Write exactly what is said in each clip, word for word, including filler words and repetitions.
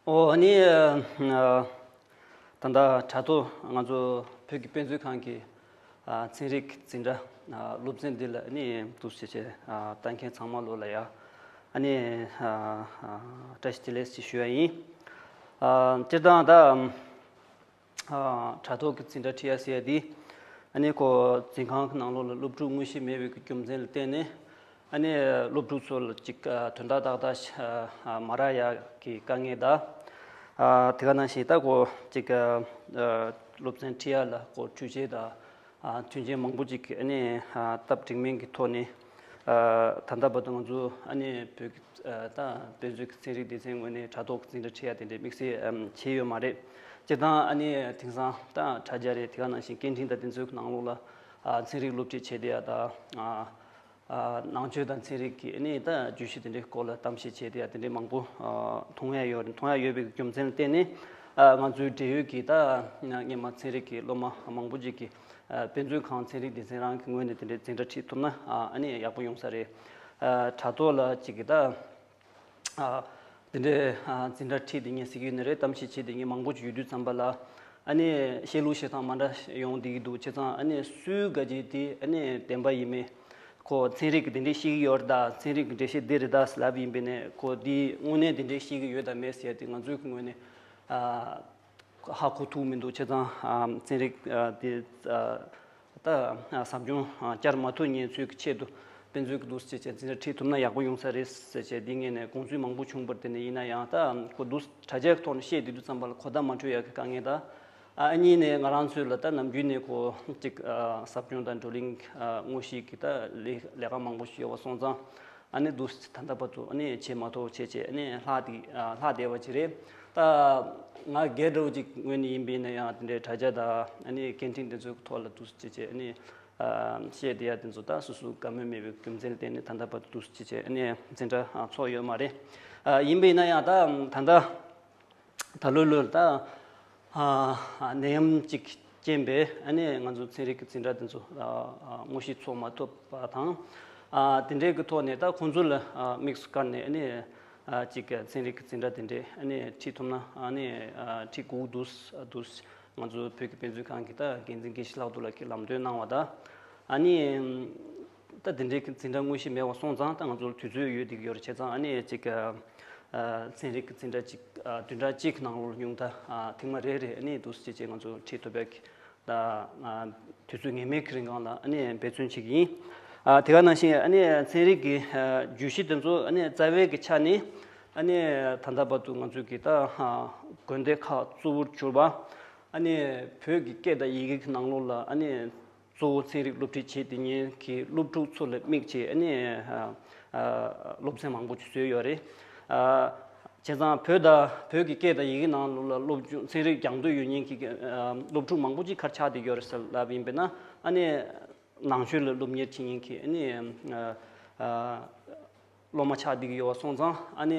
ཨོ་ཨ་ནི་ཨ་ད་ལྟ་དྲ་ཐོག་ང་ཚོ་བོད་ཀྱི་དཔེ་མཛོད་ཁང་གི་ཨ་ཚན་རིག་འཛིན་གྲྭ་ཨ་སློབ་ཚན་འདི་ལ་ཨ་ནི་འདུག་སེ་བྱས་ཨ་ལྟ་མཁན་ཚང་མ་ལོ་ལ་ཡ་ཨ་ནི་ཨ་ཨ་བཀྲ་ཤིས་བདེ་ལེགས་ཞེས་ཞུ་ཡ་ཡིན། ཨ་སྤྱིར་བཏང་ད་ཨ་དྲ་ཐོག་གི་འཛིན་གྲྭ་ཁྲིད་ཡ་ཟེར་ཡ་འདི་ཨ་ནི་ཁོ་འཛིན་ཁང་གི་ནང་ལོགས་ལ་སློབ་ཕྲུག་དངོས་གཞི་མེད་པའི་རྒྱུ་མཚན་ལ་བརྟེན་ནས། ཨ་ནི་སློབ་ཕྲུག་ཚོ་ལ་ཅིག་ཨ་དོན་དག་ཏག་ཏག་ཨ་མ་རག་ཡག་གི་དཀའ་ངལ་དང་། ཨ་དེ་ག་ནང་བཞིན་ད་ཁོ་ཅིག་ཨ་སློབ་ཚན་ཁྲིད་ཡ་ལ་ཁོ་འཕྲུལ་ཆས་དང་ཨ་མཐུན་རྐྱེན་མང་པོ་ཅིག་ཨ་ནི་ཨ་སྟབས་འགྲིག་མིན་གྱི་ཐོག་ནས་ཨ་ད་ལྟ་བར་དུ་ང་ཚོ་ཨ་ནི་བོད་ཀྱི་ཨ་ད་དཔེ་མཛོད་ཀྱི་ཚན་རིག་སྡེ་ཚན་ངོས་ནས་དྲ་ཐོག་འཛིན་གྲྭ་ཁྲིད་ཡ་དེ་འདྲའི་དམིགས་བསལ་ཨམ་བྱས་ཡོད་མ་རེད། སྤྱིར་བཏང་ཨ་ནི་དེང་སང་ད་དྲ་རྒྱ་རེད། དེ་ག་ནང་བཞིན་སྐད་འཕྲིན་དང་དེ་ཚོའི་ནང་ལོགས་ལ་ཨ་ཚན་རིག་སློབ་ཁྲིད་བྱས་བསྡད་ཡ་དང་ཨ། ཨ་ནང་ཆོས་དང་ཚན་རིག་གི་ཨ་ནི་ད་བརྗོད་གཞི་དེ་འདྲའི་སྐོར་ལ་གཏམ་བཤད་བྱས་ཏེ་ཡ་དེ་འདྲའི་མང་པོ་ཨ་མཐོང་ཡ་ཡོད་རེད། མཐོང་ཡ་ཡོད་པའི་རྒྱུ་མཚན་ལ་བརྟེན་ནས་ཨ་ང་ཚོའི་འབྲེལ་ཡོད་ཀྱི་ད་སྔོན་མ་ཚན་རིག་གི་སློབ་མ་མང་པོ་ཅིག་གིས་ཨ་དཔེ་མཛོད་ཁང་ཚན་རིག་སྡེ་ཚན་རང་གི་ངོས་ནས་དེ་འདྲའི་འཛིན་གྲྭ་ཁྲིད་ཐུབ་ན་ཨ་ཨ་ནི་ཡག་པོ་ཡོང་ས་རེད། ཨ་དྲ་ཐོག་ལ་ཅིག་གི་ད། ཨ་དེ་འདྲའི་ཨ་འཛིན་གྲྭ་ཁྲིད་དེ་ངས་ཟེར་གྱི་ཡོད་ནི་རེད། གཏམ་བཤད་བྱེད་དེ་ངས་མང་པོ་ཅིག་ཡོད་དུས་ཙམ་པ་ལ་ཨ་ནི་བཤད་ལུགས་བཤད་སྟངས་མ་འདྲ་ཡོང་བསྡད་ཀྱི་འདུག་བྱས་ཙང་ཨ་ནི་སུའི་ག་རྗེས་དེ་ཨ་ནི་བདེན་པ་ཡིན་མིན་ཁོ་ཚན་རིག་གི་དེ་འདྲའི་ཤེས་ཀྱི་ཡོད་རེད་ད། ཚན་རིག་གི་འགྲེལ་བཤད་འདི་རེད་ད་ལབ་ཡིན་པས་ནས་ཁོ་དེ་དངོས་གནས་དེ་འདྲའི་ཤེས་ཀྱི་ཡོད་དམ་མེད་ཟེར་དེ་ང་ཚོའི་གི་ངོས་ནས་ཨ། ཧ་གོ་ཐུབ་མི་འདུག་བྱས་ཙང་ཨ་ཚན་རིག་ཨ་དེ་ཨ་ད་ཟབ་སྦྱོང་ཨ་བསྐྱར་མ་ཐུབ་མཁན་ཚོའི་ཆེད་དུ་དཔེ་མཛོད་ཀྱི་འདུག་ཟེར་བྱས་འཛིན་གྲྭ་ཁྲིད་ཐུབ་ན་ཡག་པོ་ཡོང་ས་རེད་ཟེར་བྱས་འདི་ངས་ནས་དགོངས་ཚུལ་མང་པོ་བྱུང་བར་དེ་ནས་ཡིན་ན་ཡང་ད་ཁོ་འདུག་དྲ་རྒྱའི་ཐོག་ནས་བཤད་བསྡད་དུས་ཙམ་པ་ལ་གོ་བརྡ་མ་འཕྲོད་ཡག་གི་དཀའ་ངལ་དང་། ཨ་གཉིས་ནས་ང་རང་ཚོས་ལ་ད་ནམ་རྒྱུན་ནས་ཁོ་གཅིག་ཨ་ཟབ་སྦྱོང་དང་བགྲོ་གླེང་ཨ་དངོས་གཞི་གི་ད་ལས་ལས་ཀ་མང་པོ་ཞིག་ཡོད་པ་སོང་ཙང་། ཨ་ནི་འདུག་ད་ལྟ་བར་དུ་ཨ་ནི་བྱེད་མ་ཐུབ་བྱས་བྱས་ཨ་ནི་ལྷག་དེ་ཨ་ལྷག་བསྡད་པ་ཅིག་རེད། ད་ང་སྒེར་འདྲ་བོ་ཅིག་ངོས་ནས་ཡིན་པས་ན་ཡང་དེ་འདྲའི་དྲ་རྒྱ་དང་ཨ་ནི་སྐད་འཕྲིན་དེ་ཚོའི་ཐོག་ལ་འདུག་བྱས་བྱས་ཨ་ནི་ཨ་བཤད་བསྡད་ཡ་དེ་ཚོ་ད་སོ་སོའི་བཀའ་མོལ་མེད་པའི་རྒྱུ་མཚན་ལ་བརྟེན་ནས་ད་ལྟ་བར་དུ་འདུག་བྱས་བྱས་ཨ་ནི་འཛིན་གྲྭ་ཨ་ཚོགས་ཡོད་མ་རེད། ཨ་ཡིན་པས་ན་ཡང་ད་ད་ལྟ། ད་ལོ་ལོར་ད་ཨ་ནད་ཡམས་ཅིག་རྐྱེན་པས་ཨ་ནི་ང་ཚོ་ཚན་རིག་གི་འཛིན་གྲྭ་དེ་ཚོ་ཨ་ཨ་དངོས་གཞི་ཚོགས་མ་ཐུབ་པ་དང་། ཨ་དེ་འདྲའི་གི་ཐོག་ནས་ད་ཁོང་ཚོ་ལ་ཨ་དམིགས་སུ་བཀར་ནས་ཨ་ནི་ཨ་ཅིག་ཚན་རིག་གི་འཛིན་གྲྭ་དེ་འདྲས་ཨ་ནི་ཁྲིད་ཐུབ་ན་ཨ་ནི་ཨ་ཁྲིད་དགོས་འདུག་འདུག་ང་ཚོ་བོད་ཀྱི་དཔེ་མཛོད་ཁང་གི་ད་འགན་འཛིན་དགེ་བཤེས་ལྷག་རྡོར་ལགས་ཀྱིས་ལམ་སྟོན་གནང་བ་དང་། ཨ་ནི་ད་དེ་འདྲའི་འཛིན་གྲྭ་དངོས་གཞི་མེད་པ་སོང་ཙང་ད་ང་ཚོར་དུས་ཚོད་ཡོད་བསྡད་ཀྱི་ཡོད་རེད། བྱས་ཙང་ཨ་ནི་ཅིག་ཨ་ཚན་རིག་གི་འཛིན་གྲྭ་གཅིག་ཨ་བདུན་ཕྲག་གཅིག་གི་ནང་ལོགས་ཉུང་མཐའ་ཨ་ཐེངས་མ་རེ་རེ་ཨ་ནི་འདུག་སེ་བྱས་བྱས་ང་ཚོ་ཁྲིད་ཐུབ་པའི་ད་ཨ་དུས་ཚོད་ངེས་མེད་ཀྱི་རིང་གང་ལ་ཨ་ནི་འབད་བརྩོན་བྱེད་ཀྱི་ཡིན། ཨ་དེ་ག་ནང་བཞིན་ཨ་ནི་ཚན་རིག་གི་ཨ་བརྗོད་གཞི་དེ་ཚོ་ཨ་ནི་རྩ་བའི་གི་ཆ་ནས་ཨ་ནི་ད་ལྟ་བར་དུ་ང་ཚོས་གི་ད་ཨ་དགོན་སྡེ་ཁག་གཙོ་བོར་གྱུར་པ་ཨ་ནི་བོད་ཀྱི་སྐད་དང་ཡི་གེ་གི་ནང་ལོགས་ལ་ཨ་ནི། གཙོ་བོ་ཚན་རིག་སློབ་ཁྲིད་བྱེད་དེ་ཉིན་གྱི་སློབ་ཕྲུག་ཚོ་ལ་དམིགས་བྱས་ཨ་ནི་ཨ་ཨ་སློབ་ཚན་མང་པོ་ཅིག་བཟོས་ཡོད་རེད། ཨ་བྱས་ཙང་བོད་དང་བོད་ཀྱི་སྐད་དང་ཡི་གེ་ནང་ལོགས་ལ་སློབ་སྦྱོང་ཚན་རིག་སྦྱང་འདོད་ཡོད་མཁན་གྱི་ཨ་སློབ་ཕྲུག་མང་པོ་ཅིག་ག་རེ་ཆགས་བསྡད་ཡོད་རེད་ཟེར་ལབ་ཡིན་པས་ན་ཨ་ནི་ནང་ཆོས་ལ་སློབ་གཉེར་བྱེད་མཁན་གྱི་ཨ་ནི་ཨ་ཨ། སློབ་མ་ཆགས་བསྡད་ཀྱི་ཡོད་པ་སོང་ཙང་ཨ་ནི་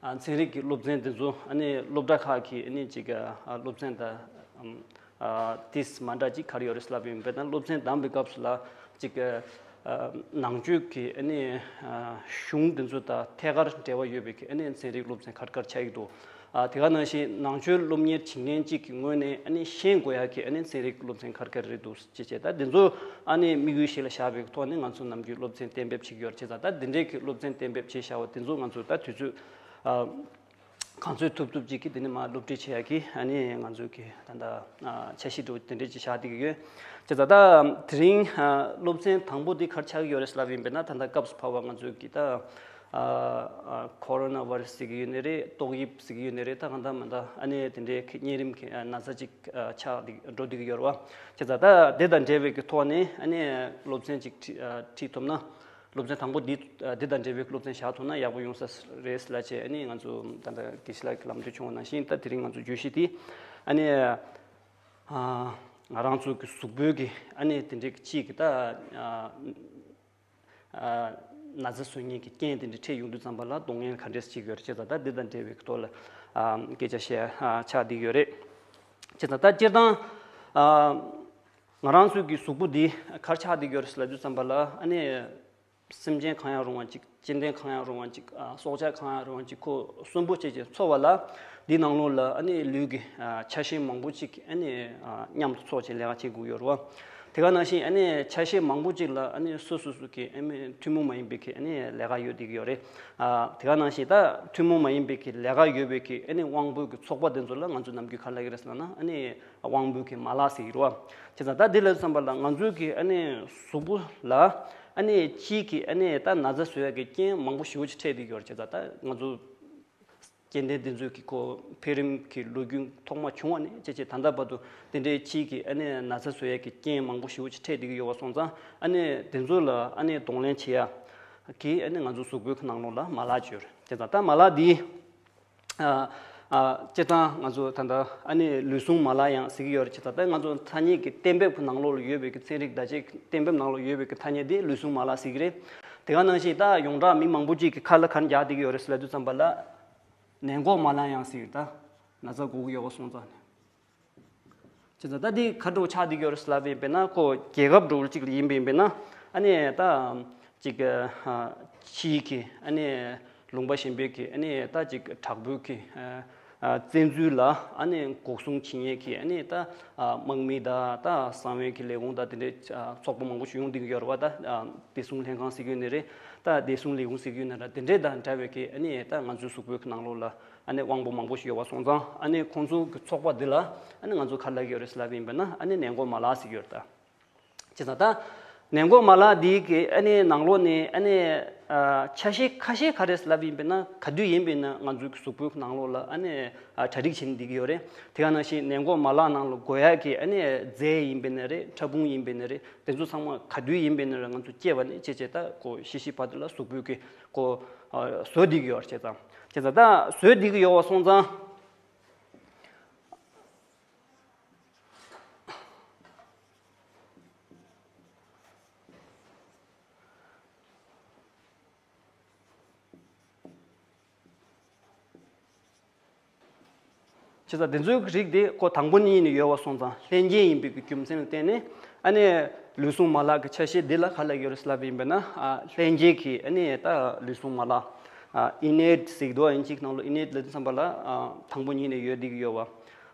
ཨ་ཚན་རིག་གི་སློབ་ཚན་དེ་ཚོ་ཨ་ནི་སློབ་གྲྭ་ཁག་གི་ཨ་ནི་ཅིག་ཨ་སློབ་ཚན་དང་ཨམ་ཨ་ཏིས་མ་འདྲ་ཅིག་ག་རེ་ཡོད་རེད་ལབ་ཡོང་བས་ན་སློབ་ཚན་བདམས་པའི་སྐབས་སུ་ལ་ཅིག་ཨ་ནང་ཆོས་ཀྱི་ཨ་ནི་ཨ་གཞུང་དེ་ཚོ་དང་ཐད་ཀར་འབྲེལ་བ་ཡོད་པའི་ཨ་ནི་ཚན་རིག་སློབ་ཚན་ཁ་ཁ་ཆགས་ཀྱི་འདུག་ཨ་དེ་ག་ནང་བཞིན་ནང་ཆོས་སློབ་གཉེར་བྱེད་མཁན་གཅིག་གི་ངོས་ནས་ཨ་ནི་ཤེས་དགོས་ཡག་གི་ཨ་ནི་ཚན་རིག་སློབ་ཚན་ཁ་ཁ་རེད་འདུག་ཅེས་བྱས། ད་འདི་ཚོ་ཨ་ནི་དམིགས་ཡུལ་གཞི་ལ་བཞག་པའི་ཐོག་ནས་ང་ཚོ་ནམ་རྒྱུན་སློབ་ཚན་གཏན་འབེབས་བྱེད་ཀྱི་ཡོད་རེད། བྱས་ཙང་ད་འདི་འདྲའི་གི་སློབ་ཚན་གཏན་འབེབས་བྱས་བཞག་པ་དེ་ཚོ་ང་ཚོ་ད་དུས་ཚོད་ཨ་གང་ཚོད་ཐུབ་ཐུབ་ཅིག་གི་དེ་ནས་མར་སློབ་ཁྲིད་བྱེད་ཡག་གི་ཨ་ནི་ང་ཚོ་གི་ད་ལྟ་ཨ་འཆར་གཞི་འདྲ་བོ་དེ་འདྲས་ཅིག་བཞག་བསྡད་ཀྱི་ཡོད། བྱས་ཙང་ད་དེ་རིང་ཨ་སློབ་ཚན་དང་པོ་འདི་ག་རེ་ཆགས་ཀྱི་ཡོད་རེད་ལབ་ཡིན་པས་ན། ད་ལྟ་སྐབས་སུ་བབས་པ་ང་ཚོ་གི་ད་ཨ་ཨ་ཁོ་རོ་ན་བྷ་རེ་སི་ཟེར་གྱི་ཡོད་ནི་རེད། ཏོག་དབྱིབས་ཟེར་གྱི་ཡོད་ནི་རེད། ད་གང་ལྟར་མ་ལྟར་ཨ་ནི་དེ་འདྲའི་གི་གཉན་རིམས་ཀྱི་ཨ་ན་ཚ་ཅིག་ཨ་ཆགས་འགྲོ་བསྡད་ཀྱི་ཡོད་རེད་བ། བྱས་ཙང་ད་དེ་དང་འབྲེལ་བའི་གི་ཐོག་ནས་ཨ་ནི་སློབ་ཚན་ཅིག་ཁྲིད་ཨ་ཁྲིད་ཐུབ་ན། སློབ་ཚན་དང་པོ་འདི་ཨ་འདི་དང་འབྲེལ་བའི་སློབ་ཚན་བཞག་ཐུབ་ན་ཡག་པོ་ཡོང་ས་རེད་ལབ་བྱས་ཨ་ནི་ང་ཚོ་ད་ལྟ་དགེ་བཤེས་ལགས་ཀྱི་ལམ་སྟོན་བྱུང་བ་ནང་བཞིན། ད་དེ་རིང་ང་ཚོ་བརྗོད་གཞི་འདི་ཨ་ནི་ཨ་ང་རང་ཚོ་གི་གཟུགས་པོའི་གི་ཨ་ནི་དེ་འདྲའི་གི་གཅིག་གི་ད་ཨ་ཨ་ན་ཚ་བཟོ་མཁན་གྱི་རྐྱེན་དེ་འདྲ་འཕྲད་ཡོང་དུས་ཙམ་པ་ལ་སྡུག་བསྔལ་ག་འདྲས་ཅིག་ཡོད་རེད། བྱས་ཙང་ད་འདི་དང་འབྲེལ་བའི་ཐོག་ལ་ཨ་སྐད་ཆ་བཤད་ཨ་ཆགས་བསྡད་ཡོད་རེད། བྱས་ཙང་ད་སྤྱིར་བཏང་ཨ་ང་རང་ཚོའི་གི་གཟུགས་པོ་འདི་ག་རེ་ཆགས་བསྡད་ཡོད་རེད་ལབ་དུས་ཙམ་པ་ལ་ཨ་ནི་ སེམས་ཅན་གང་ཡང་རུང་བ་ཅིག་སྐྱེ་ལྡན་གང་ཡང་རུང་བ་ཅིག་ཨ་སྲོག་ཆགས་གང་ཡང་རུང་བ་ཅིག་ཁོ་གསོན་པོ་བྱས་བྱས་འཚོ་བ་ལ། འདིའི་ནང་ལོགས་ལ་ཨ་ནི་ལུས་ཀྱི་ཨ་ཆ་ཤས་མང་པོ་ཅིག་ཨ་ནི་ཨ་མཉམ་དུ་འཚོ་བྱས་ལས་ཀ་བྱེད་དགོས་ཡོད་རེད་བ། དེ་ག་ནང་བཞིན་ཨ་ནི་ཆ་ཤས་མང་པོ་ཅིག་ལ་ཨ་ནི་སོ་སོ་སོ་གི་ཨ་ནི་ཐུན་མོང་མ་ཡིན་པའི་གི་ཨ་ནི་ལས་ཀ་ཡོད་བསྡད་ཀྱི་ཡོད་རེད། ཨ་དེ་ག་ནང་བཞིན་ད་ཐུན་མོང་མ་ཡིན་པའི་གི་ལས་ཀ་ཡོད་པའི་གི་ཨ་ནི་དབང་པོའི་གི་ཚོགས་པ་དེ་ཚོ་ལ་ང་ཚོ་ནམ་རྒྱུན་ག་རེ་ལབ་ཀྱི་རེད་ཟེར་ན་ཨ་ནི་དབང་པོའི་གི་མ་ལག་ཟེར་གྱི་རེད་བ། བྱས་ཙང་ད་འདི་ལབ་དུས་ཙམ་པ་ལ་ང་ཚོའི་གི་ཨ་ནི་གཟུགས་པོ་ལ་ཨ་ནི་ཕྱིའི་གི་ཨ་ནི་ད་ན་ཚ་བཟོ་ཡ་གི་རྐྱེན་མང་པོ་ཞེ་པོ་ཅིག་འཕྲད་བསྡད་ཀྱི་ཡོད་རེད། བྱས་ཙང་ད་ང་ཚོ་སྐྱེ་ལྡན་འདི་ཚོའི་གི་ཁོ་འཕེལ་རིམ་གྱི་ལོ་རྒྱུས་ཐོག་མ་བྱུང་བ་ནས་བྱས་བྱས་ད་ལྟ་བར་དུ་དེ་འདྲའི་ཕྱིའི་གི་ཨ་ནི་ན་ཚ་བཟོ་ཡ་གི་རྐྱེན་མང་པོ་ཞེ་པོ་ཅིག་འཕྲད་བསྡད་ཀྱི་ཡོད་པ་སོང་ཙང་ཨ་ནི་དེ་ཚོ་ལ་ཨ་ནི་གདོང་ལེན་བྱེད་ཡ་གི་ཨ་ནི་ང་ཚོ་གཟུགས་པོའི་གི་ནང་ལོགས་ལ་མ་ལག་ཅིག་ཡོད་རེད། བྱས་ཙང་ད་མ་ལག་འདི། ཨ་ཨ་སྤྱིར་བཏང་ང་ཚོ་ད་ལྟ་ཨ་ནི་ལུས་ཟུངས་མ་ལག་ཡང་ཟེར་གྱི་ཡོད་རེད། བྱས་ཙང་ད་ང་ཚོ་ཐ་སྙད་ཀྱི་གཏན་འབེབས་ཀྱི་ནང་ལོགས་ལ་ཡོད་པའི་གི་ཚན་རིག་བརྡ་ཆད་ཀྱི་གཏན་འབེབས་ནང་ལ་ཡོད་པའི་གི་ཐ་སྙད་དེ་ལུས་ཟུངས་མ་ལག་ཟེར་གྱི་རེད། དེ་ག་ནང་བཞིན་ད་ཡོངས་གྲགས་མི་མང་པོ་ཅིག་གི་ཁ་ལ་ག་རེ་རྒྱག་བསྡད་ཀྱི་ཡོད་རེད་ཟེར་ལབ་དུས་ཙམ་པ་ལ་ནད་འགོག་མ་ལག་ཡང་ཟེར་གྱི་ད་ན་ཚ་འགོག་གི་ཡོད་པ་སོང་ཙང་ནས། བྱས་ཙང་ད་འདི་ག་འདྲ་ཆགས་བསྡད་ཀྱི་ཡོད་རེད་ཟེར་ལབ་པ་ཡིན་པས་ན་ཁོ་རྒྱལ་ཁབ་འདྲ་བོ་ཅིག་ལ་ཡིན་པ་ཡིན་པས་ན་ཨ་ནི་ད་ཅིག་ཨ་ཕྱིའི་གི་ཨ་ནི་ལུང་པ་གཞན་པའི་གི་ཨ་ནི་ད་ཅིག་དྲག་པོའི་གི་ཨ་ཨ་བཙན་འཛུལ་ལ་ཨ་ནི་འགོག་སྲུང་བྱེད་མཁན་གི་ཨ་ནི་ད་ཨ་དམག་མི་དང་ད་གསང་བའི་གི་ལས་ཁུངས་དང་དེ་འདྲའི་ཨ་ཚོགས་པ་མང་པོ་ཞིག་ཡོང་བསྡད་ཀྱི་ཡོད་རེད་བ། ད་ཨ་བདེ་སྲུང་ལྷན་ཁང་ཟེར་གྱི་ཡོད་ནི་རེད། ད་བདེ་སྲུང་ལས་ཁུངས་ཟེར་གྱི་ཡོད་ནི་རེད། དེ་འདྲའི་དང་འདྲ་བའི་གི་ཨ་ནི་ད་ང་ཚོའི་གཟུགས་པོའི་གི་ནང་ལོགས་ལ། ཨ་ནི་དབང་པོ་མང་པོ་ཞིག་ཡོད་པ་སོང་ཙང་ཨ་ནི་ཁོང་ཚོ་གི་ཚོགས་པ་འདི་ལ་ཨ་ནི་ང་ཚོ་ག་རེ་ལབ་ཀྱི་ཡོད་རེད་ཟེར་ལབ་པ་ཡིན་པ་ན་ཨ་ནི་ནད་འགོག་མ་ལག་ཟེར་གྱི་ཡོད་རེད་ད། བྱས་ཙང་ད་ནད་འགོག་མ་ལག་འདི་གི་ཨ་ནི་ནང་ལོགས་ནས་ཨ་ནི་ཨ་ཆ་ཤས་ཁ་ཤས་ག་རེ་ཟེར་ལབ་པ་ཡིན་པ་ན་ག་དུས་ཡིན་པ་ན་ང་ཚོའི་གི་གཟུགས་པོའི་གི་ནང་ལོགས་ལ་ཨ་ནི་ཨ་གྲ་སྒྲིག་བྱས་ནས་བསྡད་ཀྱི་ཡོད་རེད། དེ་ག་ནང་བཞིན་ནད་འགོག་མ་ལག་ནང་ལ་དགོས་ཡག་གི་ཨ་ནི་རྫས་ཡིན་པ་ན་རེད། ཕྲ་ཕུང་ཡིན་པ་ན་རེད། དེ་ཚོ་ཚང་མ་ག་དུས་ཡིན་པ་ན་རེད། ང་ཚོ་སྐྱེས་པ་ནས་བྱས་བྱས་ད་ཁོ་ཤི་ཤི་བར་དུ་ལ་གཟུགས་པོའི་གི་ཁོ་ཨ་བཟོ་བསྡད་ཀྱི་ཡོད་རེད། བྱས་ཙང་། བྱས་ཙང་ད་བཟོས་བསྡད་ཀྱི་ཡོད་པ་སོང་ཙང་། བྱས་ཙང་དེ་ཚོའི་རིགས་དེ་ཁོ་དང་པོ་ཉིད་ནས་ཡོད་པ་སོང་ཙང་ལྷན་སྐྱེས་ཡིན་པའི་གི་རྒྱུ་མཚན་ལ་བརྟེན་ནས་ཨ་ནི་ལུས་ཟུངས་མ་ལག་གི་ཆ་ཤས་འདི་ལ་ག་ལབ་ཡོད་རེད་ལབ་པ་ཡིན་པ་ན་ཨ་ལྷན་སྐྱེས་ཀྱི་ཨ་ནི་ད་ལུས་ཟུངས་མ་ལག་ཨ་innate་ཟེར་གྱི་འདུག་ཨིན་ཇིའི་ནང་ལ་innate་ལབ་དུས་ཙམ་པ་ལ་ཨ་དང་པོ་ཉིད་ནས་ཡོད་བསྡད་ཀྱི་ཡོད་པ།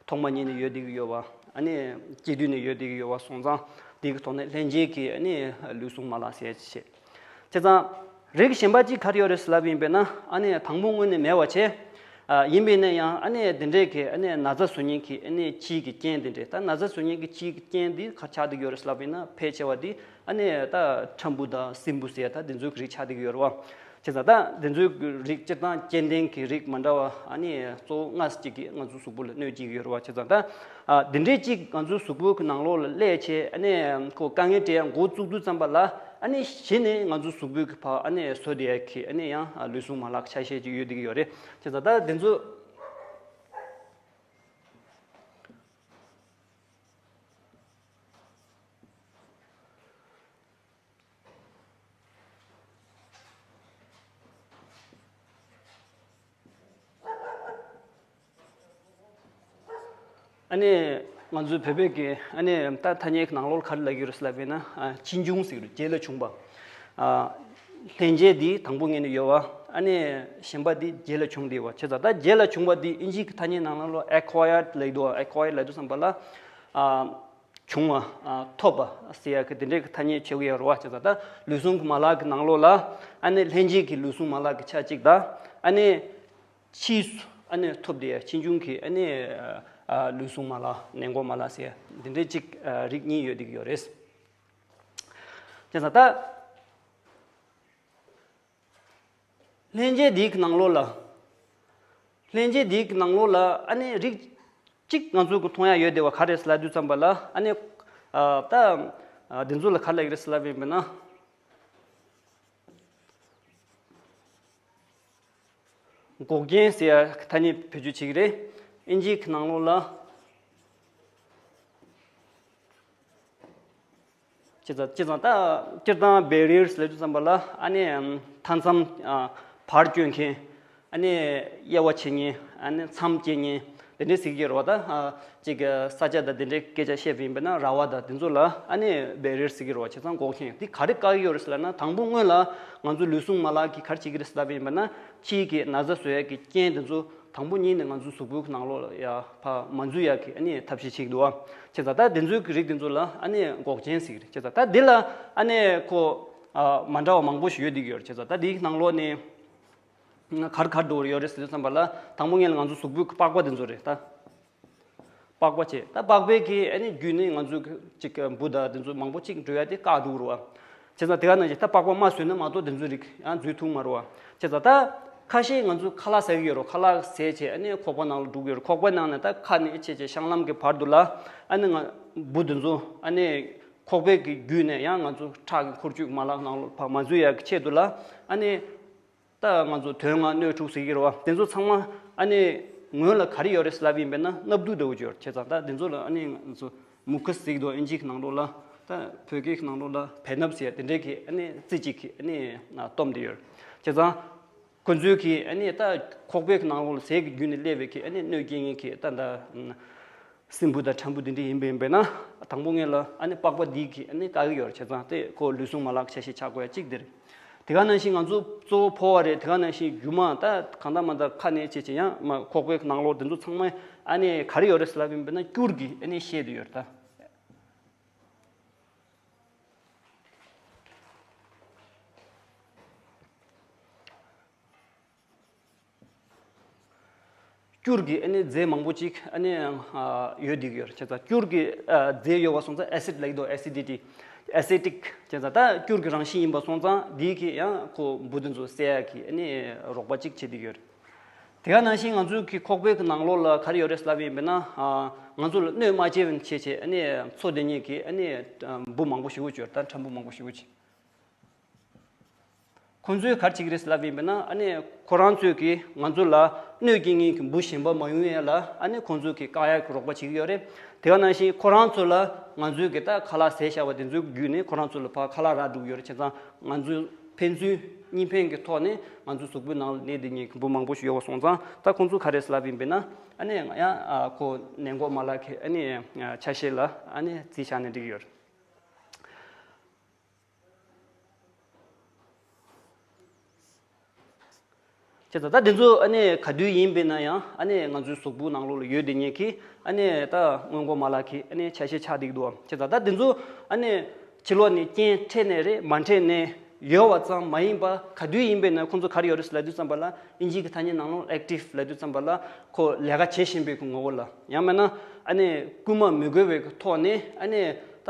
ཐོག་མ་ཉིད་ནས་ཡོད་བསྡད་ཀྱི་ཡོད་པ། ཨ་ནི་སྐྱེ་དུས་ནས་ཡོད་བསྡད་ཀྱི་ཡོད་པ་སོང་ཙང་དེ་གི་ཐོག་ནས་ལྷན་སྐྱེས་ཀྱི་ཨ་ནི་ལུས་ཟུངས་མ་ལག་ཟེར་ཡ་ཅིག་བྱས། བྱས་ཙང་རིགས་གཞན་པ་ཅིག་ག་རེ་ཡོད་རེད་ཟེར་ལབ་པ་ཡིན་པས་ན་ཨ་ནི་དང་པོ་དངོས་གནས་མེད་པ་བྱས། ཨ་ཡིན་པས་ན་ཡང་ཨ་ནི་དེ་འདྲས་ཀྱི་ཨ་ནི་ན་ཚ་བཟོ་མཁན་གྱི་ཨ་ནི་ཕྱིའི་གི་རྐྱེན་དེ་འདྲས། ད་ན་ཚ་བཟོ་མཁན་གྱི་ཕྱིའི་གི་རྐྱེན་འདི་ག་རེ་ཆགས་བསྡད་ཀྱི་ཡོད་རེད་ཟེར་ལབ་པ་ཡིན་ན་ཕལ་ཆེ་བ་འདི་ཨ་ནི་ད་ཕྲ་འབུ་དང་སྲིན་འབུ་ཟེར་ཡ་ད་དེ་ཚོའི་གི་རིགས་ཆགས་བསྡད་ཀྱི་ཡོད་རེད་བ། བྱས་ཙང་ད་དེ་ཚོའི་གི་རིགས་སྤྱིར་བཏང་སྐྱེ་ལྡན་གྱི་རིགས་མ་འདྲ་བ་ཨ་ནི་གཙོ་བོ་ལྔ་ཅིག་གིས་ང་ཚོའི་གཟུགས་པོ་ལ་གནོད་བྱེད་ཀྱི་ཡོད་རེད་བ། བྱས་ཙང་ད་ཨ་དེ་འདྲས་ཅིག་ང་ཚོའི་གཟུགས་པོའི་གི་ནང་ལོགས་ལ་སླེབས་བྱས་ཨ་ནི་ཁོ་དཀའ་ངལ་འཕྲད་ཡ་འགོ་བཙུགས་དུས་ཙམ་པ་ལ་ཨ་ནི་གཞི་ནས་ང་ཚོའི་གཟུགས་པོའི་གི་ཕར་ཨ་ནི་བཟོ་བསྡད་ཡ་གི་ཨ་ནི་ཡང་ལུས་ཟུངས་མ་ལག་ཆ་ཤས་ཅིག་ཡོད་བསྡད་ཀྱི་ཡོད་རེད། བྱས་ཙང་ད་དེ་ཚོ། ཨ་ནི་ང་ཚོའི་བོད་པའི་གི་ཨ་ནི་ད་ཐ་སྙད་ཀྱི་ནང་ལོགས་ལ་ག་རེ་ལབ་ཀྱི་ཡོད་རེད་ལབ་པ་ཡིན་ན་ཨ་ཕྱིས་འབྱུང་ཟེར་གྱི་རེད། རྗེས་ལ་བྱུང་བ། ཨ་ལྷན་སྐྱེས་འདི་དང་པོ་ངོས་ནས་ཡོད་པ། ཨ་ནི་གཞན་པ་འདི་རྗེས་ལ་བྱུང་བསྡད་པ། བྱས་ཙང་ད་རྗེས་ལ་བྱུང་བ་འདི་ཨིན་ཇིའི་གི་ཐ་སྙད་ནང་ལོགས་ལ་acquired་ལབ་འདུག acquired་ལབ་དུས་ཙམ་པ་ལ་ཨ། བྱུང་བ། ཨ་ཐོབ་པ་ཟེར་ཡ་གི་དེ་འདྲའི་གི་ཐ་སྙད་བྱེད་ཀྱི་ཡོད་རེད་བ། བྱས་ཙང་ད་ལུས་ཟུངས་ཀྱི་མ་ལག་གི་ནང་ལོགས་ལ་ཨ་ནི་ལྷན་སྐྱེས་ཀྱི་ལུས་ཟུངས་མ་ལག་གི་ཆ་གཅིག་དང་ཨ་ནི་ཕྱིས་སུ་ཨ་ནི་ཐོབ་བསྡད་ཡ་ཕྱིས་འབྱུང་གི་ཨ་ནི་ཨ་ལུས་ཟུངས་མ་ལག་ནད་འགོག་མ་ལག་ཟེར་ཡ་འདི་འདྲའི་གཅིག་ཨ་རིགས་གཉིས་ཡོད་བསྡད་ཀྱི་ཡོད་རེད། བྱས་ཙང་ད། ལྷན་སྐྱེས་འདིའི་ནང་ལོགས་ལ། ལྷན་སྐྱེས་འདིའི་ནང་ལོགས་ལ་ཨ་ནི་རིགས་གཅིག་ང་ཚོ་གི་མཐོང་ཡ་ཡོད་བསྡད་པ་ག་རེ་ཟེར་ལབ་དུས་ཙམ་པ་ལ་ཨ་ནི། ཨ་ད། ཨ་འདི་ཚོ་ལ་ག་རེ་ལབ་ཀྱི་རེད་ཟེར་ལབ་པ་ཡིན་པ་ན། འགོག་རྐྱེན་ཟེར་ཡ་ཐ་སྙད་བེད་སྤྱོད་བྱེད་ཀྱི་རེད། ཨིན་ཇིའི་ནང་ལོགས་ལ། བྱས་ཙང་བྱས་ཙང་ད་སྤྱིར་བཏང་barriers་ལབ་དུས་ཙམ་པ་ལ་ཨ་ནི་མཐའ་མཚམས་ཨ་བར་གཅོད་མཁན། ཨ་ནི་དབྱེ་བ་ཕྱེ་མཁན། ཨ་ནི་མཚམས་སྐྱེལ་མཁན། དེ་འདྲའི་ཟེར་གྱི་རེད་བ། ད་ཨ་ཅིག་ས་ཆ་དང་དེ་འདྲའི་སྐད་ཆ་བཤད་པ་ཡིན་པ་ན་ར་བ་དང་དེ་ཚོ་ལ་ཨ་ནི་བེ་རི་ཡར་ཟེར་གྱི་རེད་བ། བྱས་ཙང་འགོག་རྐྱེན་དེ་ག་རེ་བཀག་གི་ཡོད་རེད་ཟེར་ལབ་ན། དང་པོ་སྔོན་ལ་ང་ཚོ་ལུས་ཟུངས་མ་ལག་གིས་ག་རེ་བྱེད་ཀྱི་རེད་ཟེར་ལབ་པ་ཡིན་པ་ན། ཕྱིའི་གི་ན་ཚ་བཟོ་ཡ་གི་རྐྱེན་དེ་ཚོ་དང་པོ་ཉིད་ནས་ང་ཚོ་གཟུགས་པོའི་ནང་ལོགས་ལ་ཡ་ཕར་མ་འཛུལ་ཡ་གི་ཨ་ནི་ཐབས་ཤེས་བྱེད་ཀྱི་འདུག་བ། བྱས་ཙང་ད་དེ་ཚོའི་གི་རིགས་དེ་ཚོ་ལ་ཨ་ནི་འགོག་རྐྱེན་ཟེར་གྱི་རེད། བྱས་ཙང་ད་འདི་ལ་ཨ་ནི་ཁོ་ཨ་མ་འདྲ་བ་མང་པོ་ཞིག་ཡོད་བསྡད་ཀྱི་ཡོད་རེད། བྱས་ཙང་ད་འདིའི་ནང་ལོགས་ནས། གར་གར་འགྲོ་ཡོད་རེད་ཟེར་དུས་ཙམ་པ་ལ། དང་པོ་ངས་ལ་ང་ཚོ་གཟུགས་པོའི་པགས་པ་དེ་ཚོ་རེད་ད། པགས་པ་བྱས་ད་པགས་པའི་གི་ཨ་ནི་བརྒྱུད་ནས་ང་ཚོ་གི་ཅིག་འབུ་དང་དེ་ཚོ་མང་པོ་ཅིག་འགྲོ་ཡ་དེ་བཀག་འགྲོ་གི་རེད་བ། བྱས་ཙང་དེ་ག་ནང་བཞིན་ད་པགས་པ་མ་ཟོས་ན་མ་གཏོགས་དེ་ཚོ་རིགས་ཡང་འཛུལ་ཐུབ་མ་རེད་བ། བྱས་ཙང་ད་ཁ་ཤས་ང་ཚོ་ཁ་ལག་ཟ་གི་ཡོད་རེད། ཁ་ལག་ཟས་བྱས་ཨ་ནི་ཁོག་པ་ནང་ལ་འགྲོ་གི་ཡོད་རེད། ཁོག་པ་ནང་ནས་ད་ཁ་ནས་ཆེ་ཆེ་བཤང་ལམ་གི་བར་དུ་ལ་ཨ་ནི་ང་འབུ་དེ་ཚོ་ཨ་ནི་ཁོག་པའི་གི་བརྒྱུད་ནས་ཡང་ང་ཚོ་ཁྲག་གི་འཁོར་སྐྱོད་མ་ལག་ནང་ལ་ཕར་མ་འཛུལ་ཡ་གི་ཆེད་དུ་ལ་ཨ་ནི། ད་ང་ཚོ་དོན་ལྔ་སྣོད་དྲུག་ཟེར་གྱི་རེད་བ། དེ་ཚོ་ཚང་མ་ཨ་ནི་སྔོན་ལ་ག་རེ་ཡོད་རེད་ཟེར་ལབ་ཡིན་པས་ན་སྣབས་དུག་འདྲ་བོ་ཅིག་ཡོད་རེད། བྱས་ཙང་ད་དེ་ཚོ་ལ་ཨ་ནི་ང་ཚོ་མུ་ཁུ་ཟེར་གྱི་འདུག་ཨིན་ཇིའི་ནང་ལོགས་ལ། ད་བོད་སྐད་ནང་ལོགས་ལ་བེ་སྣབས་ཟེར་ཡ་དེ་འདྲའི་གི་ཨ་ནི་རྩི་གཅིག་གི་ཨ་ནི་བཏོན་བསྡད་ཡོད་རེད། བྱས་ཙང་ཁོ་ཚོའི་གི་ཨ་ནི་ད་ཁོག་པའི་གི་ནང་ལོགས་ལ་ཟས་ཀྱི་བརྒྱུད་ནས་སླེབས་པའི་གི་ཨ་ནི་གནོད་སྐྱེལ་མཁན་གི་ད་ད། སྲིན་འབུ་དང་ཁྲམ་བུ་འདི་འདྲ་ཡིན་པ་ཡིན་པས་ན། དང་པོ་ངེད་ལ་ཨ་ནི་པགས་པ་འདི་གི་ཨ་ནི་བཀག་གི་ཡོད་རེད། བྱས་ཙང་དེ་ཁོ་ལུས་ཟུངས་མ་ལག་ཆ་ཤས་ཆགས་དགོས་ཡ་གཅིག་དེ་རེད། དེ་ག་ནང་བཞིན་ང་ཚོ་གཙོ་བོ་ཕོ་བ་རེད། དེ་ག་ནང་བཞིན་རྒྱུ་མ་ད་གང་ལྟར་མ་ལྟར་ཁ་ནས་བྱས་བྱས་ཡང་མ་ཁོག་པའི་ནང་ལོགས་དེ་ཚོ་ཚང་མ་ཨ་ནི་ག་རེ་ཡོད་རེད་ཟེར་ལབ་ཡིན་པས་ན་སྐྱུར་གི་ཨ་ནི་བཤལ་དུ་ཡོད་རེད་ད། སྐྱུར་གྱི་ཨ་ནི་རྫས་མང་པོ་ཅིག་ཨ་ནི་ཡོད་བསྡད་ཀྱི་ཡོད་རེད། བྱས་ཙང་སྐྱུར་གྱི་རྫས་ཡོད་པ་སོང་ཙང་ཨེ་སིད་ལབ་ཀྱི་འདུག་ཨེ་སི་ཌི་ཊི། ཨེ་སི་ཌི་ཊིག་བྱས་ཙང་ད་སྐྱུར་གྱི་རང་བཞིན་ཡིན་པ་སོང་ཙང་འདིས་ཀྱི་ཡང་ཁོ་འབུ་དེ་ཚོ་བསད་ཡག་གི་ཨ་ནི་རོགས་པ་ཅིག་བྱེད་བསྡད་ཀྱི་ཡོད་རེད། དེ་ག་ནང་བཞིན་ང་ཚོའི་གི་ཁོག་པའི་གི་ནང་ལོགས་ལ་ག་རེ་ཡོད་རེད་ཟེར་ལབ་ཡིན་པས་ན། ང་ཚོ་ལ་གནོད་མ་བྱེད་པ་བྱས་བྱས་ཨ་ནི་འཚོ་བསྡད་མཁན་གྱི་ཨ་ནི་འབུ་མང་པོ་ཞེ་པོ་ཅིག་ཡོད་རེད། ད་ཁྲམ་བུ་མང་པོ་ཞེ་པོ་ཅིག་ཁོང་ཚོས་ག་རེ་བྱེད་ཀྱི་རེད་ཟེར་ལབ་ཡིན་པས་ན། ཨ་ནི་ཁོ་རང་ཚོས་ཀྱིས་ང་ཚོ་ལ་གནོད་སྐྱེལ་མཁན་གྱི་འབུ་གཞན་པ་མ་ཡོང་ཡ་ལ་ཨ་ནི་ཁོང་ཚོས་ཀྱིས་བཀག་ཡག་གི་རོགས་པ་བྱེད་ཀྱི་ཡོད་རེད། དེ་ག་ནང་བཞིན་ཁོ་རང་ཚོ་ལ་ང་ཚོས་ཀྱིས་ད་ཁ་ལག་ཟས་བཞག་པ་དེ་ཚོའི་བརྒྱུད་ནས་ཁོ་རང་ཚོ་ལ་ཕར་ཁ་ལག་རག་འགྲོ་གི་ཡོད་རེད། བྱས་ཙང་ང་ཚོས་ཕན་ཚུན་གཉིས་ཕན་གྱི་ཐོག་ནས་ང་ཚོའི་གཟུགས་པོའི་ནང་ལ་གནས་བསྡད་མཁན་གྱི་འབུ་མང་པོ་ཞིག་ཡོད་པ་སོང་ཙང་ད་ཁོང་ཚོ་ག་རེ་ཟེར་ལབ་ཡིན་པས་ན། ཨ་ནི་ཡང་ཁོ་ནད་འགོག་མ་ལག་གི་ཨ་ནི་ཆ་ཤས་ལ་ཨ་ནི་རྩིས་བཞག་ནས་འགྲིག་གི་ཡོད་རེད། བྱས་ཙང་ད་འདི་ཚོ་ཨ་ནི་ག་དུས་ཡིན་པས་ན་ཡང་ཨ་ནི་ང་ཚོའི་གཟུགས་པོའི་ནང་ལོགས་ལ་ཡོད་བསྡད་མཁན་གྱི་ཨ་ནི་ད་སྔོན་འགོག་མ་ལག་གི་ཨ་ནི་ཆ་ཤས་ཆགས་བསྡད་ཀྱི་འདུག་བ། བྱས་ཙང་ད་འདི་ཚོ་ཨ་ནི་ཕྱི་ལོགས་ནས་རྐྱེན་འཕྲད་ནས་རེད། མ་འཕྲད་ནས་ཡོད་པ་ཙམ་མ་ཡིན་པ་ག་དུས་ཡིན་པས་ན་ཁོང་ཚོ་ག་རེ་ཡོད་རེད་ཟེར་ལབ་དུས་ཙམ་པ་ལ་ཨིན་ཇིའི་གི་ཐ་སྙད་ནང་ལོགས་ཨེག་ཊིབ་ལབ་དུས་ཙམ་པ་ལ་ཁོ་ལས་ཀ་བྱེད་བཞིན་པའི་གི་ངོ་བོ་ལ་ཡང་མིན་ན་ཨ་ནི་སྐུལ་མ་མི་དགོས་པའི་གི་ཐོག་ནས་ཨ་ནི་ད་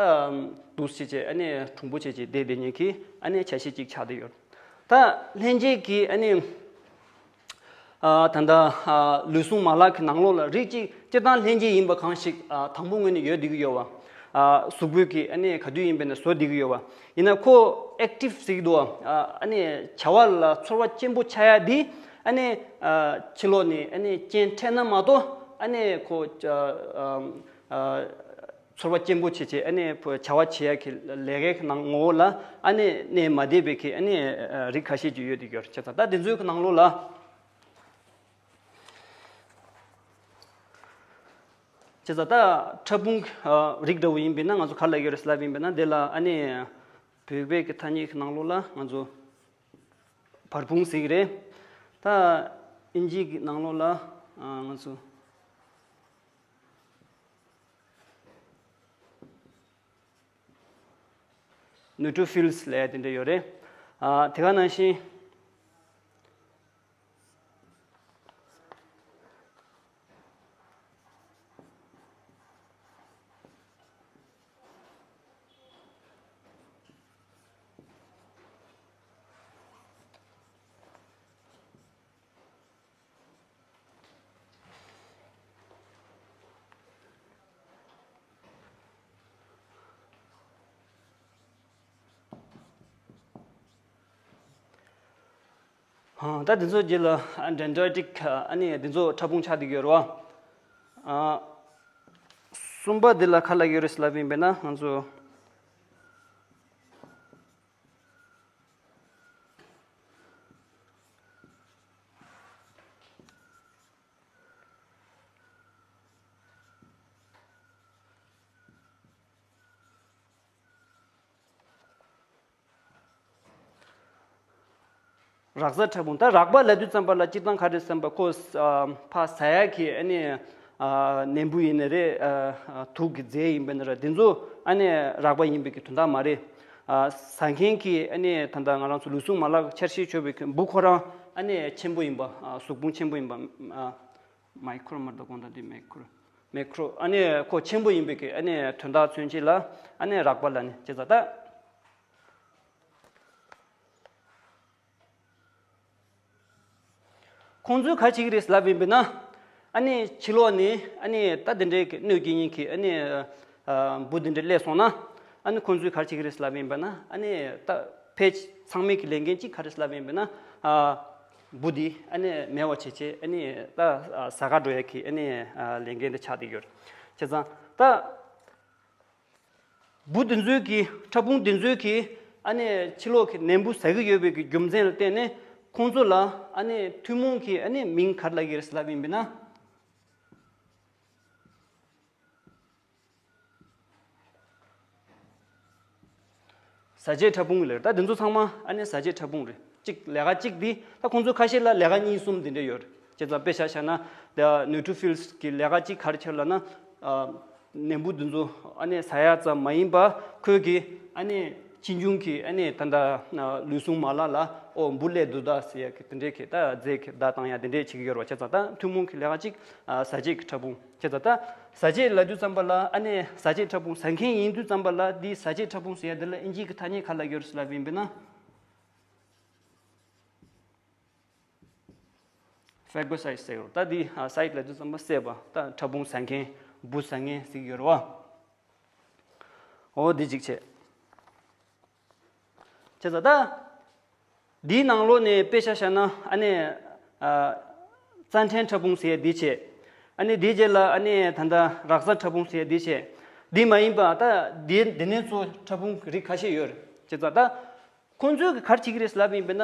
འདུག་སེ་བྱས་ཨ་ནི་གྲུང་པོ་བྱས་བྱས་བསྡད་བསྡད་མཁན་གྱི་ཨ་ནི་ཆ་ཤས་ཅིག་ཆགས་བསྡད་ཡོད། ད་ལྷན་སྐྱེས་ཀྱི་ཨ་ནི་ཨ་ད་ལྟ་ཨ་ལུས་ཟུངས་མ་ལག་གི་ནང་ལོགས་ལ་རིགས་གཅིག་སྤྱིར་བཏང་ལྷན་སྐྱེས་ཡིན་པ་གང་ཞིག་ཨ་དང་པོ་ངོས་ནས་ཡོད་བསྡད་ཀྱི་ཡོད་པ། ཨ་གཟུགས་པོའི་གི་ཨ་ནི་ག་དུས་ཡིན་པས་ན་བཟོ་བསྡད་ཀྱི་ཡོད་པ། ཡིན་ན་ཁོ་ཨེག་ཊིབ་ཟེར་གྱི་འདུག་བ། ཨ་ནི་བྱ་བ་ལ་ཚོར་བ་སྐྱེན་པོ་ཆགས་ཡ་འདི་ཨ་ནི་ཨ་ཕྱི་ལོགས་ནས་ཨ་ནི་རྐྱེན་འཕྲད་ན་མ་གཏོགས་ཨ་ནི་ཁོ་ཨ་ཨ་ཚོར་བ་སྐྱེན་པོ་བྱེད་བྱེད་ཨ་ནི་བྱ་བ་བྱེད་ཡ་གི་ལས་ཀའི་ནང་ངོ་བོ་ལ་ཨ་ནི་གནས་མ་བསྡད་པའི་གི་ཨ་ནི་རིགས་ཁ་ཤས་ཅིག་ཡོད་དེ་ཡོད་རེད། བྱས་ཙང་ད་འདི་ཚོའི་གི་ནང་ལོགས་ལ། བྱས་ཙང་ད་ཕྲ་ཕུང་རིགས་འདྲ་བོ་ཡིན་པས་ན་ང་ཚོ་ག་རེ་ལབ་ཀྱི་ཡོད་རེད་ཟེར་ལབ་ཡིན་པས་ན་དེ་ལ་ཨ་ནི་བོད་པའི་གི་ཐ་སྙད་ཀྱི་ནང་ལོགས་ལ་ང་ཚོ་བར་ཕུང་ཟེར་གྱི་རེད། ད་ཨིན་ཇི་གི་ནང་ལོགས་ལ་ང་ཚོ་ནུ་ཊི་རོ་ཕིལ་ལབ་ཡ་དེ་འདྲ་ཡོད་རེད། ཨ་དེ་ག་ནང་བཞིན། ད་འདི་ཚོ་རྗེས་ལ་ཌེན་ཌྲ་ཡེ་ཊིག་ཨ་ནི་འདི་ཚོ་ཕྲ་ཕུང་ཆགས་བསྡད་ཀྱི་ཡོད་རེད་བ། གསུམ་པ་འདི་ལ་ག་རེ་ལབ་ཀྱི་ཡོད་རེད་ཟེར་ལབ་པ་ཡིན་པས་ན་ང་ཚོ། རགས་ཟ་ཕྲ་ཕུང་། ད་རགས་པ་ལབ་དུས་ཙམ་པ་ལ་སྤྱིར་བཏང་ག་རེ་བསམ་པ་ཁོ་ཨ་ཕ་ཟ་ཡ་གི་ཨ་ནི་ཨ་ནད་འབུ་ཡིན་ནི་རེད། ཨ་དུག་གི་རྫས་ཡིན་པ་ནི་རེད། དེ་ཚོ་ཨ་ནི་རགས་པ་ཡིན་པའི་གི་དོན་དག་མ་རེད། ཨ་ཟ་མཁན་གྱི་ཨ་ནི་ད་ལྟ་ང་རང་ཚོ་ལུས་ཟུངས་མ་ལག་འཆར་གཞི་བྱས་པའི་གི་འབུ་ཁོ་རང་ཨ་ནི་ཆེན་པོ་ཡིན་པ། ཨ་གཟུགས་ཕུང་ཆེན་པོ་ཡིན་པ། ཨ་མའི་ཁོ་རོ་མར་ད་དགོངས་དག་འདི་མའི་ཁོ་རོ་མའི་ཁོ་རོ་ཨ་ནི་ཁོ་ཆེན་པོ་ཡིན་པའི་གི་ཨ་ནི་དོན་དག་མཚོན་བྱེད་ལ་ཨ་ནི་རགས་པ་ལབ་ནི་བྱས་ཙང་ད། ཁོང་ཚོས་ག་རེ་བྱེད་ཀྱི་རེད་ལབ་ཡིན་པས་ན། ཨ་ནི་ཕྱི་ལོགས་ནས་ཨ་ནི་ད་དེ་འདྲའི་གི་གནོད་སྐྱེལ་མཁན་གྱི་ཨ་ནི་ཨ་འབུ་དེ་འདྲ་སླེབས་སོང་ན། ཨ་ནི་ཁོང་ཚོས་ག་རེ་བྱེད་ཀྱི་རེད་ལབ་ཡིན་པས་ན། ཨ་ནི་ད་ཕལ་ཆེར་ཚང་མའི་གི་ལས་འགན་གཅིག་ག་རེ་ལབ་ཡིན་པས་ན། ཨ་འབུ་དེ་ཨ་ནི་མེད་པ་བྱེད་ཆེད་ཨ་ནི་ད་ཨ་ཟ་ག་འགྲོ་ཡ་གི་ཨ་ནི་ཨ་ལས་འགན་དེ་ཆགས་བསྡད་ཡོད་རེད། བྱས་ཙང་ད། འབུ་དེ་ཚོའི་གི་ཕྲ་ཕུང་དེ་ཚོའི་གི་ཨ་ནི་ཕྱི་ལོགས་ཀྱི་ནད་འབུ་ཟ་གི་ཡོད་པའི་གི་རྒྱུ་མཚན་ལ་བརྟེན་ནས་ཁོང་ཚོ་ལ་ཨ་ནི་ཐུན་མོང་གི་ཨ་ནི་མིང་ག་རེ་ལབ་ཀྱི་རེད་ལབ་ཡིན་པས་ན། ཟ་བྱེད་ཕྲ་ཕུང་ལབ་རེད། ད་དེ་ཚོ་ཚང་མ་ཨ་ནི་ཟ་བྱེད་ཕྲ་ཕུང་རེད། གཅིག་ལས་ཀ་གཅིག་འདི་ད་ཁོང་ཚོ་ཁ་ཤས་ལ་ལས་ཀ་གཉིས་གསུམ་དེ་འདྲ་ཡོད་རེད། བྱས་ཙང་དཔེ་ཆ་བཞག་ན་the neutrophils གི་ལས་ཀ་གཅིག་ག་རེ་བྱེད་ལབ་ན། ཨ་ནད་འབུ་དེ་ཚོ་ཨ་ནི་ཟ་ཡ་ཙམ་མ་ཡིན་པ་ཁོས་གི་ཨ་ནི་ཕྱིས་འབྱུང་གི་ཨ་ནི་ད་ལྟ་ལུས་ཟུངས་མ་ལག་ལ་ཨོ་འབུ་སླེབས་འདུག་ད་ཟེར་ཡ་གི་དེ་འདྲའི་གི་ད་རྫས་གི་བརྡ་བཏང་ཡ་དེ་འདྲའི་བྱེད་ཀྱི་ཡོད་རེད་བ། བྱས་ཙང་ད་ཐུན་མོང་གི་ལས་ཀ་གཅིག་ཨ་ཟ་བྱེད་ཀྱི་ཕྲ་ཕུང་། བྱས་ཙང་ད་ཟ་བྱེད་ལབ་དུས་ཙམ་པ་ལ་ཨ་ནི་ཟ་བྱེད་ཕྲ་ཕུང་ཟ་མཁན་ཡིན་དུས་ཙམ་པ་ལ་འདི་ཟ་བྱེད་ཕྲ་ཕུང་ཟེར་ཡ་འདི་ལ་ཨིན་ཇིའི་གི་ཐ་སྙད་ག་རེ་ལབ་ཀྱི་ཡོད་རེད་ལབ་ཡིན་པས་ན། ཕེ་གོ་སའིཌ་ཟེར་ཡོད། ད་འདི་ཨ་སའིཌ་ལབ་དུས་ཙམ་པ་བསད་པ། ད་ཕྲ་ཕུང་ཟ་མཁན་འབུ་ཟ་མཁན་ཟེར་གྱི་ཡོད་རེད་བ། འོ་འདི་གཅིག་བྱས། བྱས་ཙང་ད། འདིའི་ནང་ལོགས་ནས་དཔེ་ཆ་བཞག་ན་ཨ་ནི་ཨ་རྩ་ཕྲན་ཕྲ་ཕུང་ཟེར་ཡ་འདི་བྱས། ཨ་ནི་འདིའི་རྗེས་ལ་ཨ་ནི་ད་ལྟ་རགས་ཟ་ཕྲ་ཕུང་ཟེར་ཡ་འདི་བྱས། འདི་མ་ཡིན་པ་ད་འདི་འདི་ནས་ཚོ་ཕྲ་ཕུང་རིགས་ཁ་ཤས་ཡོད་རེད། བྱས་ཙང་ད་ཁོང་ཚོས་ག་རེ་བྱེད་ཀྱི་རེད་ལབ་ཡིན་པས་ན།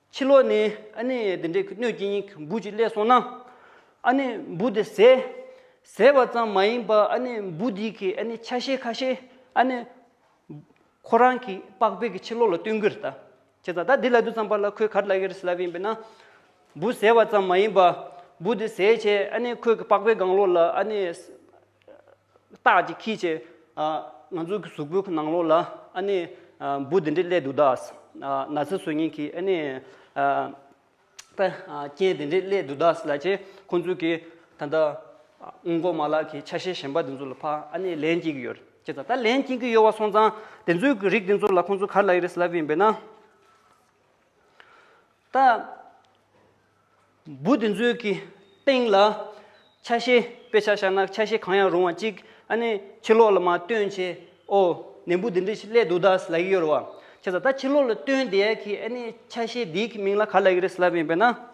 ཕྱི་ལོགས་ནས་ཨ་ནི་འདི་འདྲའི་གནོད་སྐྱེལ་མཁན་འབུ་ཅིག་སླེབས་སོང་ན། ཨ་ནི་འབུ་དེ་བཟས། བཟས་པ་ཙམ་མ་ཡིན་པ་ཨ་ནི་འབུ་དེ་གི་ཨ་ནི་ཆ་ཤས་ཁ་ཤས་ཨ་ནི་ཁོ་རང་གི་པགས་པའི་གི་ཕྱི་ལོགས་ལ་སྟོན་གྱི་རེད་ད། བྱས་ཙང་ད་འདི་ལབ་དུས་ཙམ་པ་ལ་ཁོས་ག་རེ་ལབ་ཀྱི་རེད་ལབ་ཡིན་པས་ན། འབུ་བཟས་པ་ཙམ་མ་ཡིན་པ། འབུ་དེ་བཟས་བྱས་ཨ་ནི་ཁོའི་གི་པགས་པའི་སྒང་ལོགས་ལ་ཨ་ནི། རྟགས་ཅིག་འཁྱེར་བྱས། ཨ་ང་ཚོའི་གི་གཟུགས་པོའི་གི་ནང་ལོགས་ལ་ཨ་ནི་ཨ་འབུ་དེ་འདྲས་སླེབས་འདུག་ད། ཨ་ན་ཚ་བཟོ་མཁན་གྱི་ཨ་ནི་ཨ་ད་ཨ་རྐྱེན་དེ་འདྲས་སླེབས་འདུག་ད་ལབ་བྱས་ཁོང་ཚོས་གི་ད་ལྟ་སྔོན་འགོག་མ་ལག་གི་ཆ་ཤས་གཞན་པ་དེ་ཚོ་ལ་ཕར་ཨ་ནི་ལན་སྐྱེལ་གྱི་ཡོད་རེད། བྱས་ཙང་ད་ལན་སྐྱེལ་གྱི་ཡོད་པ་སོང་ཙང་དེ་ཚོའི་གི་རིགས་དེ་ཚོ་ལ་ཁོང་ཚོས་ག་རེ་ལབ་ཀྱི་རེད་ལབ་ཡིན་པས་ན། ད། འབུ་དེ་ཚོའི་གི་སྟེང་ལ་ཆ་ཤས་དཔེ་ཆ་བཞག་ན་ཆ་ཤས་གང་ཡང་རུང་བ་གཅིག་ཨ་ནི་ཕྱི་ལོགས་ལ་མར་བཏོན་བྱས། ཨོ་ནད་འབུ་འདི་འདྲ་ཞིག་སླེབས་འདུག་ད་ལབ་ཀྱི་ཡོད་རེད་བ། བྱས་ཙང་ད་ཕྱི་ལོགས་ལ་བཏོན་བསྡད་ཡ་གི་ཨ་ནི་ཆ་ཤས་འདིའི་གི་མིང་ལ་ག་རེ་ལབ་ཀྱི་རེད་ལབ་ཡིན་པས་ན།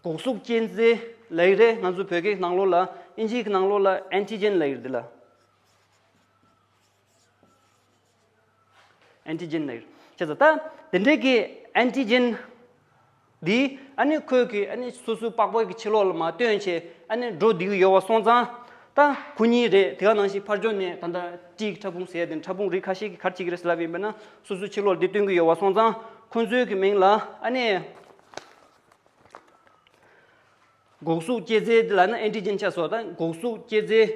འགོག་གཟུགས་གཅན་གཟན་ལབ་ཀྱི་རེད། ང་ཚོ་བོད་སྐད་ནང་ལོགས་ལ་ཨིན་ཇིའི་ནང་ལོགས་ལ་ཨན་ཊི་ཇེན་ལབ་ཀྱི་རེད་འདི་ལ། ཨན་ཊི་ཇེན་ལབ་ཀྱི་རེད། བྱས་ཙང་ད་དེ་འདྲའི་གི་ཨན་ཊི་ཇེན་འདི་ཨ་ནི་ཁོས་གི་ཨ་ནི་སོ་སོའི་པགས་པ་གི་ཕྱི་ལོགས་ལ་མར་བཏོན་བྱས་ཨ་ནི་འགྲོ་བསྡད་ཀྱི་ཡོད་པ་སོང་ཙང་། ད་ཁོ་གཉིས་རེད། དེ་ག་ནང་བཞིན་ཕར་ཕྱོགས་ནས་ད་ལྟ་ཊི་གི་ཕྲ་ཕུང་ཟེར་ཡ་དེ་ཕྲ་ཕུང་རིགས་ཁ་ཤས་ཀྱིས་ག་རེ་བྱེད་ཀྱི་རེད་ལབ་ཡིན་པས་ན་སོ་སོའི་ཕྱི་ལོགས་ལ་འདི་བཏོན་གྱི་ཡོད་པ་སོང་ཙང་ཁོ་ཚོའི་གི་མིང་ལ་ཨ་ནི། འགོག་གཟུགས་གཅན་གཟན་ལབ་ན་ཨན་ཊི་ཇེན་ཆགས་སོང་། ད་འགོག་གཟུགས་གཅན་གཟན་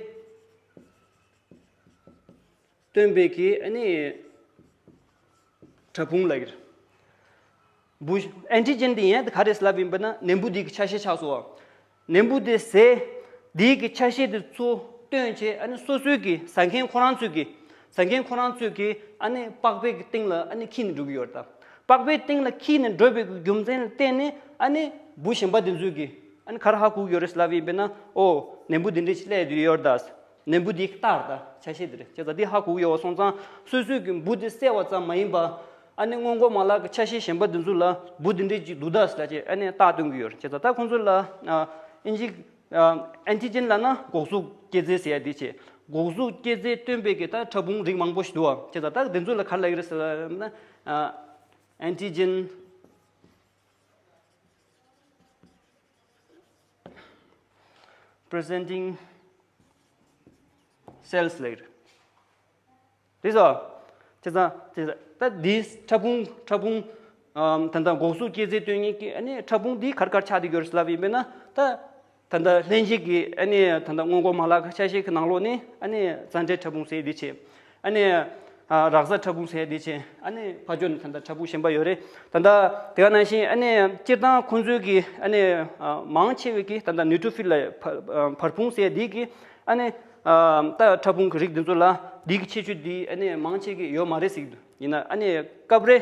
སྟོན་པའི་གི་ཨ་ནི་ཕྲ་ཕུང་ལབ་ཀྱི་རེད། འབུ་ཨན་ཊི་ཇེན་དེ་ཡིན་ཡ་དེ་ག་རེ་ལབ་ཡིན་པ་ན་ནད་འབུ་དེ་གི་ཆ་ཤས་ཆགས་སོང་། ནད་འབུ་དེ་བཟས། དེའི་གི་ཆ་ཤས་དེ་ཚོ་བཏོན་བྱས་ཨ་ནི་སོ་སོའི་གི་ཟ་མཁན་ཁོ་རང་ཚོའི་གི་ཟ་མཁན་ཁོ་རང་ཚོའི་གི་ཨ་ནི་པགས་པའི་གི་སྟེང་ལ་ཨ་ནི་འཁྱིལ་ནས་འགྲོ་གི་ཡོད་རེད་ད། པགས་པའི་སྟེང་ལ་འཁྱིལ་ནས་འགྲོ་བའི་གི་རྒྱུ་མཚན་ལ་བརྟེན་ནས་ཨ་ནི་འབུ་གཞན་པ་དེ་ཚོས་གི་ཨ་ནི་ག་རེ་ཧ་གོ་གི་ཡོད་རེད་ལབ་ཡིན་པས་ན། ཨོ་ནད་འབུ་འདི་འདྲ་ཞིག་སླེབས་བསྡད་ཡོད་རེད་ད། ནད་འབུ་འདི་རྟགས་རེད་ད། ཆ་ཤས་འདི་རེད། བྱས་ཙང་འདི་ཧ་གོ་གི་ཡོད་པ་སོང་ཙང་སོ་སོས་གི་འབུ་འདི་བསད་པ་ཙམ་མ་ཡིན་པ། ཨ་ནི་སྔོན་འགོག་མ་ལག་གི་ཆ་ཤས་གཞན་པ་འདི་ཚོ་ལ་འབུ་འདི་འདྲ་ཅིག་འདུག་ད་ཟེར་ལབ་བྱས་ཨ་ནི་རྟགས་སྟོན་གི་ཡོད་རེད། བྱས་ཙང་ད་ཁོང་ཚོ་ལ་ཨ་ཨིན་ཇི་ཨ་ཨན་ཊི་ཇེན་ལབ་ན་འགོག་གཟུགས་གཅན་གཟན་ཟེར་ཡ་འདི་བྱས། འགོག་གཟུགས་གཅན་གཟན་སྟོན་པའི་གི་ད་ཕྲ་ཕུང་རིགས་མང་པོ་ཞིག་འདུག་བ། བྱས་ཙང་ད་འདི་ཚོ་ལ་ག་རེ་ལབ་ཀྱི་རེད་ཟེར་ལབ་ན་ཨ་ཨན་ཊི་ཇེན། presenting cells layer. དེ་ཚོ་དེ་ཚོ་དེ་ཚོ་ད་འདིའི་ཕྲ་ཕུང་ཕྲ་ཕུང་ཨམ་ད་ལྟ་འགོག་གཟུགས་སྐྱེད་རྫས་སྟོན་མཁན་གྱི་ཨ་ནི་ཕྲ་ཕུང་འདི་ག་རེ་ག་རེ་ཆགས་བསྡད་ཡོད་རེད་ལབ་ཡིན་པས་ན། ད་ད་ལྟ་ལྷན་སྐྱེས་ཀྱི་ཨ་ནི་ད་ལྟ་སྔོན་འགོག་མ་ལག་ཆ་ཤས་ཀྱི་ནང་ལོགས་ནས་ཨ་ནི་རྩ་འབྲེལ་ཕྲ་ཕུང་ཟེར་འདི་བྱས། ཨ་ནི་ཨ་རགས་ཕྲ་ཕུང་ཟེར་འདི་བྱས། ཨ་ནི་ཕར་ཕྱོགས་ནས་ད་ལྟ་ཕྲ་ཕུང་གཞན་པ་ཡོད་རེད། ད་ལྟ་དེ་ག་ནང་བཞིན་ཨ་ནི་སྤྱིར་བཏང་ཁོང་ཚོའི་གི་ཨ་ནི་ཨ་མང་ཆེ་བའི་གི་ད་ལྟ་ནིའུ་ཊྲོ་ཕིལ་ལ་བ་བར་ཕུང་ཟེར་འདི་གི་ཨ་ནི་ཨ་ད་ཕྲ་ཕུང་གི་རིགས་འདི་ཚོ་ལ་འདི་གི་ཁྱད་ཆོས་འདི་ཨ་ནི་མང་ཆེ་གི་ཡོད་མ་རེད་ཟེར་གྱི་འདུག་ཡིན་ན་ཨ་ནི་སྐབས་རེ་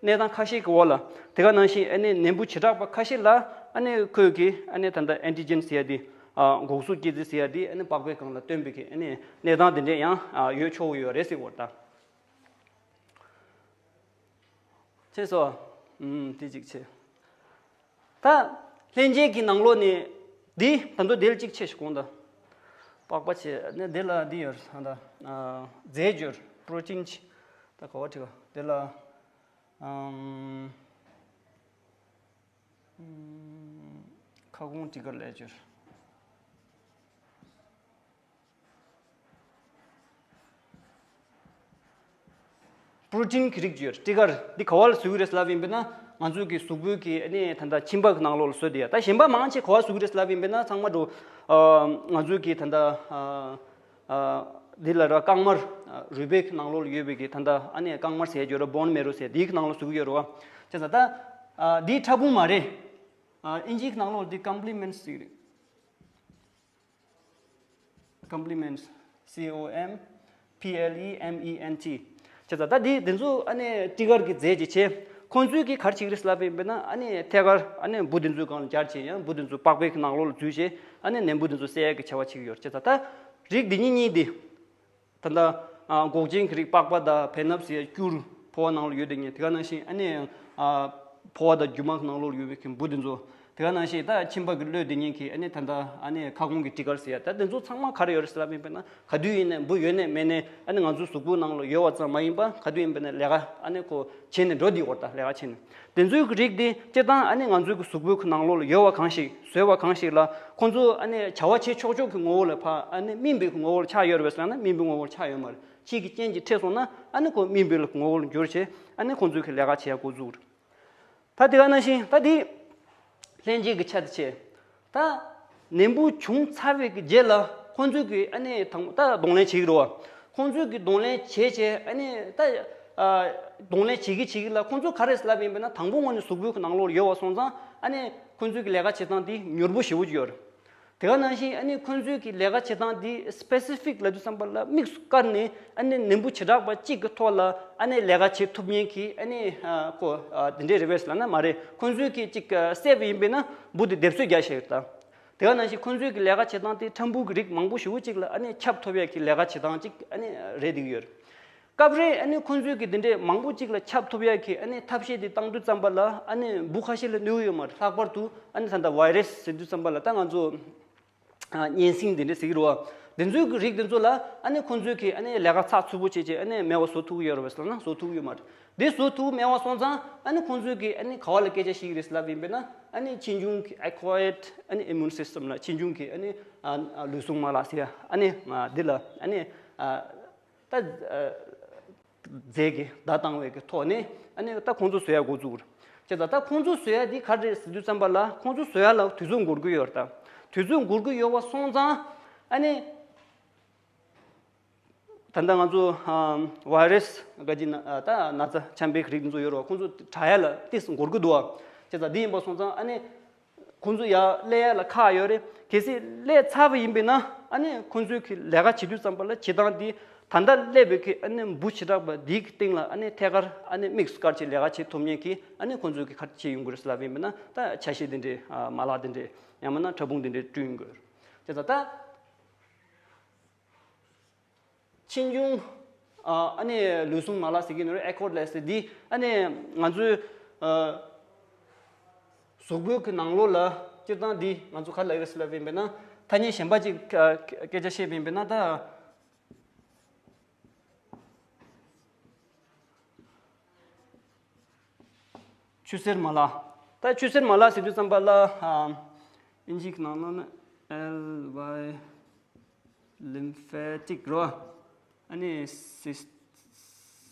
གནས་སྟངས་ཁ་ཤས་ཀྱི་འོག་ལ། དེ་ག་ནང་བཞིན་ཨ་ནི་ནད་འབུ་བྱེ་བྲག་པ་ཁ་ཤས་ལ་ཨ་ནི་ཁོས་ཀྱི་ཨ་ནི་ད་ལྟ་ཨན་ཊི་ཇེན་ཟེར་ཡ་དེ་ཨ་འགོག་གཟུགས་སྐྱེད་རྫས་ཟེར་ཡ་དེ་ཨ་ནི་པགས་པའི་སྒང་ལ་བཏོན་པའི་གི་ཨ་ནི་གནས་སྟངས་དེ་འདྲས་ཡང་ཨ་ཡོད་ཆོག་གི་ཡོད་རེད་ཟེར་བ་ད། ཚེ་སོ། ཨུམ་དེ་གཅིག་བྱས། ད་ལྷན་སྐྱེས་ཀྱི་ནང་ལོགས་ནས་འདི་ད་དུང་དེ་ལ་གཅིག་བྱས་ཤིག་གོང་དུ། པགས་པ་བྱས་ནས་དེ་ལ་འདི་ཡོད་ད་ལྟ། རྫས་སྦྱོར་པྲོ་ཊིན་བྱས། ད་ག་བ་བྲིས་པ་དེ་ལ། ཨམ། ཁ་སྐོང་ཊི་གར་ལས་སྦྱོར། པྲོ་ཊིན་གྱི་རིགས་ཡོད། ཊི་གར་འདི་ག་བ་ལ་བཟོ་གི་རེད་ལབ་ཡིན་པས་ན། ང་ཚོ་གི་གཟུགས་པོའི་གི་ཨ་ནི་ད་ལྟ་མཆིན་པ་གི་ནང་ལོགས་ལ་བཟོ་དེ་ཡ། ད་གཞན་པ་མང་ཆེ་ག་བ་བཟོ་གི་རེད་ལབ་ཡིན་པས་ན། ཚང་མ་འགྲོ། ཨ་ང་ཚོའི་གི་ད་ལྟ་ཨ་ཨ་འདི་ལ་ར་རྐང་དམར་རུས་པའི་གི་ནང་ལོགས་ལ་ཡོད་པའི་གི་ད་ལྟ་ཨ་ནི་རྐང་དམར་ཟེར་ཡ་ཡོད་ར། བོན་མེ་རོ་ཟེར་འདིའི་གི་ནང་ལོགས་བཟོ་གི་ཡོད་ར་བ། བྱས་ཙང་ད་ཨ་འདི་ཕྲ་ཕུང་མ་རེད། ཨ་ཨིན་ཇིའི་གི་ནང་ལོགས་ལ་འདི་ཀོམ་པི་ལི་མེན་ཊི་ཟེར་གི་རེད། Complements, C O M P L E M E N T། བྱས་ཙང་ད་འདི་འདི་ཚོ་ཨ་ནི་ཊི་གར་གྱི་རྫས་ཀྱི་ཆེ། ཁོང་ཚོས་ཀྱི་ག་རེ་བྱེད་ཀྱི་རེད་ལབ་ཡིན་པས་ན། ཨ་ནི་ཐད་ཀར་ཨ་ནི་འབུ་འདི་ཚོའི་སྒང་ལ་སྦྱར་བྱས། ཡང་འབུ་འདི་ཚོ་པགས་པའི་གི་ནང་ལོགས་ལ་འཛུལ་བྱས། ཨ་ནི་ནད་འབུ་འདི་ཚོ་བསད་ཡག་གི་བྱ་བ་བྱེད་ཀྱི་ཡོད། བྱས་ཙང་ད་རིགས་འདི་གཉིས་གཉིས་འདི། ད་ལྟ་ཨ་འགོག་ཆེན་གྱི་རིགས་པགས་པ་དང་བེ་སྣབས་ཟེར་སྐྱུར་ཕོ་བ་ནང་ལ་ཡོད་དེ་ཉིད། དེ་ག་ནང་བཞིན་ཨ་ནི་ཨ་ཕོ་བ་དང་རྒྱུ་མ་གི་ནང་ལོགས་ལ་ཡོད་པའི་གི་འབུ་དེ་ཚོ། དེ་ག་ནང་བཞིན་ད་མཆིན་པ་གི་གློད་དེ་ཉིད་ཀྱི་ཨ་ནི་ད་ལྟ་ཨ་ནི་ཁ་སྐོང་གི་ཊི་གར་ཟེར་ཡ། ད་དེ་ཚོ་ཚང་མ་ག་རེ་ཡོད་རེད་ཟེར་ལབ་ཡིན་པས་ན། ག་དུས་ཡིན་ནའི་འབུ་ཡོད་ནའི་མེད་ནའི་ཨ་ནི་ང་ཚོའི་གཟུགས་པོའི་ནང་ལ་ཡོད་པ་ཙམ་མ་ཡིན་པ། ག་དུས་ཡིན་པས་ན་ལས་ཀ་ཨ་ནི་ཁོ་བྱས་ནས་འགྲོ་བསྡད་ཡོད་རེད། ད་ལས་ཀ་བྱས་ནས། དེ་ཚོའི་གི་རིགས་དེ་སྤྱིར་བཏང་ཨ་ནི་ང་ཚོའི་གི་གཟུགས་པོའི་གི་ནང་ལོགས་ལ་ཡོད་པ་གང་ཞིག་བཟོས་པ་གང་ཞིག་ལ། ཁོང་ཚོ་ཨ་ནི་བྱ་བ་བྱེད་ཆོག་ཆོག་གི་ངོ་བོ་ལ་ཕར་ཨ་ནི་སྨིན་པའི་གི་ངོ་བོ་ལ་ཆགས་ཡོད་རེད་པས་ཟེར་ན། སྨིན་པའི་ངོ་བོ་ལ་ཆགས་ཡོད་མ་རེད། ཕྱིས་ཀྱི་རྐྱེན་གྱིས་འཕྲད་སོང་ན་ཨ་ནི་ཁོ་སྨིན་པའི་ངོ་བོ་ལ་འགྱུར་བྱས། ཨ་ནི་ཁོང་ཚོའི་གི་ལས་ཀ་བྱེད་ཡ་འགོ་འཛུགས་རེད། ད་དེ་ག་ནང་བཞིན་ད་དེ་ལྷན་སྐྱེས་ཀྱི་ཆ་དེ་བྱས། ད་ནད་འབུ་བྱུང་ཚར་བའི་གི་རྗེས་ལ་ཁོང་ཚོས་གི་ཨ་ནི་དང་ད་གདོང་ལེན་བྱེད་ཀྱི་རེད་བ། ཁོང་ཚོས་གི་གདོང་ལེན་བྱས་བྱས། ཨ་ནི་ད་ཨ་གདོང་ལེན་བྱེད་ཀྱི་བྱེད་ཀྱི་ལ། ཁོང་ཚོ་ག་རེ་ལབ་ཡིན་པས་ན། དང་པོ་ངོས་ནས་གཟུགས་པོའི་གི་ནང་ལོགས་ལ་ཡོད་པ་སོང་ཙང་ཨ་ནི་ཁོང་ཚོས་གི་ལས་ཀ་བྱེད་སྟངས་དེ་མྱུར་པོ་ཞེ་པོ་ཅིག་ཡོད་རེད། དེ་ག་ནང་བཞིན་ཨ་ནི་ཁོང་ཚོའི་གི་ལས་ཀ་བྱེད་སྟངས་འདི་སི་པེ་སི་ཕིག་ལབ་དུས་ཙམ་པ་ལ་དམིགས་སུ་བཀར་ནས། ཨ་ནི་ནད་འབུ་བྱེ་བྲག་པ་གཅིག་གི་ཐོག་ལ་ཨ་ནི་ལས་ཀ་བྱེད་ཐུབ་མཁན་གྱི་ཨ་ནི་ཨ་ཁོ་ཨ་དེ་འདྲའི་རེད་པས་ལབ་ན་མ་རེད། ཁོང་ཚོའི་གི་གཅིག་ཨ་བསད་པ་ཡིན་པས་ན་འབུ་དེ་སྡེབ་གསོད་རྒྱག་ཤེས་ཡོད་ད། དེ་ག་ནང་བཞིན་ཁོང་ཚོའི་གི་ལས་ཀ་བྱེད་སྟངས་དེ་ཕྲ་འབུ་གི་རིགས་མང་པོ་ཞེ་པོ་གཅིག་ལ་ཨ་ནི་ཁྱབ་ཐུབ་ཡག་གི་ལས་ཀ་བྱེད་སྟངས་གཅིག་ཨ་ནི་རེད་བསྡད་ཀྱི་ཡོད། སྐབས་རེ་ཨ་ནི་ཁོང་ཚོའི་གི་འདི་འདྲའི་མང་པོ་གཅིག་ལ་ཁྱབ་ཐུབ་ཡག་གི་ཨ་ནི་ཐབས་ཤེས་དེ་བཏང་དུས་ཙམ་པ་ལ་ཨ་ནི་འབུ་ཁ་ཤས་ལ་གནོད་ཀྱི་ཡོད་མ་རེད། ལྷག་པར་དུ་ཨ་ནི་ད་ལྟ་བྷའི་རེ་སི་ཟེར་དུས་ཙམ་པ་ལ་ད་ང་ཚོ་ཨ་གཉན་སྲིན་འདི་འདྲ་ཟེར་གྱི་རེད་བ། འདི་ཚོའི་གི་རིགས་འདི་ཚོ་ལ་ཨ་ནི་ཁོང་ཚོའི་གི་ཨ་ནི་ལས་ཀ་ཚགས་ཚུད་པོ་བྱས་བྱས། ཨ་ནི་མེད་པ་བཟོ་ཐུབ་ཀྱི་ཡོད་རེད་པས་ཟེར་ན་བཟོ་ཐུབ་ཀྱི་ཡོད་མ་རེད། འདི་བཟོ་ཐུབ་མེད་པ་སོང་ཙང་ཨ་ནི་ཁོང་ཚོའི་གི་ཨ་ནི་ག་བ་ལ་སྐད་ཆ་བཤད་ཀྱི་རེད་ཟེར་ལབ་ཡིན་པས་ན། ཨ་ནི་ཕྱིས་འབྱུང་གི་acquired ཨ་ནི་immune system ལ། ཕྱིས་འབྱུང་གི་ཨ་ནི་ཨ་ཨ་ལུས་ཟུངས་མ་ལག་ཟེར་ཡ། ཨ་ནི་ཨ་འདི་ལ་ཨ་ནི་ཨ་ད་ཨ་རྫས་ཀྱི་བརྡ་བཏང་བའི་གི་ཐོག་ནས་ཨ་ནི་ད་ཁོང་ཚོ་བཟོ་ཡ་འགོ་བཙུགས་རེད། བྱས་ཙང་ད་ཁོང་ཚོ་བཟོ་ཡ་འདི་ག་རེ་རེད་ཟེར་དུས་ཙམ་པ་ལ། ཁོང་ཚོ་བཟོ་ཡ་ལ་དུས་ཚོད་འགོར་གི་ཡོད་རེད་ད། དུས་ཚོད་འགོར་གི་ཡོད་པ་སོང་ཙང་ཨ་ནི་ད་ལྟ་ང་ཚོ་ཨ་བྷའི་རེ་སི་ག་ཅི་ན་ཨ་ད་ན་ཚ་ཆམ་པའི་རིགས་འདི་ཚོ་ཡོད་རེད་བ། ཁོང་ཚོ་དྲག་ཡ་ལ་ཏིས་འགོར་གི་འདུག་བ། བྱས་ཙང་འདི་ཡིན་པ་སོང་ཙང་ཨ་ནི་ཁོང་ཚོ་ཡར་སླེབས་ཡ་ལ་ཁག་ཡོད་རེད། གལ་སྲིད་སླེབས་ཚར་བ་ཡིན་པས་ན་ཨ་ནི་ཁོང་ཚོའི་གི་ལས་ཀ་བྱེད་དུས་ཙམ་པ་ལ་བྱེད་སྟངས་འདི་ད་ལྟ་སླེབས་པའི་གི་ཨ་ནི་འབུ་བྱེ་བྲག་པ་འདི་གི་སྟེང་ལ་ཨ་ནི་ཐད་ཀར་ཨ་ནི་དམིགས་སུ་བཀར་བྱས་ལས་ཀ་བྱེད་ཐུབ་མཁན་གྱི་ཨ་ནི་ཁོང་ཚོའི་གི་ག་རེ་བྱས་ཡོང་གི་རེད་ཟེར་ལབ་ཡིན་པས་ན། ད་ཆ་ཤས་འདི་འདྲའི་ཨ་མ་ལག་འདི་འདྲའི་ཡང་མིན་ན་ཕྲ་ཕུང་འདི་འདྲའི་བསྐྲུན་ཡོང་གི་ཡོད་རེད། བྱས་ཙང་ད། ཕྱིས་འབྱུང་ཨ་ཨ་ནི་ལུས་ཟུངས་མ་ལག་ཟེར་གྱི་ནི་རེད། ཨེ་ཀོར་ལེ་ཟེར་འདི་ཨ་ནི་ང་ཚོའི་ཨ་གཟུགས་པོའི་གི་ནང་ལོགས་ལ་སྤྱིར་བཏང་འདི་ང་ཚོ་ག་རེ་ལབ་ཀྱི་རེད་ཟེར་ལབ་ཡིན་པས་ན། ཐ་སྙད་གཞན་པ་ཅིག་ཨ་སྐད་ཆ་བཤད་པ་ཡིན་པས་ན། ད་ཆུ་སེར་མ་ལག་ད་ཆུ་སེར་མ་ལག་ཟེར་དུས་ཙམ་པ་ལ་ཨ་ཨིན་ཇི་གི་ནང་ལོགས་ན། L Y lymphatic རོ། ཨ་ནི་སིས་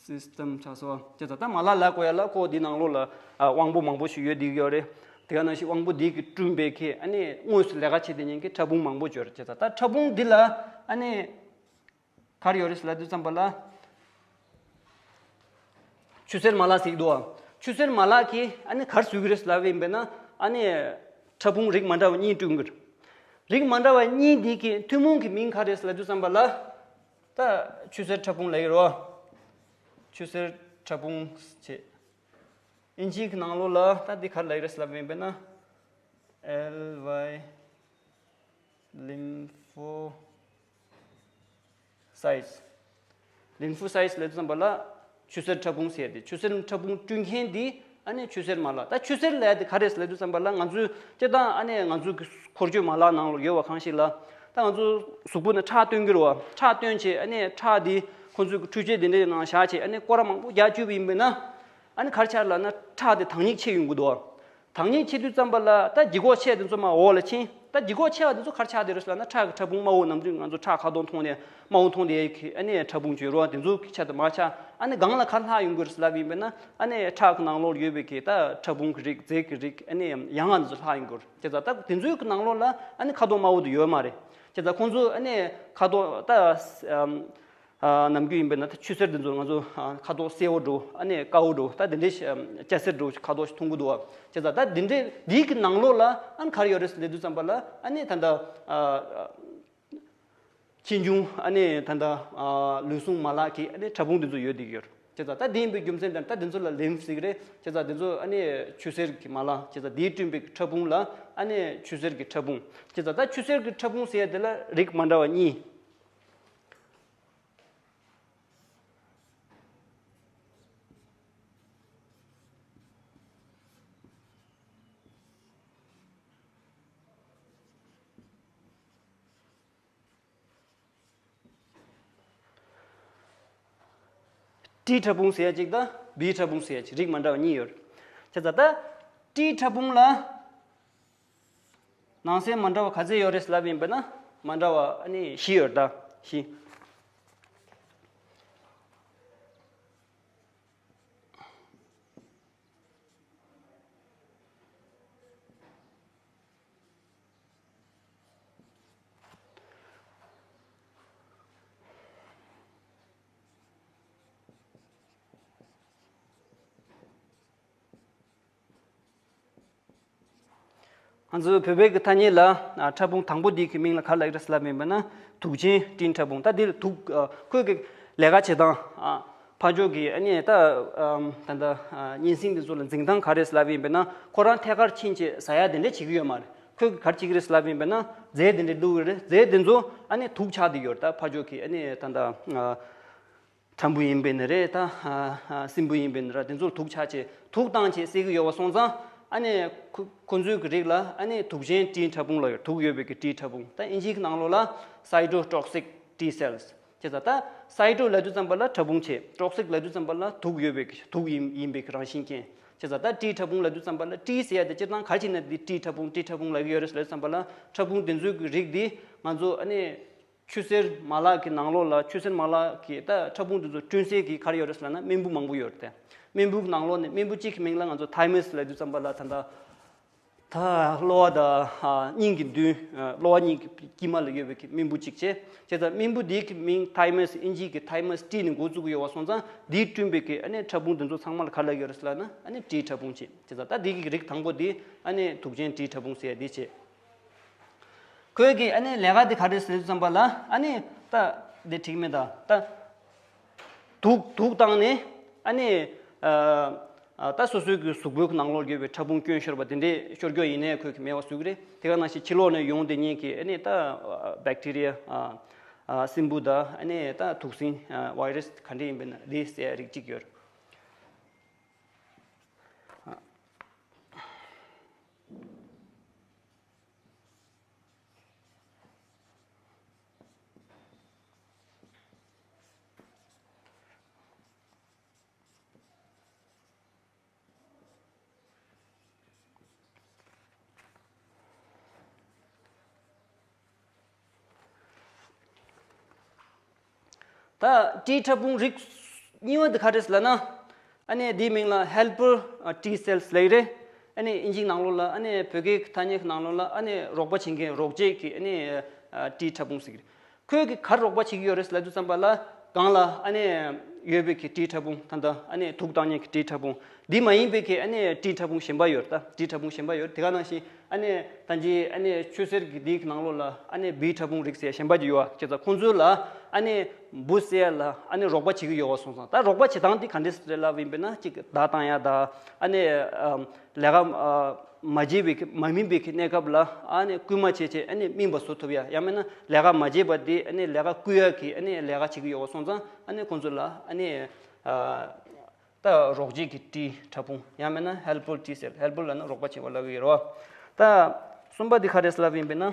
སིས་ཊམ་ཆགས་སོ། དེ་ད་ལྟ་མ་ལག་ལ་བཀོད་ཡ་ལ་ཁོ་འདི་ནང་ལོགས་ལ་ཨ་དབང་པོ་མང་པོ་ཞིག་ཡོད་བསྡད་ཡོད་རེད། དེ་ག་ནང་བཞིན་དབང་པོ་འདི་གི་བསྐྲུན་པའི་གི་ཨ་ནི་དངོས་སུ་ལས་ཀ་བྱེད་བསྡད་མཁན་གྱི་ཕྲ་ཕུང་མང་པོ་ཡོད་རེད། དེ་ད་ལྟ་ཕྲ་ཕུང་འདི་ལ་ཨ་ནི་ག་རེ་ཡོད་རེད་ཟེར་ལབ་དུས་ཙམ་པ་ལ། ཆུ་སེར་མ་ལག་ཟེར་གྱི་འདུག་ཨ། ཆུ་སེར་མ་ལག་གིས་ཨ་ནི་ག་རེ་བཟོ་གི་རེད་ལབ་ཡིན་པས་ན། ཨ་ནི་ཕྲ་ཕུང་རིགས་མ་འདྲ་བ་གཉིས་བསྐྲུན་གྱི་རེད། རིགས་མ་འདྲ་བ་གཉིས་འདི་གི་ཐུན་མོང་གི་མིང་ག་རེ་རེད་ལབ་དུས་ཙམ་པ་ལ། ད་ཆུ་སེར་ཕྲ་ཕུང་ལབ་ཀྱི་རེད་བ། ཆུ་སེར་ཕྲ་ཕུང་བྱས། ཨིན་ཇིའི་གི་ནང་ལོགས་ལ་ད་འདི་ག་རེ་ལབ་ཀྱི་རེད་ལབ་ཡིན་པས་ན། L Y lymphocytes། Lymphocytes ལབ་དུས་ཙམ་པ་ལ་ཆུ་སེར་ཕྲ་ཕུང་ཟེར་ཏེ། ཆུ་སེར་ཕྲ་ཕུང་བསྐྲུན་མཁན་འདི་ཨ་ནི་ཆུ་སེར་མ་ལག་ད་ཆུ་སེར་ལབ་དེ་ག་རེ་ལབ་དུས་ཙམ་པ་ལ། ང་ཚོའི་སྤྱིར་བཏང་ཨ་ནི་ང་ཚོའི་གི་འཁོར་སྐྱོད་མ་ལག་ནང་ལ་ཡོད་པ་གང་ཞིག་ལ། ད་ང་ཚོ་གཟུགས་པོ་ནང་ཁྲག་བཏོན་གྱི་རེད་བ། ཁྲག་བཏོན་བྱས་ཨ་ནི་ཁྲག་འདི་ཁོ་ཚོའི་གི་འཕྲུལ་ཆས་འདི་འདྲའི་ནང་བཞག་བྱས་ཨ་ནི་སྐོར་ར་མང་པོ་རྒྱག་བཅུག་པ་ཡིན་པས་ན། ཨ་ནི་ག་རེ་ཆགས་ལབ་ན་ཁྲག་དེ་དྭངས་སྙིགས་ཆེ་ཡོང་གི་འདུག་བ། དྭངས་སྙིགས་ཆེ་དུས་ཙམ་པ་ལ་ད་ལྗིད་ཁོག་ཆེ་དེ་ཚོ་མར་འོག་ལ་ཕྱིན། ད་ལྗིད་ཁོག་ཆེ་བ་དེ་ཚོ་ག་རེ་ཆགས་བསྡད་རེད་ཟེར་ལབ་ན། ཁྲག་གི་ཕྲ་ཕུང་དམར་པོ། ནམ་རྒྱུན་ང་ཚོ་ཁྲག་ཁ་དོག་མཐོང་ནས་དམར་པོ་མཐོང་བསྡད་ཡ་གི་ཨ་ནི་ཕྲ་ཕུང་ཅིག་ཡོད་རེད་བ། དེ་ཚོ་གི་ཆ་དེ་མར་ཆགས། ཨ་ནི་སྒང་ལ་ག་རེ་ལྷག་ཡོང་གི་རེད་ཟེར་ལབ་ཡིན་པས་ན། ཨ་ནི་ཁྲག་གི་ནང་ལོགས་ཡོད་པའི་གི་ད་ཕྲ་ཕུང་གི་རིགས། རྫས་ཀྱི་རིགས། ཨ་ནི་ཡང་ཡང་དེ་ཚོ་ལྷག་ཡོང་གི་རེད། བྱས་ཙང་ད་དེ་ཚོའི་གི་ནང་ལོགས་ལ་ཨ་ནི་ཁ་དོག་དམར་པོ་དེ་ཡོད་མ་རེད། བྱས་ཙང་ཁོང་ཚོ་ཨ་ནི་ཁ་དོག་ད་ཨམ། ཨ་ནམ་རྒྱུན་ཡིན་པས་ན་ད་ཆུ་སེར་འདི་ཚོ་ང་ཚོ་ཨ་ཁ་དོག་སེར་པོ་འདྲ་བོ། ཨ་ནི་དཀར་པོ་འདྲ་བོ། ད་དེ་འདྲའི་ཤ་སྐྱ་སེར་འདྲ་བོ་ཁ་དོག་ཞིག་མཐོང་གི་འདུག་བ། བྱས་ཙང་ད་དེ་འདྲའི་འདིའི་གི་ནང་ལོགས་ལ་ཨ་ནི་ག་རེ་ཡོད་རེད་ཟེར་ལབ་དུས་ཙམ་པ་ལ། ཨ་ནི་ད་ལྟ་ཨ་ཨ་ཆེ་ཆུང་། ཨ་ནི་ད་ལྟ་ཨ་ལུས་ཟུངས་མ་ལག་གི་ཨ་ནི་ཕྲ་ཕུང་འདི་ཚོ་ཡོད་བསྡད་ཀྱི་ཡོད་རེད། བྱས་ཙང་ད་དེ་ཡིན་པའི་རྒྱུ་མཚན་དེ་ད་དེ་ཚོ་ལ་ལིམ་ཕ་ཟེར་གྱི་རེད། བྱས་ཙང་དེ་ཚོ་ཨ་ནི་ཆུ་སེར་གྱི་མ་ལག་བྱས་ཙང་དེས་བསྐྲུན་པའི་ཕྲ་ཕུང་ལ་ཨ་ནི་ཆུ་སེར་གྱི་ཕྲ་ཕུང་། བྱས་ཙང་ད་ཆུ་སེར་གྱི་ཕྲ་ཕུང་ཟེར་ཡ་དེ་ལ་རིགས་མ་འདྲ་བ་གཉིས། ཊི་ཕྲ་ཕུང་ཟེར་ཡ་གཅིག་དང་བི་ཕྲ་ཕུང་ཟེར་ཡ་གཅིག། རིགས་མ་འདྲ་བ་གཉིས་ཡོད་རེད། བྱས་ཙང་ད་ཊི་ཕྲ་ཕུང་ལ་ནང་གསེས་མ་འདྲ་བ་ག་ཚད་ཡོད་རེད་ལབ་ཡིན་པ་ན། མ་འདྲ་བ་ཨ་ནི་བཞི་ཡོད་རེད། ད་བཞི། ང་ཚོའི་བོད་པའི་གི་ཐ་སྙད་ལ་ཨ་ཕྲ་ཕུང་དང་པོ་འདི་གི་མིང་ལ་ག་རེ་ལབ་ཀྱི་རེད་ལབ་ཡིན་པ་ན། དུག་ཅན་ཊི་ཕྲ་ཕུང་། ད་འདི་ལ་དུག་ཨ་ཁོའི་གི་ལས་ཀ་བྱེད་སྟངས། ཨ་ཕར་ཕྱོགས་ཀྱི་ཨ་ནི་ད་ཨམ་ད་ལྟ་ཨ་གཉན་སྲིན་འདི་ཚོ་ལ་འཛིན་སྟངས་ག་རེ་རེད་ལབ་ཡིན་པ་ན། ཁོ་རང་ཐད་ཀར་ཕྱིན་བྱས་ཟ་ཡ་དེ་འདྲ་བྱེད་ཀྱི་ཡོད་མ་རེད། ཁོས་ག་རེ་བྱེད་ཀྱི་རེད་ལབ་ཡིན་པ་ན། རྫས་དེ་འདྲ་བླུགས་ཀྱི་རེད། རྫས་དེ་ཚོ་ཨ་ནི་དུག་ཆགས་བསྡད་ཡོད་རེད། ད་ཕར་ཕྱོགས་ཀྱི་ཨ་ནི་ད་ལྟ་ཨ་ཁྲམ་བུ་ཡིན་པས་ནི་རེད། ད་ཨ་ཨ་སྲིན་བུ་ཡིན་པས་ནི་རེད། དེ་ཚོར་དུག་ཆགས་བྱས་དུག་བཏང་བྱས་བསད་ཀྱི་ཡོད་པ་སོང་ཙང་། ཨ་ནི་ཁོ་ཁོ་ཚོའི་གི་རིགས་ལ་ཨ་ནི་དུག་ཅན་ཊི་ཕྲ་ཕུང་ལབ་ཡོད། དུག་ཡོད་པའི་གི་ཊི་ཕྲ་ཕུང་། ད་ཨིན་ཇིའི་གི་ནང་ལོགས་ལ་སའི་ཊོ་ཊོག་སིག་ཊི་སེལ་ཟེར། བྱས་ཙང་ད་སའི་ཊོ་ལབ་དུས་ཙམ་པ་ལ་ཕྲ་ཕུང་བྱས། ཊོག་སིག་ལབ་དུས་ཙམ་པ་ལ་དུག་ཡོད་པའི་གི་དུག་ཡིན་ཡིན་པའི་གི་རང་བཞིན་ཅན། བྱས་ཙང་ད་ཊི་ཕྲ་ཕུང་ལབ་དུས་ཙམ་པ་ལ་ཊི་ཟེར་ཡ་དེ་སྤྱིར་བཏང་ག་རེ་བྱས་ནས་འདི་ཊི་ཕྲ་ཕུང་ཊི་ཕྲ་ཕུང་ལབ་ཀྱི་ཡོད་རེད་ལབ་དུས་ཙམ་པ་ལ། ཕྲ་ཕུང་དེ་ཚོའི་གི་རིགས་འདི་ང་ཚོ་ཨ་ནི་ཆུ་སེར་མ་ལག་གི་ནང་ལོགས་ལ། ཆུ་སེར་མ་ལག་གི་ད་ཕྲ་ཕུང་དེ་ཚོ་བསྐྲུན་སའི་གི་ག་རེ་ཡོད་རེད་ཟེར་ན། རྨེན་བུ་མང་པོ་ཡོད་རེད་དེ། རྨེན་བུ་གི་ནང་ལོགས་ནས་རྨེན་བུ་གཅིག་གི་མིང་ལ་ང་ཚོ་ཐའི་མཱས་ལབ་དུས་ཙམ་པ་ལ། ད་ལྟ་ད་གློ་བ་དང་ཨ་སྙིང་གི་མདུན། ཨ་གློ་བ་སྙིང་གི་དཀྱིལ་མ་ལ་ཡོད་པའི་གི་རྨེན་བུ་གཅིག་བྱས། བྱས་ཙང་རྨེན་བུ་འདིའི་གི་མིང་ཐའི་མཱས། ཨིན་ཇིའི་གི་ཐའི་མཱས་ཊི་ནས་འགོ་བཙུགས་ཀྱི་ཡོད་པ་སོང་ཙང་། འདིས་བསྐྲུན་པའི་གི་ཨ་ནི་ཕྲ་ཕུང་དེ་ཚོ་ཚང་མ་ལ་ག་རེ་ལབ་ཀྱི་ཡོད་རེད་ཟེར་ལབ་ན། ཨ་ནི་ཊི་ཕྲ་ཕུང་བྱས། བྱས་ཙང་ད་འདི་གི་རིགས་དང་པོ་འདི་ཨ་ནི་དུག་ཅན་ཊི་ཕྲ་ཕུང་ཟེར་ཡ་འདི་བྱས། ཁོའི་གི་ཨ་ནི་ལས་ཀ་དེ་ག་རེ་ཟེར་དུས་ཙམ་པ་ལ། ཨ་ནི་ད་འདི་འགྲིག་མེད་ད། ད་དུག་དུག་བཏང་ནས་ཨ་ནི་ཨ་ཨ་ད་སོ་སོའི་གི་གཟུགས་པོའི་གི་ནང་ལོགས་ཡོད་པའི་ཕྲ་ཕུང་སྐྱོན་ཤོར་བ་དེ་འདྲས་ཤོར་རྒྱུ་ཡིན་ནའི་ཁོའི་གི་མེད་པ་བཟོ་གི་རེད། དེ་ག་ནང་བཞིན་ཕྱི་ལོགས་ནས་ཡོང་བསྡད་མཁན་གི་ཨ་ནི་ད་བེག་ཊི་རི་ཡ། ཨ་ཨ་སྲིན་བུ་དང་། ཨ་ནི་ད་དུག་སྲིན། ཨ་ཝའི་རས་ག་འདྲས་ཡིན་པ་ན་རེད་ཟེར་ཡ་རིགས་གཅིག་ཡོད་རེད། ད་T་ཕྲ་ཕུང་རིགས་གཉིས་པ་འདི་ག་རེ་ཟེར་ལབ་ན། ཨ་ནི་འདིའི་མིང་ལ་helper T cells ལབ་ཀྱི་རེད། ཨ་ནི་དབྱིན་ཇིའི་ནང་ལོགས་ལ། ཨ་ནི་བོད་སྐད་ཀྱི་ཐ་སྙད་ཀྱི་ནང་ལོགས་ལ། ཨ་ནི་རོགས་པ་བྱེད་མཁན་རོགས་བྱེད་ཀྱི་ཨ་ནི་T་ཕྲ་ཕུང་ཟེར་གྱི་རེད། ཁོས་ཀྱི་ག་རེ་རོགས་པ་བྱེད་ཀྱི་ཡོད་རེད་ལབ་དུས་ཙམ་པ་ལ། སྒང་ལ་ཨ་ནི་ཡོད་པའི་གི་T་ཕྲ་ཕུང་ད་ལྟ་ཨ་ནི་དུག་བཏང་མཁན་གྱི་T་ཕྲ་ཕུང་འདི་མ་ཡིན་པའི་གི་ཨ་ནི་T་ཕྲ་ཕུང་གཞན་པ་ཡོད་རེད། ད་T་ཕྲ་ཕུང་གཞན་པ་ཡོད་རེད། དེ་ག་ནང་བཞིན་ཨ་ནི་ད་ཅི་ཨ་ནི་ཆུ་སེར་གྱི་འདིའི་གི་ནང་ལོགས་ལ་ཨ་ནི་B་ཕྲ་ཕུང་རིགས་ཟེར་གཞན་པ་ཅིག་ཡོད་ཨ། བྱས་ཙང་ཁོང་ཚོ་ལ་ཨ་ནི་འབུ་གསོད་ཡ་ལ་ཨ་ནི་རོགས་པ་བྱེད་ཀྱི་ཡོད་པ་སོང་ཙང་། ད་རོགས་པ་བྱེད་སྟངས་འདི་ག་འདྲས་རེད་ལབ་ཡིན་པས་ན། གཅིག་བརྡ་བཏང་ཡ་ད་ཨ་ནི་ཨམ་ལས་ཀ་ཨ་མ་བྱེད་པའི་གི་མ་སྨིན་པའི་གི་གནས་སྐབས་ལ་ཨ་ནི་སྐུལ་མ་བྱས་བྱས་ཨ་ནི་སྨིན་པ་བཟོ་ཐུབ་ཡ། ཡང་མིན་ན་ལས་ཀ་མ་བྱས་པ་དེ་ཨ་ནི་ལས་ཀ་སྐུལ་ཡ་གི་ཨ་ནི་ལས་ཀ་བྱེད་ཀྱི་ཡོད་པ་སོང་ཙང་། ཨ་ནི་ཁོང་ཚོ་ལ་ཨ་ནི་ཨ་ད་རོགས་བྱེད་ཀྱི་T་ཕྲ་ཕུང་ཡང་མིན་ན་helper T cell། helper ལབ་ན་རོགས་པ་བྱེད་པ་ལབ་ཀྱི་ཡོད་རེད་བ། ད་གསུམ་པ་འདི་ག་རེ་ལབ་ཡིན་པས་ན།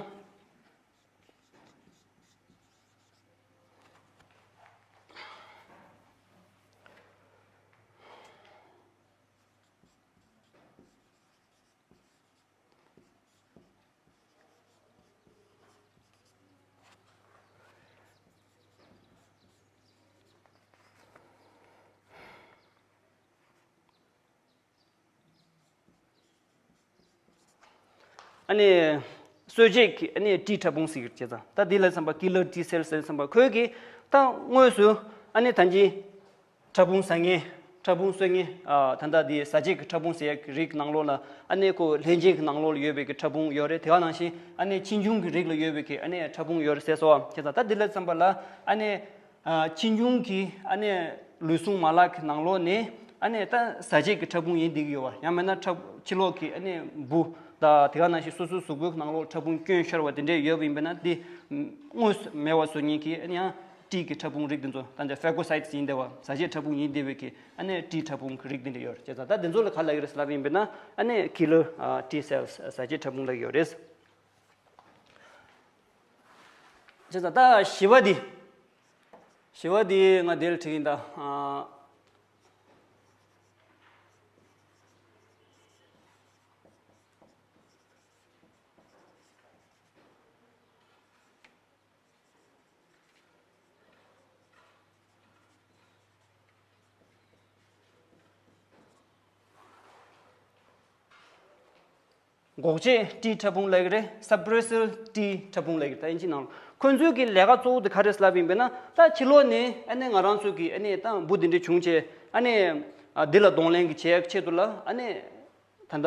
ཨ་ནི་གསོད་བྱེད་ཀྱི་ཨ་ནི་T་ཕྲ་ཕུང་ཟེར་གྱི་རེད། བྱས་ཙང་ད་འདི་ལ་བསམ་པ་killer T cell ཟེར་བསམ་པ། ཁོས་ཀྱི་ད་དངོས་སུ་ཨ་ནི་ད་གིན་ཕྲ་ཕུང་ཟ་མཁན། ཕྲ་ཕུང་གསོད་མཁན། ཨ་ད་ལྟ་འདི་ཟ་བྱེད་ཀྱི་ཕྲ་ཕུང་ཟེར་ཡག་གི་རིགས་ནང་ལོགས་ལ་ཨ་ནི་ཁོ་ལྷན་སྐྱེས་ཀྱི་ནང་ལོགས་ལ་ཡོད་པའི་གི་ཕྲ་ཕུང་ཡོད་རེད། དེ་ག་ནང་བཞིན་ཨ་ནི་ཆེ་ཆུང་གི་རིགས་ལ་ཡོད་པའི་གི་ཨ་ནི་ཕྲ་ཕུང་ཡོད་རེད་ཟེར་སོང་བ། བྱས་ཙང་ད་འདི་ལ་བསམ་པ་ལ་ཨ་ནི་ཨ་ཆེ་ཆུང་གི་ཨ་ནི་ལུས་ཟུངས་མ་ལག་གི་ནང་ལོགས་ནས་ཨ་ནི་ད་ཟ་བྱེད་ཀྱི་ཕྲ་ཕུང་ཡིན་བསྡད་ཀྱི་ཡོད་པ། ཡང་མིན་ན་ཕྲ་ཕྱི་ལོགས་ཀྱི་ཨ་ནི་འབུ་དང་དེ་ག་ནང་བཞིན་སོ་སོའི་གཟུགས་པོའི་ནང་ལོགས་ཕྲ་ཕུང་སྐྱོན་ཤོར་བ་དེ་འདྲས་ཡོད་པ་ཡིན་པ་ན། འདི་དངོས་སུ་མེད་པ་བཟོ་མཁན་གྱི་ཨ་ནི་ཡང་T་གི་ཕྲ་ཕུང་རིགས་འདི་ཚོ་ད་ལྟ་phagocytes ཡིན་བསྡད་པ། ཟ་བྱེད་ཕྲ་ཕུང་ཡིན་བསྡད་པའི་གི་ཨ་ནི་T་ཕྲ་ཕུང་གི་རིགས་འདི་འདྲས་ཡོད་རེད། བྱས་ཙང་ད་འདི་ཚོ་ལ་ག་ལབ་ཀྱི་རེད་ལབ་ཡིན་པ་ན། ཨ་ནི་killer T cells ཟ་བྱེད་ཕྲ་ཕུང་ལབ་ཀྱི་ཡོད་རེད། བྱས་ཙང་ད་བཞི་པ་འདི། བཞི་པ་འདི་ང་འདིར་བྲིས་ཡིན་ད། ཨ། འགོག་བྱེད་T་ཕྲ་ཕུང་ལབ་ཀྱི་རེད། suppressor T་ཕྲ་ཕུང་ལབ་ཀྱི་རེད། ད་དབྱིན་ཇིའི་ནང་ལ་ཁོ་ཚོའི་གི་ལས་ཀ་གཙོ་བོ་དེ་ག་རེ་ལབ་ཡིན་པས་ན། ད་ཕྱི་ལོགས་ནས་ཨ་ནི་ང་རང་ཚོའི་གི་ཨ་ནི་ད་འབུ་འདི་འདྲ་བྱུང་བྱས་ཨ་ནི་ཨ་འདི་ལ་གདོང་ལེན་གྱི་བྱེད་ཆེད་དུ་ལ་ཨ་ནི་ད་ལྟ་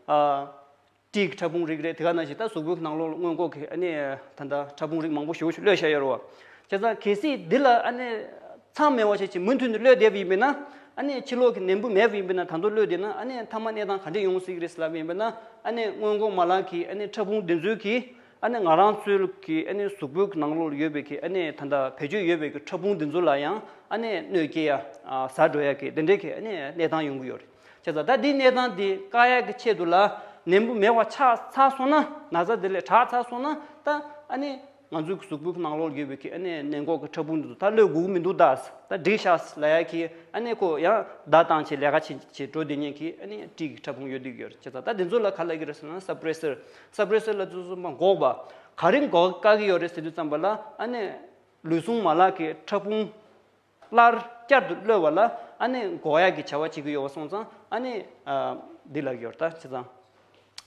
ཨ་T་གི་ཕྲ་ཕུང་རིགས་རེད། དེ་ག་ནང་བཞིན་ད་གཟུགས་པོའི་ནང་ལོགས་ལ་སྔོན་འགོག་གི་ཨ་ནི་ད་ལྟ་ཕྲ་ཕུང་རིགས་མང་པོ་ཞེ་པོ་ཞིག་གློད་བཞག་ཡོད་རེད་བ། བྱས་ཙང་གལ་སྲིད་འདི་ལ་ཨ་ནི་མཚམས་མེད་པ་བྱས་ཀྱི་མུ་མཐུད་ནས་གློད་བསྡད་པ་ཡིན་པས་ན། ཨ་ནི་ཕྱི་ལོགས་ཀྱི་ནད་འབུ་མེད་པ་ཡིན་པས་ན། ད་དུང་གློད་བསྡད་ན་ཨ་ནི་མཐའ་མ་གནས་སྟངས་ག་འདྲ་ཡོང་སྲིད་ཀྱི་རེད་ལབ་ཡིན་པས་ན། ཨ་ནི་སྔོན་འགོག་མ་ལག་གི་ཨ་ནི་ཕྲ་ཕུང་འདི་ཚོས་ཀྱིས་ཨ་ནི་ང་རང་ཚོའི་གི་ཨ་ནི་གཟུགས་པོའི་ནང་ལོགས་ལ་ཡོད་པའི་གི་ཨ་ནི་ད་ལྟ་བེད་སྤྱོད་ཡོད་པའི་གི་ཕྲ་ཕུང་འདི་ཚོ་ལ་ཡང་ཨ་ནི་གནོད་སྐྱེལ་ཡ་ཟ་འགྲོ་ཡ་གི་དེ་འདྲའི་གི་ཨ་ནི་གནས་སྟངས་ཡོང་གི་ཡོད་རེད། བྱས་ཙང་ད་འདི་གནས་སྟངས་འདི་བཀག་ཡག་གི་ཆེད་དུ་ལ་ནད་འབུ་མེད་པ་ཆགས་ཚར་སོང་ན། ན་ཚ་དེ་ལས་དྲག་ཚར་སོང་ན། ད་ཨ་ནི་ང་ཚོའི་གཟུགས་པོའི་ནང་ལོགས་ཡོད་པའི་གི་ཨ་ནི་ནད་འགོག་གི་ཕྲ་ཕུང་འདི་ཚོ་ད་གློད་དགོས་ཀྱི་མི་འདུག་ད་ད་འགྲིག་ཤག་ལབ་ཡག་གི་ཨ་ནི་ཁོ་ཡང་བརྡ་བཏང་བྱས་ལས་ཀ་བྱེད་བྱེད་འགྲོ་བསྡད་མཁན་གྱི་ཨ་ནི་T་གི་ཕྲ་ཕུང་ཡོད་བསྡད་ཀྱི་ཡོད་རེད། བྱས་ཙང་ད་འདི་ཚོ་ལ་ག་ལབ་ཀྱི་རེད་ཟེར་ན་suppressor། suppressor་ལབ་དུས་ཙམ་པ་འགོག་པ། ག་རེ་འགོག་བཀག་གི་ཡོད་རེད་ཟེར་དུས་ཙམ་པ་ལ་ཨ་ནི་ལུས་ཟུངས་མ་ལག་གི་ཕྲ་ཕུང་སླར་བསྐྱར་དུ་གློད་པ་ལ་ཨ་ནི་འགོག་ཡག་གི་བྱ་བ་བྱེད་ཀྱི་ཡོད་པ་སོང་ཙང་། ཨ་ནི་ཨ་འདི་ལབ་ཀྱི་ཡོད་རེད། ད་བྱས་ཙང་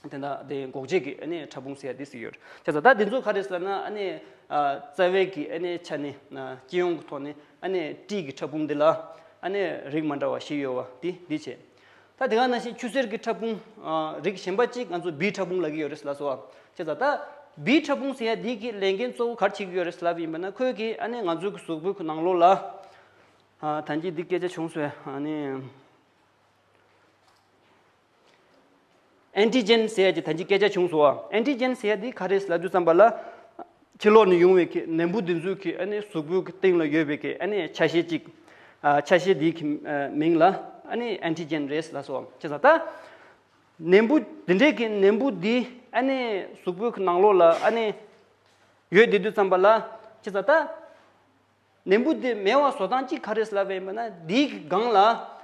དེ་འདྲ་དེ་འགོག་བྱེད་ཀྱི་ཨ་ནི་ཕྲ་ཕུང་ཟེར་ཡ་འདི་ཟེར་ཡོད་རེད། བྱས་ཙང་ད་འདི་ཚོ་ག་རེ་ཟེར་ན། ཨ་ནི་ཨ་རྩ་བའི་གི་ཨ་ནི་ཆ་ནས་ཨ་སྤྱི་ཡོངས་ཀྱི་ཐོག་ནས་ཨ་ནི་T་གི་ཕྲ་ཕུང་འདི་ལ་ཨ་ནི་རིགས་མ་འདྲ་བ་བཞི་ཡོད་པ་འདི་འདི་བྱས། ད་དེ་ག་ནང་བཞིན་ཆུ་སེར་གྱི་ཕྲ་ཕུང་ཨ་རིགས་གཞན་པ་གཅིག་ང་ཚོ་B་ཕྲ་ཕུང་ལབ་ཀྱི་ཡོད་རེད་ལབ་སོང་བ། བྱས་ཙང་ད་B་ཕྲ་ཕུང་ཟེར་ཡ་འདི་གི་ལས་འགན་གཙོ་བོ་ག་རེ་བྱེད་ཀྱི་ཡོད་རེད་ལབ་ཡིན་པ་ན། ཁོས་ཀྱིས་ཨ་ནི་ང་ཚོའི་གི་གཟུགས་པོའི་གི་ནང་ལོགས་ལ་ཨ་ད་གིན་འདི་སྐད་ཆ་བྱུང་སོང་། ཨ་ནི་ཨན་ཊི་ཇེན་ཟེར་ཡ་གི་ད་གིན་སྐད་ཆ་བྱུང་སོང་བ། ཨན་ཊི་ཇེན་ཟེར་ཡ་འདི་ག་རེ་ལབ་དུས་ཙམ་པ་ལ། ཕྱི་ལོགས་ནས་ཡོང་བའི་གི་ནད་འབུ་འདི་ཚོའི་གི་ཨ་ནི་གཟུགས་པོའི་གི་སྟེང་ལ་ཡོད་པའི་གི་ཨ་ནི་ཆ་ཤས་གཅིག་ཨ་ཆ་ཤས་འདིའི་གི་ཨ་མིང་ལ་ཨ་ནི་ཨན་ཊི་ཇེན་རེད་ལབ་སོང་བ། བྱས་ཙང་ད་ནད་འབུ་འདི་འདྲའི་གི་ནད་འབུ་འདི་ཨ་ནི་གཟུགས་པོའི་གི་ནང་ལོགས་ལ་ཨ་ནི་ཡོད་བསྡད་དུས་ཙམ་པ་ལ། བྱས་ཙང་ད་ནད་འབུ་འདི་མེད་པ་བཟོ་སྟངས་གཅིག་ག་རེ་ལབ་པ་ཡིན་པ་ན། འདིའི་གི་སྒང་ལ་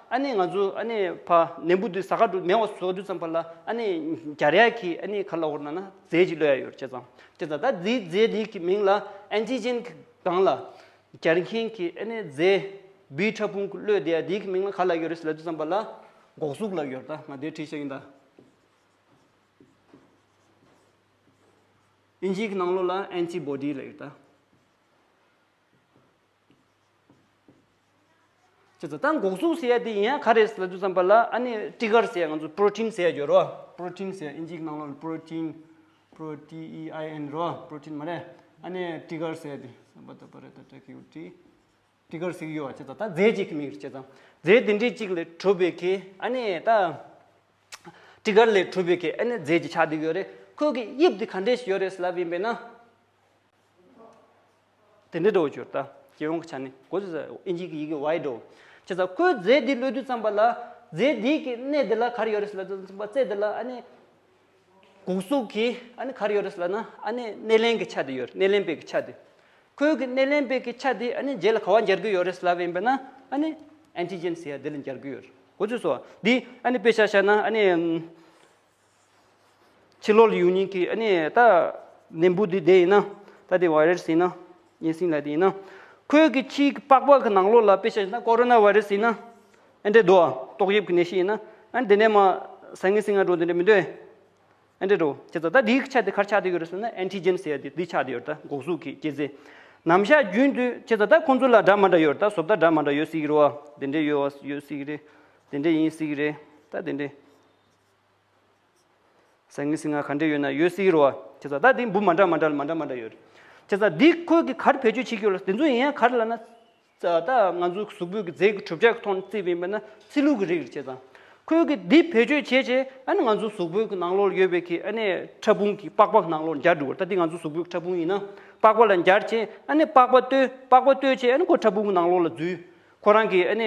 ཨ་ནི་ང་ཚོ་ཨ་ནི་ཕ་ནད་འབུ་འདི་ཟ་ཁ་འགྲོ་མེད་པ་བཟོ་དུས་ཙམ་པ་ལ་ཨ་ནི་རྒྱག་ཡག་གི་ཨ་ནི་ག་ལབ་དགོས་ན་ན་རྫས་ཅིག་གློད་ཡ་ཡོད་རེད། བྱས་ཙང་བྱས་ཙང་ད་འདིའི་རྫས་འདིའི་གི་མིང་ལ་ཨན་ཊི་ཇེན་གི་སྒང་ལ། རྒྱལ་མཁན་གྱི་ཨ་ནི་རྫས་བིའི་ཕྲ་ཕུང་གི་གློད་དེ་ཡ་དེའི་གི་མིང་ལ་ག་ལབ་ཡོད་རེད་ལབ་དུས་ཙམ་པ་ལ་འགོག་གཟུགས་ལབ་ཡོད་རེད། ད་ང་དེ་བྲིས་བཞག་ཡིན་ད། ཨིན་ཇིའི་གི་ནང་ལོགས་ལ་ཨན་ཊི་བོ་ཌི་ལབ་ཡོད་ད། བྱས་ཙང་ད་འགོག་གཟུགས་ཟེར་ཡ་དེ་ཡིན་ཡང་ག་རེད་ལབ་དུས་ཙམ་པ་ལ་ཨ་ནི་ཊི་གར་ཟེར་ཡ་ང་ཚོ་པྲོ་ཊིན་ཟེར་ཡ་ཡོད་རེད་བ། པྲོ་ཊིན་ཟེར་ཡ་ཨིན་ཇིའི་གི་ནང་ལོགས་ལ་པྲོ་ཊིན། པྲོ་ཊི་ཨི་ཨའི་ཨེན་རེད་བ། པྲོ་ཊིན་མ་རེད། ཨ་ནི་ཊི་གར་ཟེར་ཡ་དེ་བསམ་པ་ད་པ་རེད་ད་ཊི་ཀིའུ་ཊི། ཊི་གར་ཟེར་གྱི་ཡོད་བ། བྱས་ཙང་ད་རྫས་གཅིག་གི་མིང་རེད། བྱས་ཙང་རྫས་དེ་འདྲའི་གཅིག་ལས་གྲུབ་པའི་གི་ཨ་ནི་ད་ཊི་གར་ལས་གྲུབ་པའི་གི་ཨ་ནི་རྫས་ཀྱི་ཆ་དེ་ཡོད་རེད། ཁོ་གི་དབྱིབས་དེ་ག་འདྲས་ཤིག་ཡོད་རེད་ལབ་ཡིན་པས་ན། དེ་འདྲའི་འགྲོ་བ་གྱུར་ད། སྤྱི་ཡོངས་ཀྱི་ཆ་ནས་གོ་ཚོད་ཨིན་ཇིའི་གི་ཡི་གེ་ཝའི་འགྲོ། བྱས་ཙང་ཁོའི་རྫས་འདི་གློད་དུས་ཙམ་པ་ལ་རྫས་འདིའི་གི་སྣེ་འདི་ལ་ག་རེ་ཡོད་རེད་ལབ་དུས་ཙམ་པ་རྩེ་འདི་ལ་ཨ་ནི་འགོག་གཟུགས་ཀྱི་ཨ་ནི་ག་རེ་ཡོད་རེད་ལབ་ན་ཨ་ནི་སྣེ་ལེན་གྱི་ཆ་དེ་ཡོད་རེད། སྣེ་ལེན་པའི་གི་ཆ་དེ། ཁོའི་གི་སྣེ་ལེན་པའི་གི་ཆ་དེ་ཨ་ནི་རྗེས་ལ་ག་བ་འབྱར་གི་ཡོད་རེད་ལབ་ཡིན་པས་ན་ཨ་ནི་ཨན་ཊི་ཇེན་ཟེར་ཡ་དེ་ལ་འབྱར་གི་ཡོད་རེད། གོ་ཚོད་སོང་བ། འདི་ཨ་ནི་དཔེ་ཆ་བཞག་ན་ཨ་ནི། ཕྱི་ལོགས་ལ་ཡོང་མཁན་གྱི་ཨ་ནི་ད་ནད་འབུ་འདི་དེ་ཡིན་ན། ད་དེ་ཝའི་ར་སི་ཡིན་ན། གཉན་སྲིན་ལབ་དེ་ཡིན་ན། ཁོའི་གི་ཕྱིའི་གི་པགས་པ་གི་ནང་ལོགས་ལ་དཔེ་ཆ་བཞག་ན་ཀོ་རོ་ན་ཝའི་ར་སི་ཡིན་ན། ཨེ་འདྲས་འདུག་ཨ། ཏོག་དབྱིབས་ཀྱི་ནད་གཞི་ཡིན་ན། ཨ་ནི་དེ་ནས་མ་ཟ་ངེ་ཟིང་ང་འགྲོ་དེ་འདྲས་མི་འདུག་ཨེ། ཨེ་འདྲས་འགྲོ། བྱས་ཙང་ད་དེའི་གི་ཆ་དེ་ག་རེ་ཆགས་བསྡད་ཡོད་རེད་ཟེར་ན་ཨན་ཊི་ཇེན་ཟེར་ཡ་དེ་དེ་ཆགས་བསྡད་ཡོད་རེད། ད་འགོག་གཟུགས་ཀྱི་སྐྱེད་རྫས། ནམ་ཞག་རྒྱུན་དུ་བྱས་ཙང་ད་ཁོང་ཚོ་ལ་འདྲ་མ་འདྲ་ཡོད་རེད། ད་བཟོ་ལྟ་འདྲ་མ་འདྲ་ཡོད་སྲིད་ཀྱི་རེད་བ། དེ་འདྲས་ཡོད་བ་ཡོད་སྲིད་ཀྱི་རེད། དེ་འདྲས་ཡིན་སྲིད་ཀྱི་རེད། ད་དེ་འདྲས། ཟ་ངེ་ཟིང་ང་ག་འདྲས་ཡོད་ན་ཡོད་སྲིད་ཀྱི་རེད་བ། བྱས་ཙང་ད་འདི་འབུ་མ་འདྲ་མ་འདྲ་ལ་མ་འདྲ་མ་འདྲ་ཡོད་རེད། བྱས་ཙང་འདི་ཁོས་གི་ག་རེ་བེད་སྤྱོད་བྱེད་ཀྱི་ཡོད་ལ་དེ་ཚོ་ཡིན་ཡང་ག་རེ་ལབ་ན། ད་ང་ཚོ་གཟུགས་པོའི་གི་རྫས་ཀྱི་གྲུབ་ཆ་གི་ཐོག་ནས་བརྩིས་པ་ཡིན་པ་ན་ཚི་ལུ་གི་རིགས་རེད། བྱས་ཙང་ཁོས་གི་འདི་བེད་སྤྱོད་བྱས་བྱས་ཨ་ནི་ང་ཚོ་གཟུགས་པོའི་གི་ནང་ལོགས་ལ་ཡོད་པའི་གི་ཨ་ནི་ཕྲ་ཕུང་གི་པགས་པ་གི་ནང་ལོགས་ལ་འབྱར་འགྲོ་གི་རེད། ད་འདི་ང་ཚོ་གཟུགས་པོའི་གི་ཕྲ་ཕུང་ཡིན་ན་པགས་པ་ལ་འབྱར་བྱས་ཨ་ནི་པགས་པ་ལྟོས་པགས་པ་ལྟོས་བྱས་ཨ་ནི་ཁོ་ཕྲ་ཕུང་གི་ནང་ལོགས་ལ་འཛུལ། ཁོ་རང་གི་ཨ་ནི་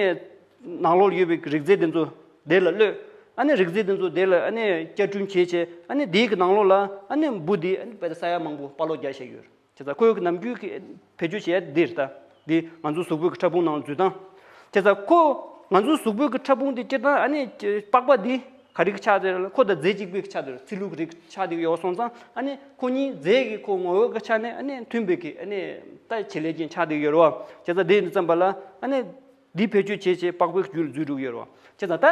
ནང་ལོགས་ལ་ཡོད་པའི་རིགས་རྫས་དེ་ཚོ་དེ་ལ་གློད། ཨ་ནི་རིགས་རྫས་དེ་ཚོ་དེ་ལ་ཨ་ནི་བསྐྱར་སྐྲུན་བྱས་བྱས་ཨ་ནི་དེའི་གི་ནང་ལོགས་ལ་ཨ་ནི་འབུ་དེ་ཨ་ནི་དཔེ་ད་ས་ཡ་མང་པོ་པ་ལོག་རྒྱག་བཞག་ཡོད། བྱས་ཙང་ཁོའི་གི་ནམ་རྒྱུན་གི་བེད་སྤྱོད་བྱེད་ཡ་འདི་རེད་ད། འདི་ང་ཚོ་གཟུགས་པོའི་གི་ཕྲ་ཕུང་ནང་ལ་འཛུལ་སྟངས། བྱས་ཙང་ཁོ་ང་ཚོ་གཟུགས་པོའི་གི་ཕྲ་ཕུང་དེ་སྤྱིར་བཏང་ཨ་ནི་པགས་པ་འདི་ག་རེ་གི་ཆགས་བསྡད་རེད་ལ་ཁོ་དང་རྫས་གཅིག་པའི་གི་ཆགས་བསྡད་རེད། ཚི་ལུ་གི་རིགས་ཆགས་བསྡད་ཡོད་སོང་ཙང་ཨ་ནི་ཁོ་གཉིས་རྫས་ཀྱི་ཁོ་ངོ་བོ་གི་ཆ་ནས་ཨ་ནི་མཐུན་པའི་གི་ཨ་ནི་ད་བྱེད་ལས་ཅན་ཆགས་བསྡད་ཡོད་རེད་བ། བྱས་ཙང་དེ་ཡིན་དུས་ཙམ་པ་ལ་ཨ་ནི་འདི་བེད་སྤྱོད་བྱས་བྱས་པགས་པའི་རྒྱུད་ལ་འཛུལ་འགྲོ་གི་ཡོད་རེད་བ། བྱས་ཙང་ད་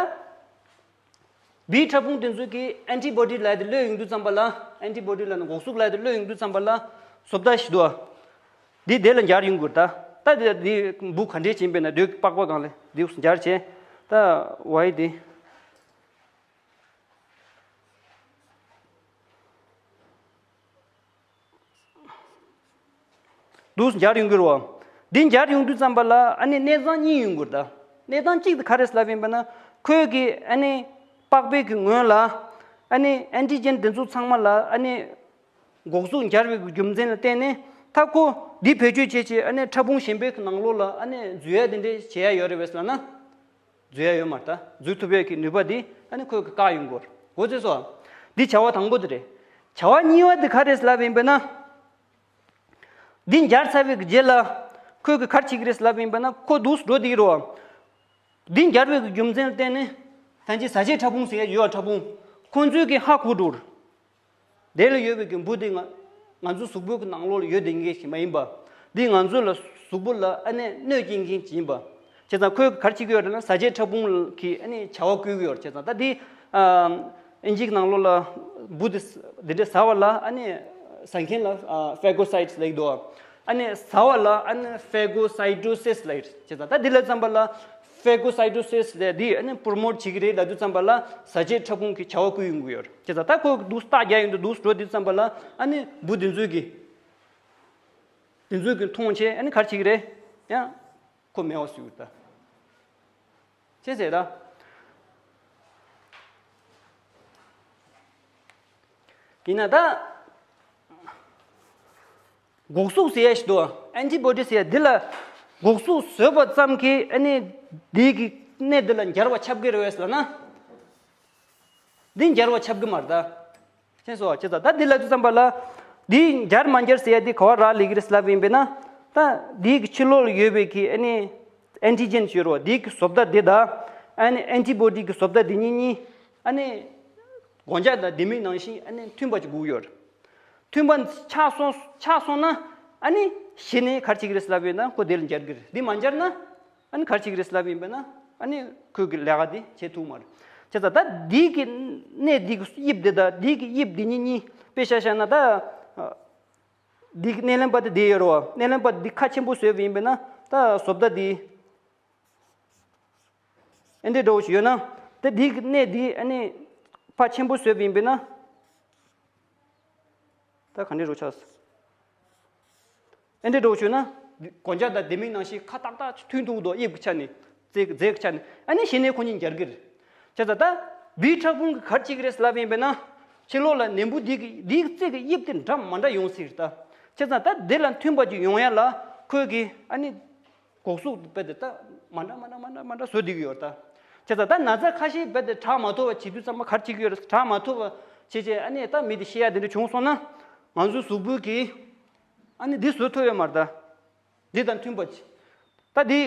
བིའི་ཕྲ་ཕུང་དེ་ཚོ་གི་ཨན་ཊི་བོ་ཌི་ལབ་དེ་གློད་ཡོང་དུས་ཙམ་པ་ལ་ཨན་ཊི་བོ་ཌི་ལབ་ནས་འགོག་གཟུགས་ལབ་དེ་གློད་ཡོང་དུས་ཙམ་པ་ལ་བཟོ་ལྟ་ཞིག་འདུག་བ། འདི་དེ་ལ་འབྱར་ཡོང་གི་རེད་ད། ད་དེ་འདི་འབུ་ག་འདྲས་ཕྱིན་པས་ན་དེ་པགས་པ་སྒང་ལ་འདི་འབྱར་བྱས་ད་ཝའི་དེ། འདུག་སེ་འབྱར་ཡོང་གི་རེད་བ། འདི་འབྱར་ཡོང་དུས་ཙམ་པ་ལ་ཨ་ནི་གནས་སྟངས་གཉིས་ཡོང་གི་རེད་ད། གནས་སྟངས་གཅིག་དེ་ག་རེ་ལབ་ཡིན་པ་ན་ཁོས་གི་ཨ་ནི་པགས་པའི་གི་ངོས་ལ་ཨ་ནི་ཨན་ཊི་ཇེན་དེ་ཚོ་ཚང་མ་ལ་ཨ་ནི་འགོག་གཟུགས་འབྱར་བའི་གི་རྒྱུ་མཚན་ལ་བརྟེན་ནས་ད་ཁོ་འདི་བེད་སྤྱོད་བྱས་བྱས་ཨ་ནི་ཕྲ་ཕུང་གཞན་པའི་གི་ནང་ལོགས་ལ་ཨ་ནི་འཛུལ་ཡ་དེ་འདྲས་བྱེད་ཡ་ཡོད་རེད་བས་ལབ་ན། འཛུལ་ཡ་ཡོད་མ་རེད་ད། འཛུལ་ཐུབ་པའི་གི་ནུས་པ་འདི་ཨ་ནི་ཁོས་གི་བཀག་ཡོང་གི་རེད། གོ་ཚོད་སོང་། འདི་བྱ་བ་དང་པོ་དེ་རེད། བྱ་བ་གཉིས་པ་དེ་ག་རེ་ལབ་ཡིན་པས་ན། འདི་འབྱར་ཚར་བའི་གི་རྗེས་ལ་ཁོས་གི་ག་རེ་བྱེད་ཀྱི་རེད་ལབ་ཡིན་པས་ན་ཁོ་འདུག་སེ་འགྲོ་བསྡད་ཀྱི་རེད་བ། འདི་འབྱར་བའི་གི་རྒྱུ་མཚན་ལ་བརྟེན་ནས་ད་ཅི་ཟ་བྱེད་ཕྲ་ཕུང་ཟེར་ཡ་ཡོད་བ། ཕྲ་ཕུང་ཁོང་ཚོས་གི་ཧ་གོ་འགྲོ་རེད། དེ་ལ་ཡོད་པའི་གི་འབུ་དེ་ང་ང་ཚོ་གཟུགས་པོའི་གི་ནང་ལོགས་ལ་ཡོད་བསྡད་མཁན་ཞིག་མ་ཡིན་པ། འདི་ང་ཚོ་ལ་གཟུགས་པོ་ལ་ཨ་ནི་གནོད་སྐྱེལ་མཁན་ཞིག་ཡིན་པ། བྱས་ཙང་ཁོས་ག་རེ་བྱེད་ཀྱི་ཡོད་རེད་ན་ཟ་བྱེད་ཕྲ་ཕུང་གི་ཨ་ནི་བྱ་བ་བསྐུལ་གྱི་ཡོད་རེད། བྱས་ཙང་ད་འདི་ཨ་ཨིན་ཇིའི་ནང་ལོགས་ལ་འབུ་དེ་འདི་འདྲ་ཟ་བ་ལ་ཨ་ནི་ཟ་མཁན་ལ་ཨ་ཕེ་གོ་སའི་ཊི་ལབ་ཀྱི་འདུག་ཨ་ནི་ཟ་བ་ལ་ཨ་ནི་ཕེ་གོ་སའི་ཊོ་སིས་ལབ་ཀྱི་རེད། བྱས་ཙང་ད་འདི་ལ་བརྩམས་པ་ལ། ཕེ་གོ་སའི་ཊོ་སིས་ལས་འདི་ཨ་ནི་པྲོ་མོཊ་བྱེད་ཀྱི་རེད་ལབ་དུས་ཙམ་པ་ལ་ཟ་བྱེད་ཕྲ་ཕུང་གི་བྱ་བ་བསྐུལ་ཡོང་གི་ཡོད་རེད། བྱས་ཙང་ད་ཁོ་འདུག་སྟག་རྒྱག་ཡོང་དུས་འདུག་འགྲོ་དུས་ཙམ་པ་ལ་ཨ་ནི་འབུ་དེ་ཚོས་ཀྱི་དེ་ཚོས་ཀྱི་མཐོང་བྱས་ཨ་ནི་ག་རེ་བྱེད་ཀྱི་རེད། ཡང་ཁོ་མེད་པ་བཟོས་ཡོད་ད། ཅེས་ཟེར་ད། ཡིན་ན་ད། འགོག་གཟུགས་ཟེར་ཡ་ཞིག་འདུག་ཨན་ཊི་བོ་ཌི་ཟེར་ཡ་འདི་ལ་འགོག་གཟུགས་བཟོས་པ་ཙམ་གྱིས་ཨ་ནི་འདི་གི་གནས་འདི་ལ་འབྱར་བ་ཁྱབ་ཀྱི་རེད་བས་ལབ་ན། འདི་འབྱར་བ་ཁྱབ་ཀྱི་མ་རེད་ད། ཤེས་སོང་བ། བྱས་ཙང་ད་འདི་ལབ་དུས་ཙམ་པ་ལ། འདི་འབྱར་མ་འབྱར་ཟེར་ཡ་འདི་ག་བ་རག་ལས་ཀྱི་རེད་ལབ་ཡིན་པས་ན། ད་འདི་གི་ཕྱི་ལོགས་ལ་ཡོད་པའི་གི་ཨ་ནི་ཨན་ཊི་ཇེན་ཞུ་རོགས་འདི་གི་བཟོ་ལྟ་འདི་དང་ཨ་ནི་ཨན་ཊི་བོ་ཌི་གི་བཟོ་ལྟ་འདི་གཉིས་གཉིས་ཨ་ནི་གོང་ཆ་དང་ལྡེ་མིག་ནང་བཞིན་ཨ་ནི་མཐུན་པ་ཅིག་དགོས་ཀྱི་ཡོད་རེད། མཐུན་པ་ཆགས་སོང་ཆགས་སོང་ན་ ཨ་ནི་གཞི་ནས་ག་རེ་བྱེད་ཀྱི་རེད་ལབ་ཡིན་ན་ཁོ་དེ་ལ་འབྱར་གྱི་རེད། འདི་མ་འབྱར་ན་ཨ་ནི་ག་རེ་བྱེད་ཀྱི་རེད་ལབ་ཡིན་པས་ན་ཨ་ནི་ཁོས་ཀྱི་ལས་ཀ་འདི་བྱེད་ཐུབ་མ་རེད། བྱས་ཙང་ད་འདི་གི་གནས་འདི་གི་དབྱིབས་འདི་དང་འདི་གི་དབྱིབས་འདི་གཉིས་གཉིས་དཔེ་བཞག་བཞག་ན་ད། འདི་གི་སྣེ་ལེན་པ་དེ་འདི་ཡོད་རེད་བ། སྣེ་ལེན་པ་འདི་ཁ་ཆེན་པོ་བཟོས་པ་ཡིན་པས་ན་ད་བཟོ་ལྟ་འདི། ཨེ་འདྲའི་འདྲ་བོ་ཞིག་ཡོད་ན། ད་འདི་གི་གནས་འདི་ཨ་ནི་ཕར་ཆེན་པོ་བཟོས་པ་ཡིན་པས་ན། ད་ག་འདྲའི་འདྲ་བོ་ཆགས། ཨེ་འདྲའི་འདྲ་བོ་ཞིག་ཡོད་ན། སྒོ་ལྕགས་དང་ལྡེ་མིག་ནང་བཞིན་ཁ་ཏག་ཏག་མཐུན་ཐུབ་འདུག་དབྱིབས་ཀྱི་ཆ་ནས། རྩེ་རྩེ་གི་ཆ་ནས་ཨ་ནི་གཞི་ནས་ཁོ་གཉིས་འབྱར་གི་རེད། བྱས་ཙང་ད་བིའི་ཕྲ་ཕུང་གི་ག་རེ་བྱེད་ཀྱི་རེད་ལབ་ཡིན་པས་ན། ཕྱི་ལོགས་ལ་ནད་འབུ་འདི་གི་འདིའི་རྩེ་གི་དབྱིབས་དེ་འདྲ་མ་འདྲ་ཡོང་སྲིད་རེད་ད། བྱས་ཙང་ད་འདི་ལ་མཐུན་པ་ཅིག་ཡོང་ཡ་ལ་ཁོས་གི་ཨ་ནི། སྒོ་གཟུགས་དཔེ་དེ་ལྟ་མ་འདྲ་མ་འདྲ་མ་འདྲ་མ་འདྲ་བཟོ་བསྡད་ཀྱི་ཡོད་རེད་ད། བྱས་ཙང་ད་ན་ཚ་ཁ་ཤས་དཔེ་དེ་དྲག་མ་ཐུབ་པ་བྱེད་དུས་ཙམ་པ་ག་རེ་བྱེད་ཀྱི་ཡོད་རེད། དྲག་མ་ཐུབ་པ་བྱས་བྱས་ཨ་ནི་ད་མི་དེ་ཤི་ཡ་དེ་འདྲ་བྱུང་སོང་ན། ང་ཚོའི་གཟུགས་པོ་གིས་ཨ་ནི་འདི་བཟོ་ཐུབ་ཡོད་མ་རེད་ད། འདི་དང་མཐུན་པ་ཅིག་ད་འདི་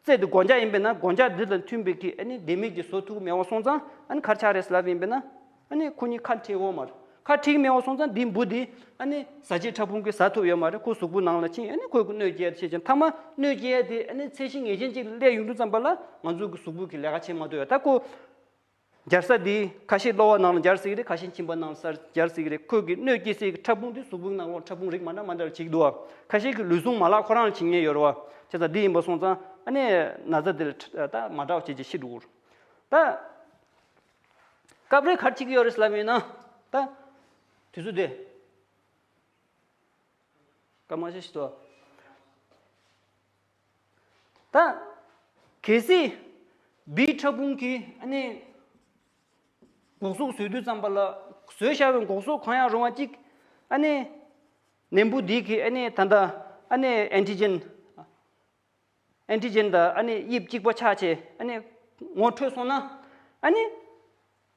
རྩེ་འདི་སྒོ་ལྕགས་ཡིན་པས་ན་སྒོ་ལྕགས་འདི་དང་མཐུན་པའི་གི་ཨ་ནི་ལྡེ་མིག་ཅིག་བཟོ་ཐུབ་མེད་པ་སོང་ཙང་ཨ་ནི་ག་རེ་ཆགས་རེད་ལབ་ཡིན་པས་ན། ཨ་ནི་ཁོ་གཉིས་ཁ་འཁྲིག་འོང་མ་རེད། ཁ་འཁྲིག་མེད་པ་སོང་ཙང་འདི་འབུ་འདི་ཨ་ནི་ཟ་བྱེད་ཕྲ་ཕུང་གིས་ཟ་ཐུབ་ཡོད་མ་རེད། ཁོ་གཟུགས་པོ་ནང་ལ་ཕྱིན་ཨ་ནི་ཁོས་ཁོ་གནོད་སྐྱེལ་བྱེད་ཅིང་མཐའ་མ་གནོད་སྐྱེལ་དེ་ཨ་ནི་ཚད་གཞི་ངེས་ཅན་ཅིག་སླེབས་ཡོང་དུས་ཙམ་པ་ལ་ང་ཚོ་གི་གཟུགས་པོ་གི་ལས་ཀ་བྱེད་མ་ཐུབ་ཡོད། ད་ཁོ་འབྱར་ས་འདི་ཁ་ཤས་གློ་བ་ནང་ལ་འབྱར་སྲིད་ཀྱི་རེད། ཁ་ཤས་མཆིན་པ་ནང་ལ་སར་འབྱར་སྲིད་ཀྱི་རེད། ཁོས་ཀྱི་གནོད་སྐྱེལ་སྲིད་ཀྱི་ཕྲ་ཕུང་འདི་གཟུགས་པོའི་ནང་ལོགས་ཕྲ་ཕུང་རིགས་མ་འདྲ་མ་འདྲ་བྱེད་ཀྱི་འདུག་བ། ཁ་ཤས་ཀྱི་ལུས་ཟུངས་མ་ལག་ཁོ་རང་ལ་བྱེད་མཁན་ཡོད་རེད་བ། བྱས་ཙང་འདི་ཡིན་པ་སོང་ཙང་ཨ་ནི་ན་ཚ་འདི་ལ་ད་མ་འདྲ་བ་བྱེད་ཅིག་ཤི་འགྲོ་གི་རེད། ད། སྐབས་རེ་ག་རེ་བྱེད་ཀྱི་ཡོད་རེད་ལབ་ཡིན་ན། ད། དུས་ཚོད་དེ། སྐར་མ་ཤས་ཤིག་ཏུ། ད། གལ་སྲིད། བིའི་ཕྲ་ཕུང་གིས་ཨ་ནི། སྒོ་གཟུགས་བཟོས་དུས་ཙམ་པ་ལ། བཟོས་བཞག་པའི་སྒོ་གཟུགས་གང་ཡང་རུང་བ་གཅིག་ཨ་ནི། ནད་འབུ་འདི་གིས་ཨ་ནི་ད་ལྟ་ཨ་ནི་ཨན་ཊི་ཇེན། ཨན་ཊི་ཇེན་དང་ཨ་ནི་དབྱིབས་གཅིག་པ་ཆགས་བྱས་ཨ་ནི་ངོ་འཕྲོད་སོང་ན་ཨ་ནི་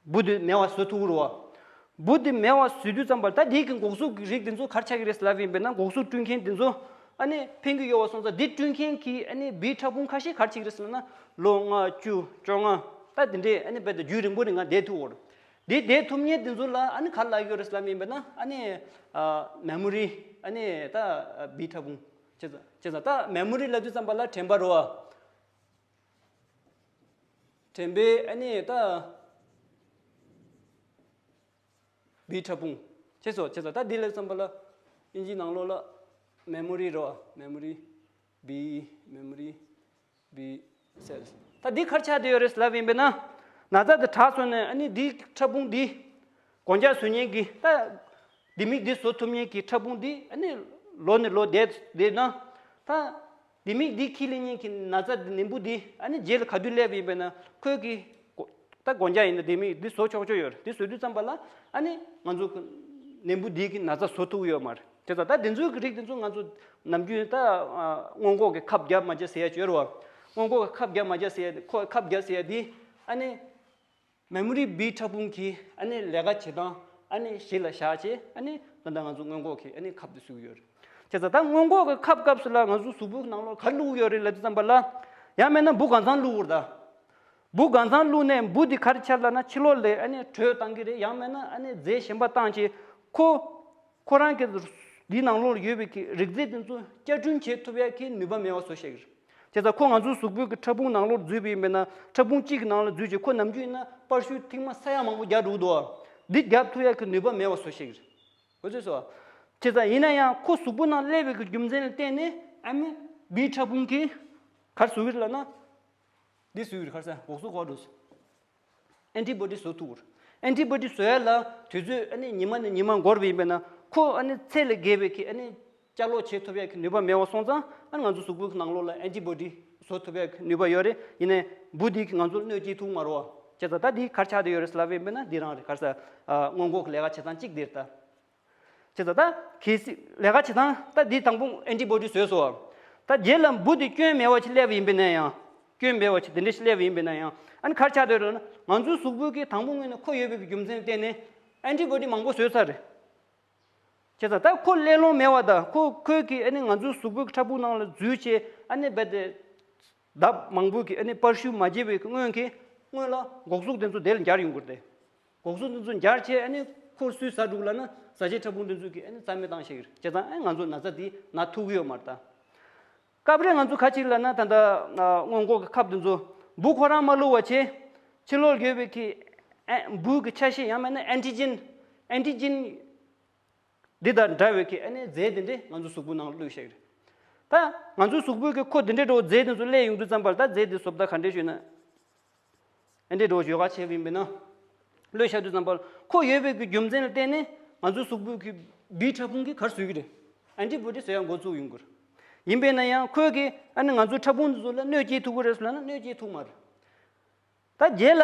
འབུ་དེ་མེད་པ་བཟོ་ཐུབ་ཀྱི་རེད་བ། འབུ་དེ་མེད་པ་བཟོ་དུས་ཙམ་པར་ད་དེའི་གི་འགོག་གཟུགས་ཀྱི་རིགས་དེ་ཚོ་ག་རེ་ཆགས་ཀྱི་རེད་ལབ་ཡིན་པས་ན་འགོག་གཟུགས་བསྐྲུན་མཁན་དེ་ཚོ་ཨ་ནི་ཕན་གྱི་ཡོད་པ་སོང་ཙང་དེ་བསྐྲུན་མཁན་གྱི་ཨ་ནི་བིའི་ཕྲ་ཕུང་ཁ་ཤས་ག་རེ་བྱེད་ཀྱི་རེད་ཟེར་ན་ལོ་ལྔ་བཅུ་བཅོ་ལྔ་ད་དེ་འདྲས་ཨ་ནི་རྦད་དེ་རྒྱུན་རིང་པོ་རིང་ང་བསྡད་ཐུབ་ཀྱི་རེད། དེ་བསྡད་ཐུབ་མཁན་དེ་ཚོ་ལ་ཨ་ནི་ག་རེ་ལབ་ཀྱི་ཡོད་རེད་ལབ་ཡིན་པས་ན་ཨ་ནི་མེ་མོ་རི་ཨ་ནི་ད་བིའི་ཕྲ་ཕུང་། བྱས་ཙང་བྱས་ཙང་ད་མེ་མོ་རི་ལབ་དུས་ཙམ་པ་ལ་དྲན་པ་རེད་བ། དྲན་པའི་ཨ་ནི་ད་བིའི་ཕྲ་ཕུང་། བྱས་སོ་བྱས་ཙང་ད་འདི་ལབ་ཙམ་པ་ལ་ཨིན་ཇིའི་ནང་ལོགས་ལ་མེ་མོ་རི་རེད་བ། མེ་མོ་རི་བི་མེ་མོ་རི་བི་སེལ། ད་འདི་ག་རེ་ཆགས་བསྡད་ཡོད་རེད་ལབ་ཡིན་པས་ན། ན་ཚ་དེ་དྲག་སོང་ནས་ཨ་ནི་འདི་ཕྲ་ཕུང་འདི། སྒོ་ལྕགས་བཟོ་མཁན་གྱི་ད། ལྡེ་མིག་འདི་བཟོ་ཐུབ་མཁན་གྱི་ཕྲ་ཕུང་འདི་ཨ་ནི་ལོ་ནས་ལོ་བསྡད་བསྡད་ན། ད་ལྡེ་མིག་འདི་འཁྱེར་སླེབས་མཁན་གྱི་ན་ཚ་འདི་ནད་འབུ་འདི་ཨ་ནི་རྗེས་ལ་ག་དུས་སླེབས་ཡིན་པས་ན་ཁོས་ཀྱི་ད་སྒོ་ལྕགས་ཡིན་ན་ལྡེ་མིག་འདི་བཟོ་ཆོག་ཆོག་ཡོད་རེད། འདི་བཟོ་དུས་ཙམ་པ་ལ་ཨ་ནི་ང་ཚོ་ནད་འབུ་འདི་གི་ན་ཚ་བཟོ་ཐུབ་ཡོད་མ་རེད། དེ་ཙང་ད་འདི་ཚོའི་གི་རིགས་འདི་ཚོ་ང་ཚོ་ནམ་རྒྱུན་ད་སྔོན་འགོག་གི་ཁབ་རྒྱག་མ་བྱ་ཟེར་ཡ་ཅིག་ཡོད་རེད་བ། སྔོན་འགོག་གི་ཁབ་རྒྱག་མ་བྱ་ཟེར་ཡ་ཁོ་ཁབ་རྒྱག་ཟེར་ཡ་འདི་ཨ་ནི། མེ་མོ་རི་བིའི་ཕྲ་ཕུང་གི་ཨ་ནི་ལས་ཀ་བྱེད་སྟངས་ཨ་ནི་གཞི་ལ་བཞག་བྱས་ཨ་ནི་ད་ལྟ་ང་ཚོ་སྔོན་འགོག་གི་ཨ་ནི་ཁབ་དེ་བཟོ་གི་ཡོད་རེད། བྱས་ཙང་ད་སྔོན་འགོག་གི་ཁབ་སྐབས་སུ་ལ་ང་ཚོ་གཟུགས་པོའི་ནང་ལོགས་ག་རེ་བླུགས་ཡོད་རེད་ལབ་དུས་ཙམ་པ་ལ། ཡང་མིན་ན་འབུ་གང་ཚང་བླུགས་ཡོད་རེད་ད། འབུ་གང་ཚང་བླུགས་ནས་འབུ་དེ་ག་རེ་ཆགས་ལབ་ན་ཕྱི་ལོགས་ལ་ཨ་ནི་དྲོད་བཏང་གི་རེད། ཡང་མིན་ན་ཨ་ནི་རྫས་གཞན་པ་བཏང་བྱས་ཁོ། ཁོ་རང་གི་འདི་ནང་ལོགས་ལ་ཡོད་པའི་གི་རིགས་རྫས་དེ་ཚོ་བསྐྱར་སྐྲུན་བྱེད་ཐུབ་ཡ་གི་ནུས་པ་མེད་པ་བཟོ་བཞག་གི་རེད། བྱས་ཙང་ཁོ་ང་ཚོའི་གཟུགས་པོའི་གི་ཕྲ་ཕུང་ནང་ལོགས་འཛུལ་བ་ཡིན་པས་ན་ཕྲ་ཕུང་གཅིག་གི་ནང་ལ་འཛུལ་རྗེས་ཁོ་ནམ་རྒྱུན་ཡིན་ན་པར་ཤུ་ཐེངས་མ་ས་ཡ་མང་པོ་རྒྱག་འགྲོ་གི་འདུག་འདི་རྒྱག་ཐུབ་ཡ་གི་ནུས་པ་མེད་པ་བཟོ་བཞག་གི་རེད། འོ་ཚོད་སོ། བྱས་ཙང་ཡིན་ན་ཡང་ཁོ་གཟུགས་པོ་ནང་སླེབས་པའི་གི་རྒྱུ་མཚན་ལ་བརྟེན་ནས་ཨ་མི་བིའི་ཕྲ་ཕུང་གིས་ག་རེ་བཟོ་གི་རེད་ལབ་ན། འདི་བཟོས་ཡོད་རེད། ཁ་སང་འགོག་གཟུགས་གོ་འགྲོ། ཨན་ཊི་བོ་ཌི་བཟོ་ཐུབ་རེད། ཨན་ཊི་བོ་ཌི་བཟོ་ཡ་ལ་དུས་ཚོད་ཨ་ནི་ཉི་མ་ནས་ཉི་མ་འགོར་བ་ཡིན་པས་ན་ཁོ་ཨ་ནི་ཚད་ལས་བརྒལ་བའི་གི་ཨ་ནི་བསྐྱར་ལོག་བྱེད་ཐུབ་ཡ་གི་ནུས་པ་མེད་པ་སོང་ཙང་ཨ་ནི་ང་ཚོ་གཟུགས་པོའི་ནང་ལོགས་ལ་ཨན་ཊི་བོ་ཌི་བཟོ་ཐུབ་ཡ་གི་ནུས་པ་ཡོད་རེད། ཡིན་ནའི་འབུ་འདི་གིས་ང་ཚོར་གནོད་སྐྱེལ་ཐུབ་མ་རེད་བ། བྱས་ཙང་ད་འདི་ག་རེ་ཆགས་བསྡད་ཡོད་རེད་ལབ་པ་ཡིན་པས་ན་འདི་རང་རེད། ག་རེ་ཟེར། ཨ་སྔོན་འགོག་གི་ལས་ཀ་བྱེད་སྟངས་གཅིག་འདི་རེད་ད། བྱས་ཙང་ད་གལ་སྲིད་ལས་ཀ་བྱེད་སྟངས་ད་འདི་དང་པོ་ཨན་ཊི་བོ་ཌི་བཟོས་སོང་། ད་རྗེས་ལ་འབུ་དེ་སྐྱོན་མེད་པ་ཞིག་སླེབས་པ་ཡིན་པས་ན་ཡང་། སྐྱོན་མེད་པ་ཞིག་དེ་འདྲ་ཞིག་སླེབས་པ་ཡིན་པས་ན་ཡང་ཨ་ནི་ག་རེ་ཆགས་བསྡད་རེད་ན་ང་ཚོའི་གཟུགས་པོའི་གི་དང་པོ་ངོས་ནས་ཁོ་ཡོད་པའི་གི་རྒྱུ་མཚན་ལ་བརྟེན་ནས་ཨན་ཊི་བོ་ཌི་མང་པོ་བཟོས་ཚར་རེད། བྱས་ཙང་ད་ཁོ་སླེབས་ལོང་མེད་པ་དང་ཁོ་ཁོས་གི་ཨ་ནི་ང་ཚོའི་གཟུགས་པོའི་གི་ཕྲ་ཕུང་ནང་ལ་འཛུལ་བྱས་ཨ་ནི་རྦད་དེ། ལྡབ་མང་པོ་གི་ཨ་ནི་པར་ཤུ་མ་བརྗེ་བའི་སྔོན་གྱི་སྔོན་ལ་འགོག་གཟུགས་དེ་ཚོ་དེ་ལ་འབྱར་ཡོང་གི་རེད། འགོག་གཟུགས་དེ་ཚོ་འབྱར་བྱས་ཨ་ནི་ ཁོ་སུས་ཟ་འགྲོ་ལབ་ན་ཟ་བྱེད་ཕྲ་ཕུང་དེ་ཚོ་གིས་ཨ་ནི་རྩ་མེད་བཏང་ཤེས་ཀྱི་རེད། བྱས་ཙང་ཨ་ང་ཚོ་ན་ཚ་དེ་ན་ཐུག་གི་ཡོད་མ་རེད་ད། སྐབས་རེ་ང་ཚོ་ཁ་ཅིག་ལབ་ན་ད་ལྟ་སྔོན་འགོག་གི་ཁབ་དེ་ཚོ་འབུ་ཁོ་རང་མ་བླུགས་པ་བྱས། ཕྱི་ལོགས་ཡོད་པའི་གི་ཨེ་འབུ་གི་ཆ་ཤས་ཡང་མིན་ན་ཨན་ཊི་ཇེན། ཨན་ཊི་ཇེན་འདི་དང་འདྲ་བའི་གི་ཨ་ནི་རྫས་དེ་འདྲས་ང་ཚོ་གཟུགས་པོའི་ནང་བླུགས་བཞག་གི་རེད། ད་ང་ཚོའི་གཟུགས་པོའི་གི་ཁོ་དེ་འདྲས་འགྲོ་རྫས་དེ་ཚོ་སླེབས་ཡོང་དུས་ཙམ་པར་ད་རྫས་དེ་བཟོ་ལྟ་ག་འདྲས་ཞུས་ན། ཨ་འདྲས་འགྲོ་ཡོ་ག་བྱས་པ་ཡིན་པས་ན། བླུགས་བཞག་དུས་ཙམ་པར་ཁོ་ཡོད་པའི་གི་རྒྱུ་མཚན་ལ་བརྟེན་ནས་ང་ཚོའི་གཟུགས་པོའི་གི་བིའི་ཕྲ་ཕུང་གིས་ག་རེ་བཟོ་གི་རེད། ཨན་ཊི་བོ་ཌི་བཟོ་ཡག་འགོ་བཙུགས་ཡོང་གི་རེད། ཡིན་པས་ན་ཡང་ཁོས་གི་ཨ་ནི་ང་ཚོའི་ཕྲ་ཕུང་དེ་ཚོ་ལ་གནོད་སྐྱེལ་ཐུབ་ཀྱི་རེད་ཟེར་ལབ་ན་གནོད་སྐྱེལ་ཐུབ་མ་རེད། ད་རྗེས་ལ་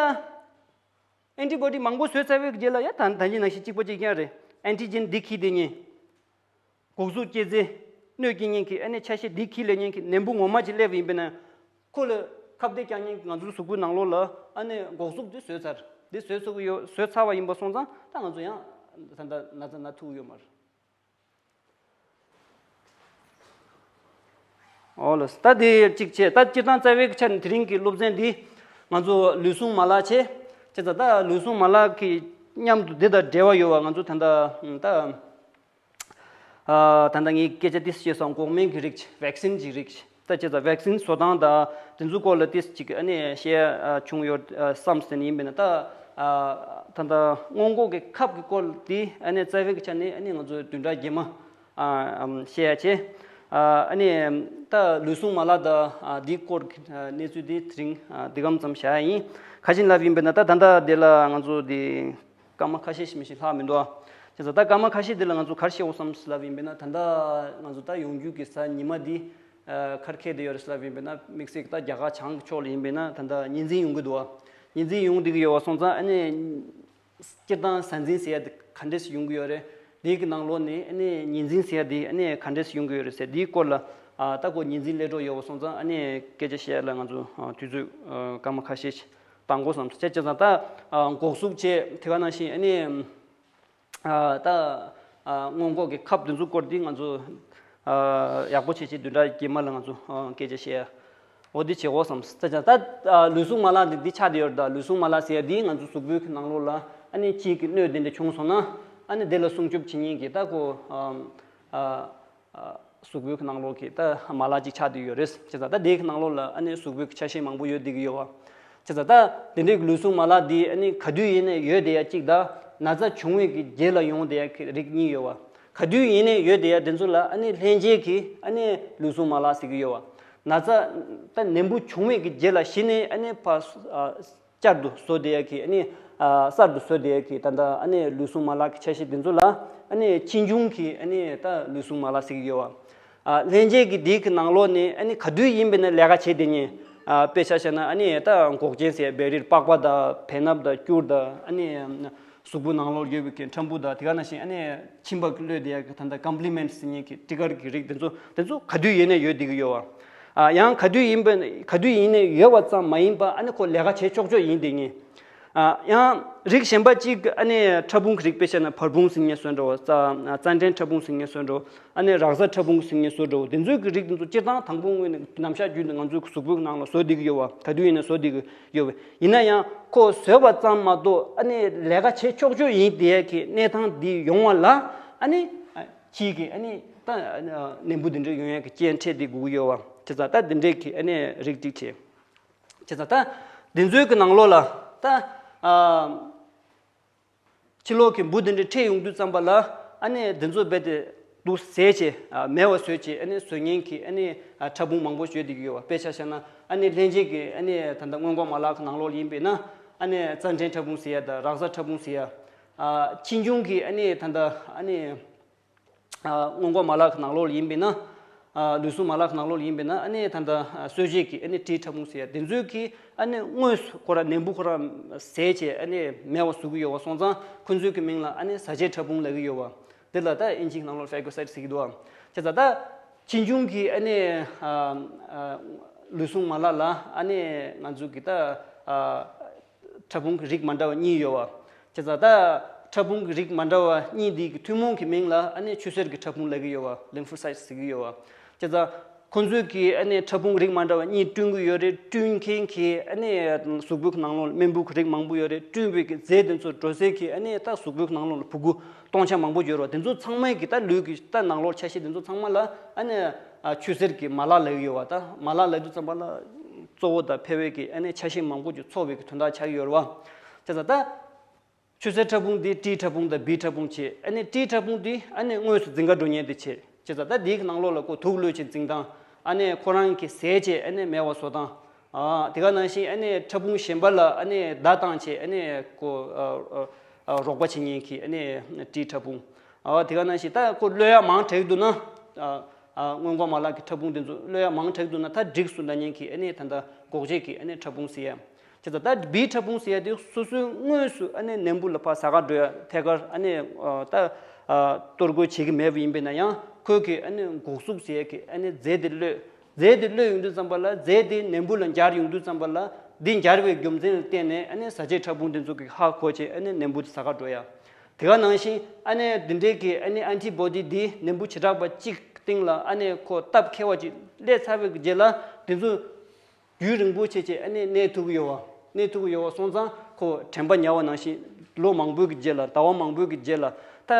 ཨན་ཊི་བོ་ཌི་མང་པོ་བཟོས་ཚར་བའི་རྗེས་ལ་ཡ་ད་ད་གིན་ནང་བཞིན་གཅིག་པ་གཅིག་རྐྱང་རེད། ཨན་ཊི་ཇེན་འདི་འཁྱེར་བསྡད་མཁན། འགོག་གཟུགས་སྐྱེད་རྫས། གནོད་སྐྱེལ་མཁན་གྱི་ཨ་ནི་ཆ་ཤས་འདི་འཁྱེར་སླེབས་མཁན་གྱི་ནད་འབུ་ངོ་མ་ཅིག་སླེབས་པ་ཡིན་པས་ན། ཁོ་ལ་ཁ་གཏད་རྒྱག་མཁན་གྱི་ང་ཚོའི་གཟུགས་པོའི་ནང་ལོགས་ལ་ཨ་ནི་འགོག་གཟུགས་འདི་བཟོས་ཚར། འདི་བཟོས་ཚར་གི་ཡོད། བཟོས་ཚར་བ་ཡིན་པ་སོང་ཙང་ད་ང་ཚོ་ཡང་ད་ལྟ་ན་ཚ་ན་ཐུག་ཡོད་མ་རེད། ཨོ་ལགས། ད་དེ་གཅིག་བྱས། ད་སྤྱིར་བཏང་རྩ་བའི་ཆ་ནས་དེ་རིང་གི་སློབ་ཚན་འདི་ང་ཚོ་ལུས་ཟུངས་མ་ལག་བྱས། བྱས་ཙང་ད་ལུས་ཟུངས་མ་ལག་གི་མཉམ་དུ་འདི་དང་འབྲེལ་བ་ཡོད་པ་ང་ཚོ་ད་ལྟ་ད་ད་ལྟ་ངས་སྐད་ཆ་ཏིས་བཤད་སོང་། འགོག་སྨན་གྱི་རིགས། ཝེག་སིན་གྱི་རིགས། ད་བྱས་ཙང་ཝེག་སིན་བཟོ་སྟངས་དང་དེ་ཚོའི་སྐོར་ལ་ཏིས་ཅིག་ཨ་ནི་བཤད་བྱུང་ཡོད་བསམ་ཟིན་ཡིན་པས་ན། ད་ད་ལྟ་སྔོན་འགོག་གི་ཁབ་ཀྱི་སྐོར་འདི་ཨ་ནི་རྩ་བའི་ཆ་ནས་ཨ་ནི་ང་ཚོས་བདུན་ཕྲག་རྗེས་མ། ཨ་ཨམ་བཤད་ཡ་བྱས། ཨ་ཨ་ནི་ད་ལུས་ཟུངས་མ་ལག་དང་ཨ་འདིའི་སྐོར་གྱི་ཨ་གནས་ཚུལ་འདི་དེ་རིང་ཨ་འདི་གམ་ཙམ་བྱ་ཡ་ཡིན། ཁ་ཅིག་ལབ་ཡིན་པས་ན་ད་ད་ལྟ་འདི་ལ་ང་ཚོ་འདི་སྐར་མ་ཁ་ཤས་ཤིག་མ་གཏོགས་ལྷག་མི་འདུག་ཨ། བྱས་ཙང་ད་སྐར་མ་ཁ་ཤས་འདི་ལ་ང་ཚོ་ག་རེ་བཤད་དགོས་བསམ་ལབ་ཡིན་པས་ན། ད་ལྟ་ང་ཚོ་ད་ཡོང་རྒྱུ་གི་གཟའ་ཉི་མ་འདི་ཨ་ག་རེ་འཁེལ་བསྡད་ཡོད་རེད་ལབ་ཡིན་པས་ན། དམིགས་བསལ་གྱི་ད་རྒྱ་གར་བྱང་གི་ཕྱོགས་ལ་ཡིན་པས་ན་ད་ལྟ་ཉི་འཛིན་ཡོང་གི་འདུག་ཨ། ཉི་འཛིན་ཡོང་བསྡད་ཀྱི་ཡོད་པ་སོང་ཙང་ཨ་ནི། སྤྱིར་བཏང་གཟའ་འཛིན་ཟེར་ཡ་དེ་ག་འདྲས་སེ་ཡོང་གི་ཡོད་རེད། དེའི་གི་ནང་ལོགས་ནས་ཨ་ནི་ཉི་འཛིན་ཟེར་ཡ་དེ་ཨ་ནི་ག་འདྲས་སེ་ཡོང་གི་ཡོད་རེད་ཟེར། དེའི་སྐོར་ལ་ཨ་ད་ཁོ་ཉི་འཛིན་སླེབས་འགྲོ་ཡོད་པ་སོང་ཙང་ཨ་ནི་སྐད་ཆ་བཤད་ཡ་ལ་ང་ཚོ་ཨ་དུས་ཚོད་ཨ་སྐར་མ་ཁ་ཤས་ཤིག་བཏང་དགོས་བསམ་སོང་། བྱས་ཙང་ད་ཨ་འགོག་གཟུགས་བྱས་དེ་ག་ནང་བཞིན་ཨ་ནི་ཨ་ད་ཨ་སྔོན་འགོག་གི་ཁབ་དེ་ཚོའི་སྐོར་དེ་ང་ཚོ་ཨ་ཡག་པོ་བྱས་བྱས་བདུན་ཕྲག་རྗེས་མ་ལ་ང་ཚོ་ཨ་སྐད་ཆ་བཤད་ཡ། འོ་འདི་བྱེད་དགོས་བསམ། ད་ད་ལུས་ཟུངས་མ་ལག་འདི་འདི་ཆགས་བསྡད་ཡོད་རེད། ད་ལུས་ཟུངས་མ་ལག་ཟེར་ཡ་འདི་ང་ཚོ་གཟུགས་པོའི་གི་ནང་ལོགས་ལ་ཨ་ནི་ཅིག་གི་གནོད་དེ་འདྲ་བྱུང་སོང་ན་ཨ་ནི་དེ་ལ་སྲུང་སྐྱོབ་བྱེད་མཁན་གི་ད་ཁོ་ཨ་ཨ་ཨ་གཟུགས་པོའི་གི་ནང་ལོགས་ཀྱི་ད་མ་ལག་ཅིག་ཆགས་བསྡད་ཡོད་རེད། བྱས་ཙང་ད་དེའི་གི་ནང་ལོགས་ལ་ཨ་ནི་གཟུགས་པོའི་གི་ཆ་ཤས་མང་པོ་ཡོད་བསྡད་ཀྱི་ཡོད་པ། བྱས་ཙང་ད་དེ་འདྲའི་གི་ལུས་ཟུངས་མ་ལག་འདི་ཨ་ནི་ག་དུས་ཡིན་ནའི་ཡོད་བསྡད་ཡ་གཅིག་དང་ན་ཚ་བྱུང་བའི་གི་རྗེས་ལ་ཡོང་བསྡད་ཡ་གི་རིགས་གཉིས་ཡོད་པ། ག་དུས་ཡིན་ནའི་ཡོད་བསྡད་ཡ་དེ་ཚོ་ལ་ཨ་ནི་ལྷན་སྐྱེས་ཀྱི་ཨ་ནི་ལུས་ཟུངས་མ་ལག་ཟེར་གྱི་ཡོད་པ། ན་ཚ་ད་ནད་འབུ་བྱུང་བའི་གི་རྗེས་ལ་གཞི་ནས་ཨ་ནི་ཕར་ཨ་བསྐྱར་དུ་བཟོ་བསྡད་ཡ་གི་ཨ་ནི་ཨ་གསར་དུ་བཟོ་བསྡད་ཡ་གི་ད་ལྟ་ཨ་ནི་ལུས་ཟུངས་མ་ལག་གི་ཆ་ཤས་དེ་ཚོ་ལ་ཨ་ནི་ཕྱིས་འབྱུང་གི་ཨ་ནི་ད་ལུས་ཟུངས་མ་ལག་ཟེར་གྱི་ཡོད་པ། ཨ་ལྷན་སྐྱེས་ཀྱི་དེའི་གི་ནང་ལོགས་ནས་ཨ་ནི་ག་དུས་ཡིན་པའི་ནས་ལས་ཀ་བྱེད་བསྡད་མཁན། ཨ་དཔེ་ཆ་བཞག་ན་ཨ་ནི་ད་འགོག་རྐྱེན་ཟེར་བེ་རིར་པགས་པ་དང་བེ་སྣབས་དང་སྐྱུར་དང་ཨ་ནི་གཟུགས་པོ་ནང་ལོགས་ཡོད་པའི་གི་ཕྲ་འབུ་དང་དེ་ག་ནང་བཞིན་ཨ་ནི་མཆིན་པ་གི་གློད་བསྡད་ཡ་གི་ད་ལྟ་ཀམ་པི་ལི་མེན་ཊི་ཟེར་མཁན་གྱི་སྤྲི་དཀར་གྱི་རིགས་དེ་ཚོ་དེ་ཚོ་ག་དུས་ཡིན་ནའི་ཡོད་བསྡད་ཀྱི་ཡོད་པ། ཨ་ཡང་ག་དུས་ཡིན་པའི་ག་དུས་ཡིན་ནའི་ཡོད་པ་ཙམ་མ་ཡིན་པ་ཨ་ནི་ཁོ་ལས་ཀ་བྱེད་ཆོག་ཆོག་ཡིན་བསྡད་མཁན། ཨ་ཡང་རིགས་གཞན་པ་གཅིག་ཨ་ནི་ཕྲ་ཕུང་གི་རིགས། དཔེ་བཤད་ན་བར་ཕུང་ཟེར་མཁན་བཟོ་འདྲ་བོ། རྩ་རྩ་འགྲན་ཕྲ་ཕུང་ཟེར་མཁན་བཟོ་འདྲ་བོ། ཨ་ནི་རགས་རྩ་ཕྲ་ཕུང་ཟེར་མཁན་བཟོ་འདྲ་བོ། དེ་ཚོའི་གི་རིགས་དེ་ཚོ་སྤྱིར་བཏང་དང་པོ་ངོས་ནས་ནམ་ཞག་རྒྱུན་དུ་ང་ཚོའི་གཟུགས་པོའི་ནང་ལ་བཟོ་བསྡད་ཀྱི་ཡོད་པ། ག་དུས་ཡིན་ནའི་བཟོ་བསྡད་ཀྱི་ཡོད་པ། ཡིན་ན་ཡང་ཁོ་བཟོས་པ་ཙམ་མ་གཏོགས་ཨ་ནི་ལས་ཀ་བྱེད་ཆོག་ཆོག་ཡིན་བསྡད་ཡ་གི་གནས་སྟངས་འདི་ཡོང་བ་ལ་ཨ་ནི་ཨ་ཕྱིས་ཀྱི་ཨ་ནི་ད་ནད་འབུ་དེ་འདྲ་ཡོང་ཡ་གི་རྐྱེན་འཕྲད་བསྡད་དགོས་ཀྱི་ཡོད་པ། བྱས་ཙང་ད་དེ་འདྲའི་གི་ཨ་ནི་རིགས་གཅིག་བྱས། བྱས་ཙང་ད་འདི་ཚོའི་གི་ནང་ལོགས་ལ་ད་ཨ་ཕྱི་ལོགས་ཀྱི་འབུ་དེ་འདྲ་འཕྲད་ཡོང་དུས་ཙམ་པ་ལ་ཨ་ནི་འདི་ཚོ་རྦད་དེ་དུག་ཟས་བྱས་ཨ་མེད་པ་བཟོས་བྱས་ཨ་ནི་བཟོ་མཁན་གྱི་ཨ་ནི་ཨ་ཕྲ་ཕུང་མང་པོ་ཡོད་བསྡད་ཀྱི་ཡོད་པ། དཔེ་ཆ་བཞག་ན་ཨ་ནི་ལྷན་སྐྱེས་ཀྱི་ཨ་ནི་ད་ལྟ་སྔོན་འགོག་མ་ལག་གི་ནང་ལོགས་ཡིན་པས་ན་ཨ་ནི་རྩ་འགྲན་ཕྲ་ཕུང་ཟེར་ཡ་དང་རགས་རྩ་ཕྲ་ཕུང་ཟེར་ཡ། ཨ་ཕྱིས་འབྱུང་གི་ཨ་ནི་ད་ལྟ་ཨ་ནི། ཨ་སྔོན་འགོག་མ་ལག་གི་ནང་ལོགས་ལ་ཡིན་པས་ན། ཨ་ལུས་ཟུངས་མ་ལག་གི་ནང་ལོགས་ལ་ཡིན་པས་ན་ཨ་ནི་ད་ལྟ་ཨ་གསོད་བྱེད་ཀྱི་ཨ་ནི་ཊི་ཕྲ་ཕུང་ཟེར་ཡ་དེ་ཚོའི་གི་ཨ་ནི་དངོས་སུ་ཁོ་རང་ནད་འབུ་ཁོ་རང་ཟས་བྱས་ཨ་ནི་མེད་པ་བཟོ་གི་ཡོད་པ་སོང་ཙང་ཁོ་ཚོའི་གི་མིང་ལ་ཨ་ནི་ཟ་བྱེད་ཕྲ་ཕུང་ལབ་ཀྱི་ཡོད་པ། དེ་ལ་ད་ཨིན་ཇིའི་ནང་ལོགས་ཕེ་གོ་སའིཌ་ཟེར་གྱི་འདུག་ཨ། བྱས་ཙང་ད་ཕྱིས་འབྱུང་གི་ཨ་ནི་ཨ་ཨ་ལུས་ཟུངས་མ་ལག་ལ་ཨ་ནི་ང་ཚོ་གི་ད་ཨ། ཕྲ་ཕུང་གི་རིགས་མ་འདྲ་བ་གཉིས་ཡོད་པ། བྱས་ཙང་ད་ཕྲ་ཕུང་གི་རིགས་མ་འདྲ་བ་གཉིས་འདི་གི་ཐུན་མོང་གི་མིང་ལ་ཨ་ནི་ཆུ་སེར་གྱི་ཕྲ་ཕུང་ལབ་ཀྱི་ཡོད་པ། ལིམ་ཕོ་སའིཊ་ཟེར་གྱི་ཡོད་པ། བྱས་ཙང་ ཁོང་ཚོས་ཀྱི་ཨ་ནི་ཕྲ་ཕུང་རིགས་མ་འདྲ་བ་གཉིས་བསྐྲུན་གྱི་ཡོད་རེད། བསྐྲུན་མཁན་གྱི་ཨ་ནི་གཟུགས་པོའི་ནང་ལོགས་ལ་རྨེན་བུ་གི་རིགས་མང་པོ་ཡོད་རེད། བསྐྲུན་པའི་གི་རྫས་དེ་ཚོ་འགྲོ་སའི་གི་ཨ་ནི་ད་གཟུགས་པོའི་ནང་ལོགས་ལ་ཕྲུ་གུ་སྟོང་ཆ་མང་པོ་ཡོད་རེད་བ། དེ་ཚོ་ཚང་མའི་གི་ད་ལུས་ཀྱི་ད་ནང་ལོགས་ཆ་ཤས་དེ་ཚོ་ཚང་མ་ལ་ཨ་ནི་ཆུ་སེར་གྱི་མ་ལག་ལབ་ཀྱི་ཡོད་བ། ད་མ་ལག་ལབ་དུས་ཙམ་པ་ལ་གཙོ་བོ་དང་ཕལ་བའི་གི་ཨ་ནི་ཆ་ཤས་མང་པོ་ཅིག་ཚོགས་པའི་གི་དོན་དག་ཆགས་ཀྱི་ཡོད་རེད་བ། བྱས་ཙང་ད། ཆུ་སེར་ཕྲ་ཕུང་འདི་ཏྲི་ཕྲ་ཕུང་དང་བི་ཕྲ་ཕུང་བྱས། ཨ་ནི་ཏྲི་ཕྲ་ཕུང་འདི་ཨ་ནི་དངོས་སུ་འཛིན་གྲྭ་འགྲོ་མཁན་དེ་བྱས། བྱས་ཙང་ད་འདིའི་ནང་ལོགས་ལ་ཁོ་དུག་གློད་བྱེད་འཛིན་སྟངས། ཨ་ནི་ཁོ་རང་གི་ཟས་བྱས་ཨ་ནི་མེད་པ་བཟོ་སྟངས། ཨ་དེ་ག་ནང་བཞིན་ཨ་ནི་ཕྲ་ཕུང་གཞན་པ་ལ་ཨ་ནི་བརྡ་བཏང་བྱས་ཨ་ནི་ཁོ་ཨ་ཨ་ཨ་རོགས་པ་བྱེད་མཁན་གྱི་ཨ་ནི་ཏྲི་ཕྲ་ཕུང་། ཨ་དེ་ག་ནང་བཞིན་ད་ཁོ་གློད་ཡག་མང་དྲགས་འདུག་ན། ཨ་ཨ་སྔོན་འགོག་མ་ལག་གི་ཕྲ་ཕུང་དེ་ཚོ་གློད་ཡག་མང་དྲགས་འདུག་ན་ད་འགྲིགས་སོང་ལབ་མཁན་གྱི་ཨ་ནི་ད་ལྟ་འགོག་བྱེད་ཀྱི་ཨ་ནི་ཕྲ་ཕུང་ཟེར་ཡ། བྱས་ཙང་ད་བི་ཕྲ་ཕུང་ཟེར་ཡ་དེ་སོ་སོའི་དངོས་སུ་ཨ་ནི་ནད་འབུ་ལ་ཕར་ཟ་ཁ་འགྲོ་ཡ་ཐད་ཀར་ཨ་ནི་ཨ་ད་ཨ་གཏོར་རྒོལ་བྱེད་ཀྱི་མེད་པ་ཡིན་པས་ན་ཡང་ཁོས་ཀྱི་ཨ་ནི་འགོག་གཟུགས་ཟེར་ཡ་གི་ཨ་ནི་རྫས་དེ་གློད། རྫས་དེ་གློད་ཡོང་དུས་ཙམ་པ་ལ་རྫས་དེ་ནད་འབུ་ལ་འབྱར་ཡོང་དུས་ཙམ་པ་ལ་འདི་འབྱར་བའི་རྒྱུ་མཚན་ལ་བརྟེན་ནས་ཨ་ནི་ཟ་བྱེད་ཕྲ་ཕུང་དེ་ཚོ་གི་ཧ་གོ་བྱས་ཨ་ནི་ནད་འབུ་དེ་ཟ་ཁ་འགྲོ་ཡ། དེ་ག་ནང་བཞིན་ཨ་ནི་འདི་འདྲའི་གི་ཨ་ནི་ཨན་ཊི་བོ་ཌི་འདི་ནད་འབུ་བྱེ་བྲག་པ་གཅིག་སྟེང་ལ་ཨ་ནི་ཁོ་སྟབས་འཁེལ་བ་ཅིག་སླེབས་ཚར་བའི་རྗེས་ལ་དེ་ཚོ་རྒྱུན་རིང་པོ་བྱས་བྱས་ཨ་ནི་གནས་ཐུབ་ཀྱི་ཡོད་བ། གནས་ཐུབ་ཀྱི་ཡོད་བ་སོང་ཙང་ཁོ་དྲན་པ་ཉར་བ་ནང་བཞིན་ལོ་མང་པོའི་གི་རྗེས་ལ་ཟླ་བ་མང་པོའི་གི་རྗེས་ལ་ད་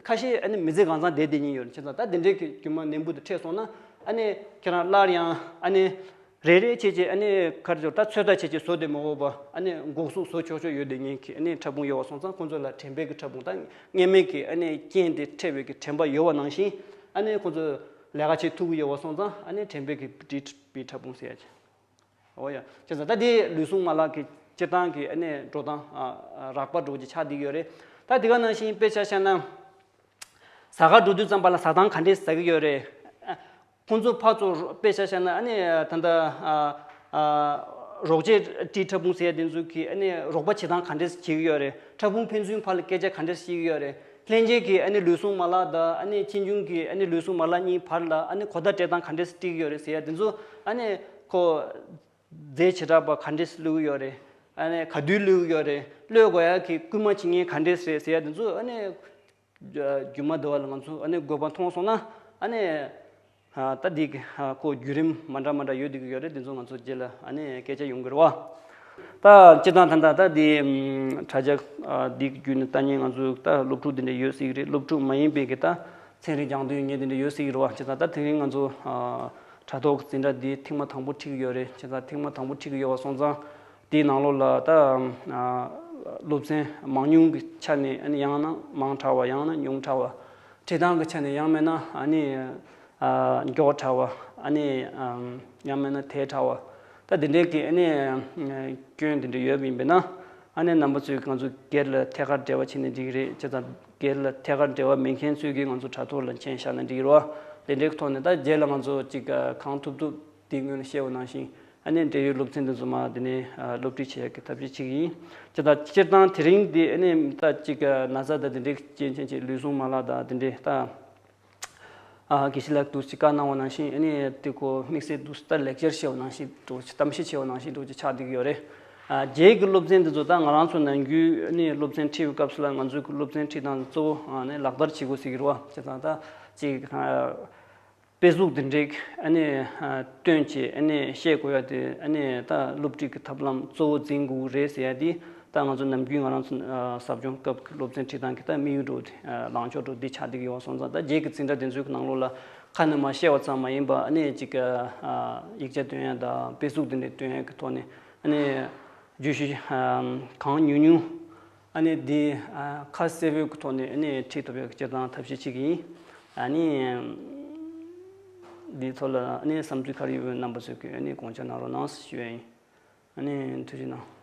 ཁ་ཤས་ཨ་ནི་མི་ཚེ་གང་ཚང་བསྡད་བསྡད་ཉིན་ཡོད་རེད། བྱས་ཙང་ད་འདི་འདྲའི་གི་རྒྱུ་མ་ནད་འབུ་དེ་འཕྲད་སོང་ན་ཨ་ནི་ཁྱེད་རང་སླར་ཡང་ཨ་ནི་རེ་རེ་བྱས་བྱས་ཨ་ནི་ག་རེ་ཟེར་ད་ཚོད་ལྟ་བྱས་བྱས་བཟོ་བསྡད་མ་དགོས་པ་ཨ་ནི་འགོག་གཟུགས་བཟོ་ཆོག་ཆོག་ཡོད་བསྡད་ཉིན་གི་ཨ་ནི་ཕྲ་ཕུང་ཡོད་བ་སོང་ཙང་ཁོང་ཚོ་ལ་དྲན་པའི་གི་ཕྲ་ཕུང་ད་སྔོན་མའི་གི་ཨ་ནི་རྐྱེན་དེ་འཕྲད་པའི་གི་དྲན་པ་ཡོད་བ་ནང་བཞིན་ཨ་ནི་ཁོང་ཚོ་ལས་ཀ་བྱེད་ཐུབ་ཀྱི་ཡོད་བ་སོང་ཙང་ཨ་ནི་དྲན་པའི་གི་ཏྲི་བི་ཕྲ་ཕུང་ཟེར་ཡ་ཅིག་འོ་ཡ། བྱས་ཙང་ད་དེ་ལུས་ཟུངས་མ་ལག་གི་སྤྱིར་བཏང་གི་ཨ་ནི་འགྲོ་སྟངས་ཨ་ཨ་རགས་པ་འགྲོ་གི་ཆགས་བསྡད་ཀྱི་ཡོད་རེད། ད་དེ་ག་ནང་བཞིན་དཔེ་ཆ་བཞག་ན། ཟ་ཁ་འགྲོ་དུས་ཙམ་པ་ལ་ཟ་སྟངས་ག་འདྲས་ཟ་གི་ཡོད་རེད། ཨ་ཁོང་ཚོ་ཕར་ཚུར་དཔེ་ཆ་བཞག་ན་ཨ་ནི་ད་ལྟ་ཨ་ཨ་རོགས་བྱེད་ཏྲི་ཕྲ་ཕུང་ཟེར་ཡ་དེ་ཚོ་གིས་ཨ་ནི་རོགས་པ་བྱེད་སྟངས་ག་འདྲས་བྱེད་ཀྱི་ཡོད་རེད། ཕྲ་ཕུང་ཕན་ཚུན་བར་ལ་སྐད་ཆ་ག་འདྲས་བཤད་ཀྱི་ཡོད་རེད། ལྷན་སྐྱེས་ཀྱི་ཨ་ནི་ལུས་ཟུངས་མ་ལག་དང་ཨ་ནི་ཆེ་ཆུང་གི་ཨ་ནི་ལུས་ཟུངས་མ་ལག་གཉིས་བར་ལ་ཨ་ནི་གོ་བརྡ་སྤྲད་སྟངས་ག་འདྲས་སྤྲད་ཀྱི་ཡོད་རེད་ཟེར་ཡ་དེ་ཚོ་ཨ་ནི་ཁོ་རྫས་བྱེ་བྲག་པ་ག་འདྲས་བླུགས་ཡོད་རེད། ཨ་ནི་ག་དུས་བླུགས་ཡོད་རེད། གློད་དགོས་ཡ་གི་སྐུལ་མ་བྱེད་མཁན་ག་འདྲས་རེད་ཟེར་ཡ་དེ་ཚོ་ཨ་ནི་རྒྱུ་མ་འདི་བ་ལ་ང་ཚོ་ཨ་ནི་དགོས་པ་མཐོང་སོང་ན་ཨ་ནི་ཨ་ད་འདི་གི་ཨ་ཁོ་བརྒྱུད་རིམ་མ་འདྲ་མ་འདྲ་ཡོད་བསྡད་ཀྱི་ཡོད་རེད། དེ་ཚོ་ང་ཚོ་རྗེས་ལ་ཨ་ནི་སྐད་ཆ་ཡོང་གི་རེད་བ། ད་སྤྱིར་བཏང་ད་ལྟ་ད་འདི་ཨམ་དྲ་རྒྱ་ཨ་འདི་བརྒྱུད་ནས་ལྟ་མཁན་ང་ཚོ་ད་སློབ་ཕྲུག་འདི་འདྲ་ཡོད་སྲིད་ཀྱི་རེད། སློབ་ཕྲུག་མ་ཡིན་པའི་གི་ད་ཚན་རིག་སྦྱང་འདོད་ཡོད་མཁན་འདི་འདྲ་ཡོད་སྲིད་ཀྱི་རེད་བ། བྱས་ཙང་ད་དེ་རིང་ང་ཚོ་ཨ་དྲ་ཐོག་གི་འཛིན་གྲྭ་འདི་ཐེངས་མ་དང་པོ་ཁྲིད་ཀྱི་ཡོད་རེད། བྱས་ཙང་ཐེངས་མ་དང་པོ་ཁྲིད་ཀྱི་ཡོད་པ་སོང་ཙང་དེའི་ནང་ལོགས་ལ་ད་ཨ་སློབ་ཚན་མང་ཉུང་གི་ཆ་ནས་ཨ་ནི་ཡང་ན་མང་དྲགས་པ་ཡང་ན་ཉུང་དྲགས་པ། ཁྲིད་སྟངས་ཀྱི་ཆ་ནས་ཡང་མིན་ན་ཨ་ནི་ཨ་མགྱོགས་དྲགས་པ་ཨ་ནི་ཨམ་ཡང་མིན་ན་དལ་དྲགས་པ། ད་འདི་འདྲའི་གི་ཨ་ནི་སྐྱོན་འདི་འདྲ་ཡོད་པ་ཡིན་པས་ན་ཨ་ནི་རྣམ་པ་ཚོས་ང་ཚོ་སྒེར་ལ་ཐད་ཀར་འབྲེལ་བ་བྱས་ནས་འགྲིག་གི་རེད། བྱས་ཙང་སྒེར་ལ་ཐད་ཀར་འབྲེལ་བ་མེད་མཁན་ཚོས་ཀྱིས་ང་ཚོ་དྲ་ཐོག་ལ་མཆན་བཞག་ན་འགྲིག་གི་རེད་བ། དེ་འདྲའི་ཐོག་ནས་ད་རྗེས་ལ་ང་ཚོ་ཅིག་གང་ཐུབ་ཐུབ་དེ་སྔོན་ལ་བཤད་པ་ནང་བཞིན་ཨ་ནི་འབྲེལ་ཡོད་སློབ་ཚན་འདི་ཚོ་མར་འདི་ནས་སློབ་ཁྲིད་བྱེད་ཡག་གི་ཐབས་ཤེས་བྱེད་ཀྱི་ཡིན། བྱས་ཙང་སྤྱིར་བཏང་དེ་རིང་འདི་ཨ་ནི་ད་ཅིག་ན་ཚ་དང་འདི་འདྲའི་རྐྱེན་ཆེན་ཅིག་ལུས་ཟུངས་མ་ལག་དང་འདི་འདྲའི་ད། ཨ་དགེ་བཤེས་ལགས་འདུག་ཅིག་བཀའ་གནང་བ་ནང་བཞིན་ཨ་ནི་དེ་ཁོ་དམིགས་བསལ་འདུག་ད་ལེགས་ཆར་བཤད་པ་ནང་བཞིན་འདུག་ཅིག་གཏམ་བཤད་བྱས་པ་ནང་བཞིན་འདུག་ཅིག་ཆགས་བསྡད་ཀྱི་ཡོད་རེད། ཨ་རྗེས་ཀྱི་སློབ་ཚན་འདི་ཚོ་ད་ང་རང་ཚོ་ནམ་རྒྱུན་ཨ་ནི་སློབ་ཚན་ཁྲིད་པའི་སྐབས་སུ་ལ་ང་ཚོའི་སློབ་ཚན་ཁྲིད་སྟངས་གཙོ་བོ་ཨ་ནི་ལག་བསྟར་བྱེད་དགོས་ཟེར་གྱི་རེད་བ། བྱས་ཙང་ད་ཅིག་ཨ་དཔེ་གཟུགས་འདི་འདྲས་ཨ་ནི་ཨ་སྟོན་བྱས་ཨ་ནི་བཤད་དགོས་ཡ་དེ་ཨ་ནི་ད་སློབ་ཁྲིད་ཀྱི་ཐབས་ལམ་གཙོ་བོ་འཛིན་དགོས་རེད་ཟེར་ཡ་དེ་ད་ང་ཚོ་ནམ་རྒྱུན་ང་རང་ཚོ་ཨ་ཟབ་སྦྱོང་སྐབས་ཀྱི་སློབ་ཚན་ཁྲིད་སྟངས་ཀྱི་ད་དམིགས་ཡུལ་འདྲ་བོ་དེ་ཨ་ལངས་ཕྱོགས་འདྲ་བོ་འདི་ཆགས་བསྡད་ཀྱི་ཡོད་པ་སོང་ཙང་ད་རྗེས་ཀྱི་འཛིན་གྲྭ་དེ་ཚོའི་ནང་ལོགས་ལ་ཁ་ནས་མར་བཤད་པ་ཙམ་མ་ཡིན་པ་ཨ་ནི་ཅིག་ཨ་ཡིག་ཆ་སྟོན་ཡ་དང་དཔེ་གཟུགས་དེ་འདྲ་སྟོན་ཡ་གི་ཐོག་ནས་ཨ་ནི་བརྗོད་གཞི་ཨ་གང་ཉུང་ཉུང་། ཨ་ནི་འདི་ཨ་ཁ་གསལ་པོའི་ཐོག་ནས་ཨ་ནི་ཁྲིད་ཐུབ་པའི་སྤྱིར་བཏང་ཐབས་ཤེས་བྱེད་ཀྱི་ཡིན། ཨ་ནི་འདིའི་ཐོག་ལ་ཨ་ནི་བསམ་ཚུལ་ག་རེ་ཡོད་པའི་རྣམ་པ་ཚོས་ཀྱིས་ཨ་ནི་དགོངས་འཆར་གནང་རོགས་གནང་ཞུ་ཡ་ཡིན། ཨ་ནི་ཐུགས་རྗེ་གནང་།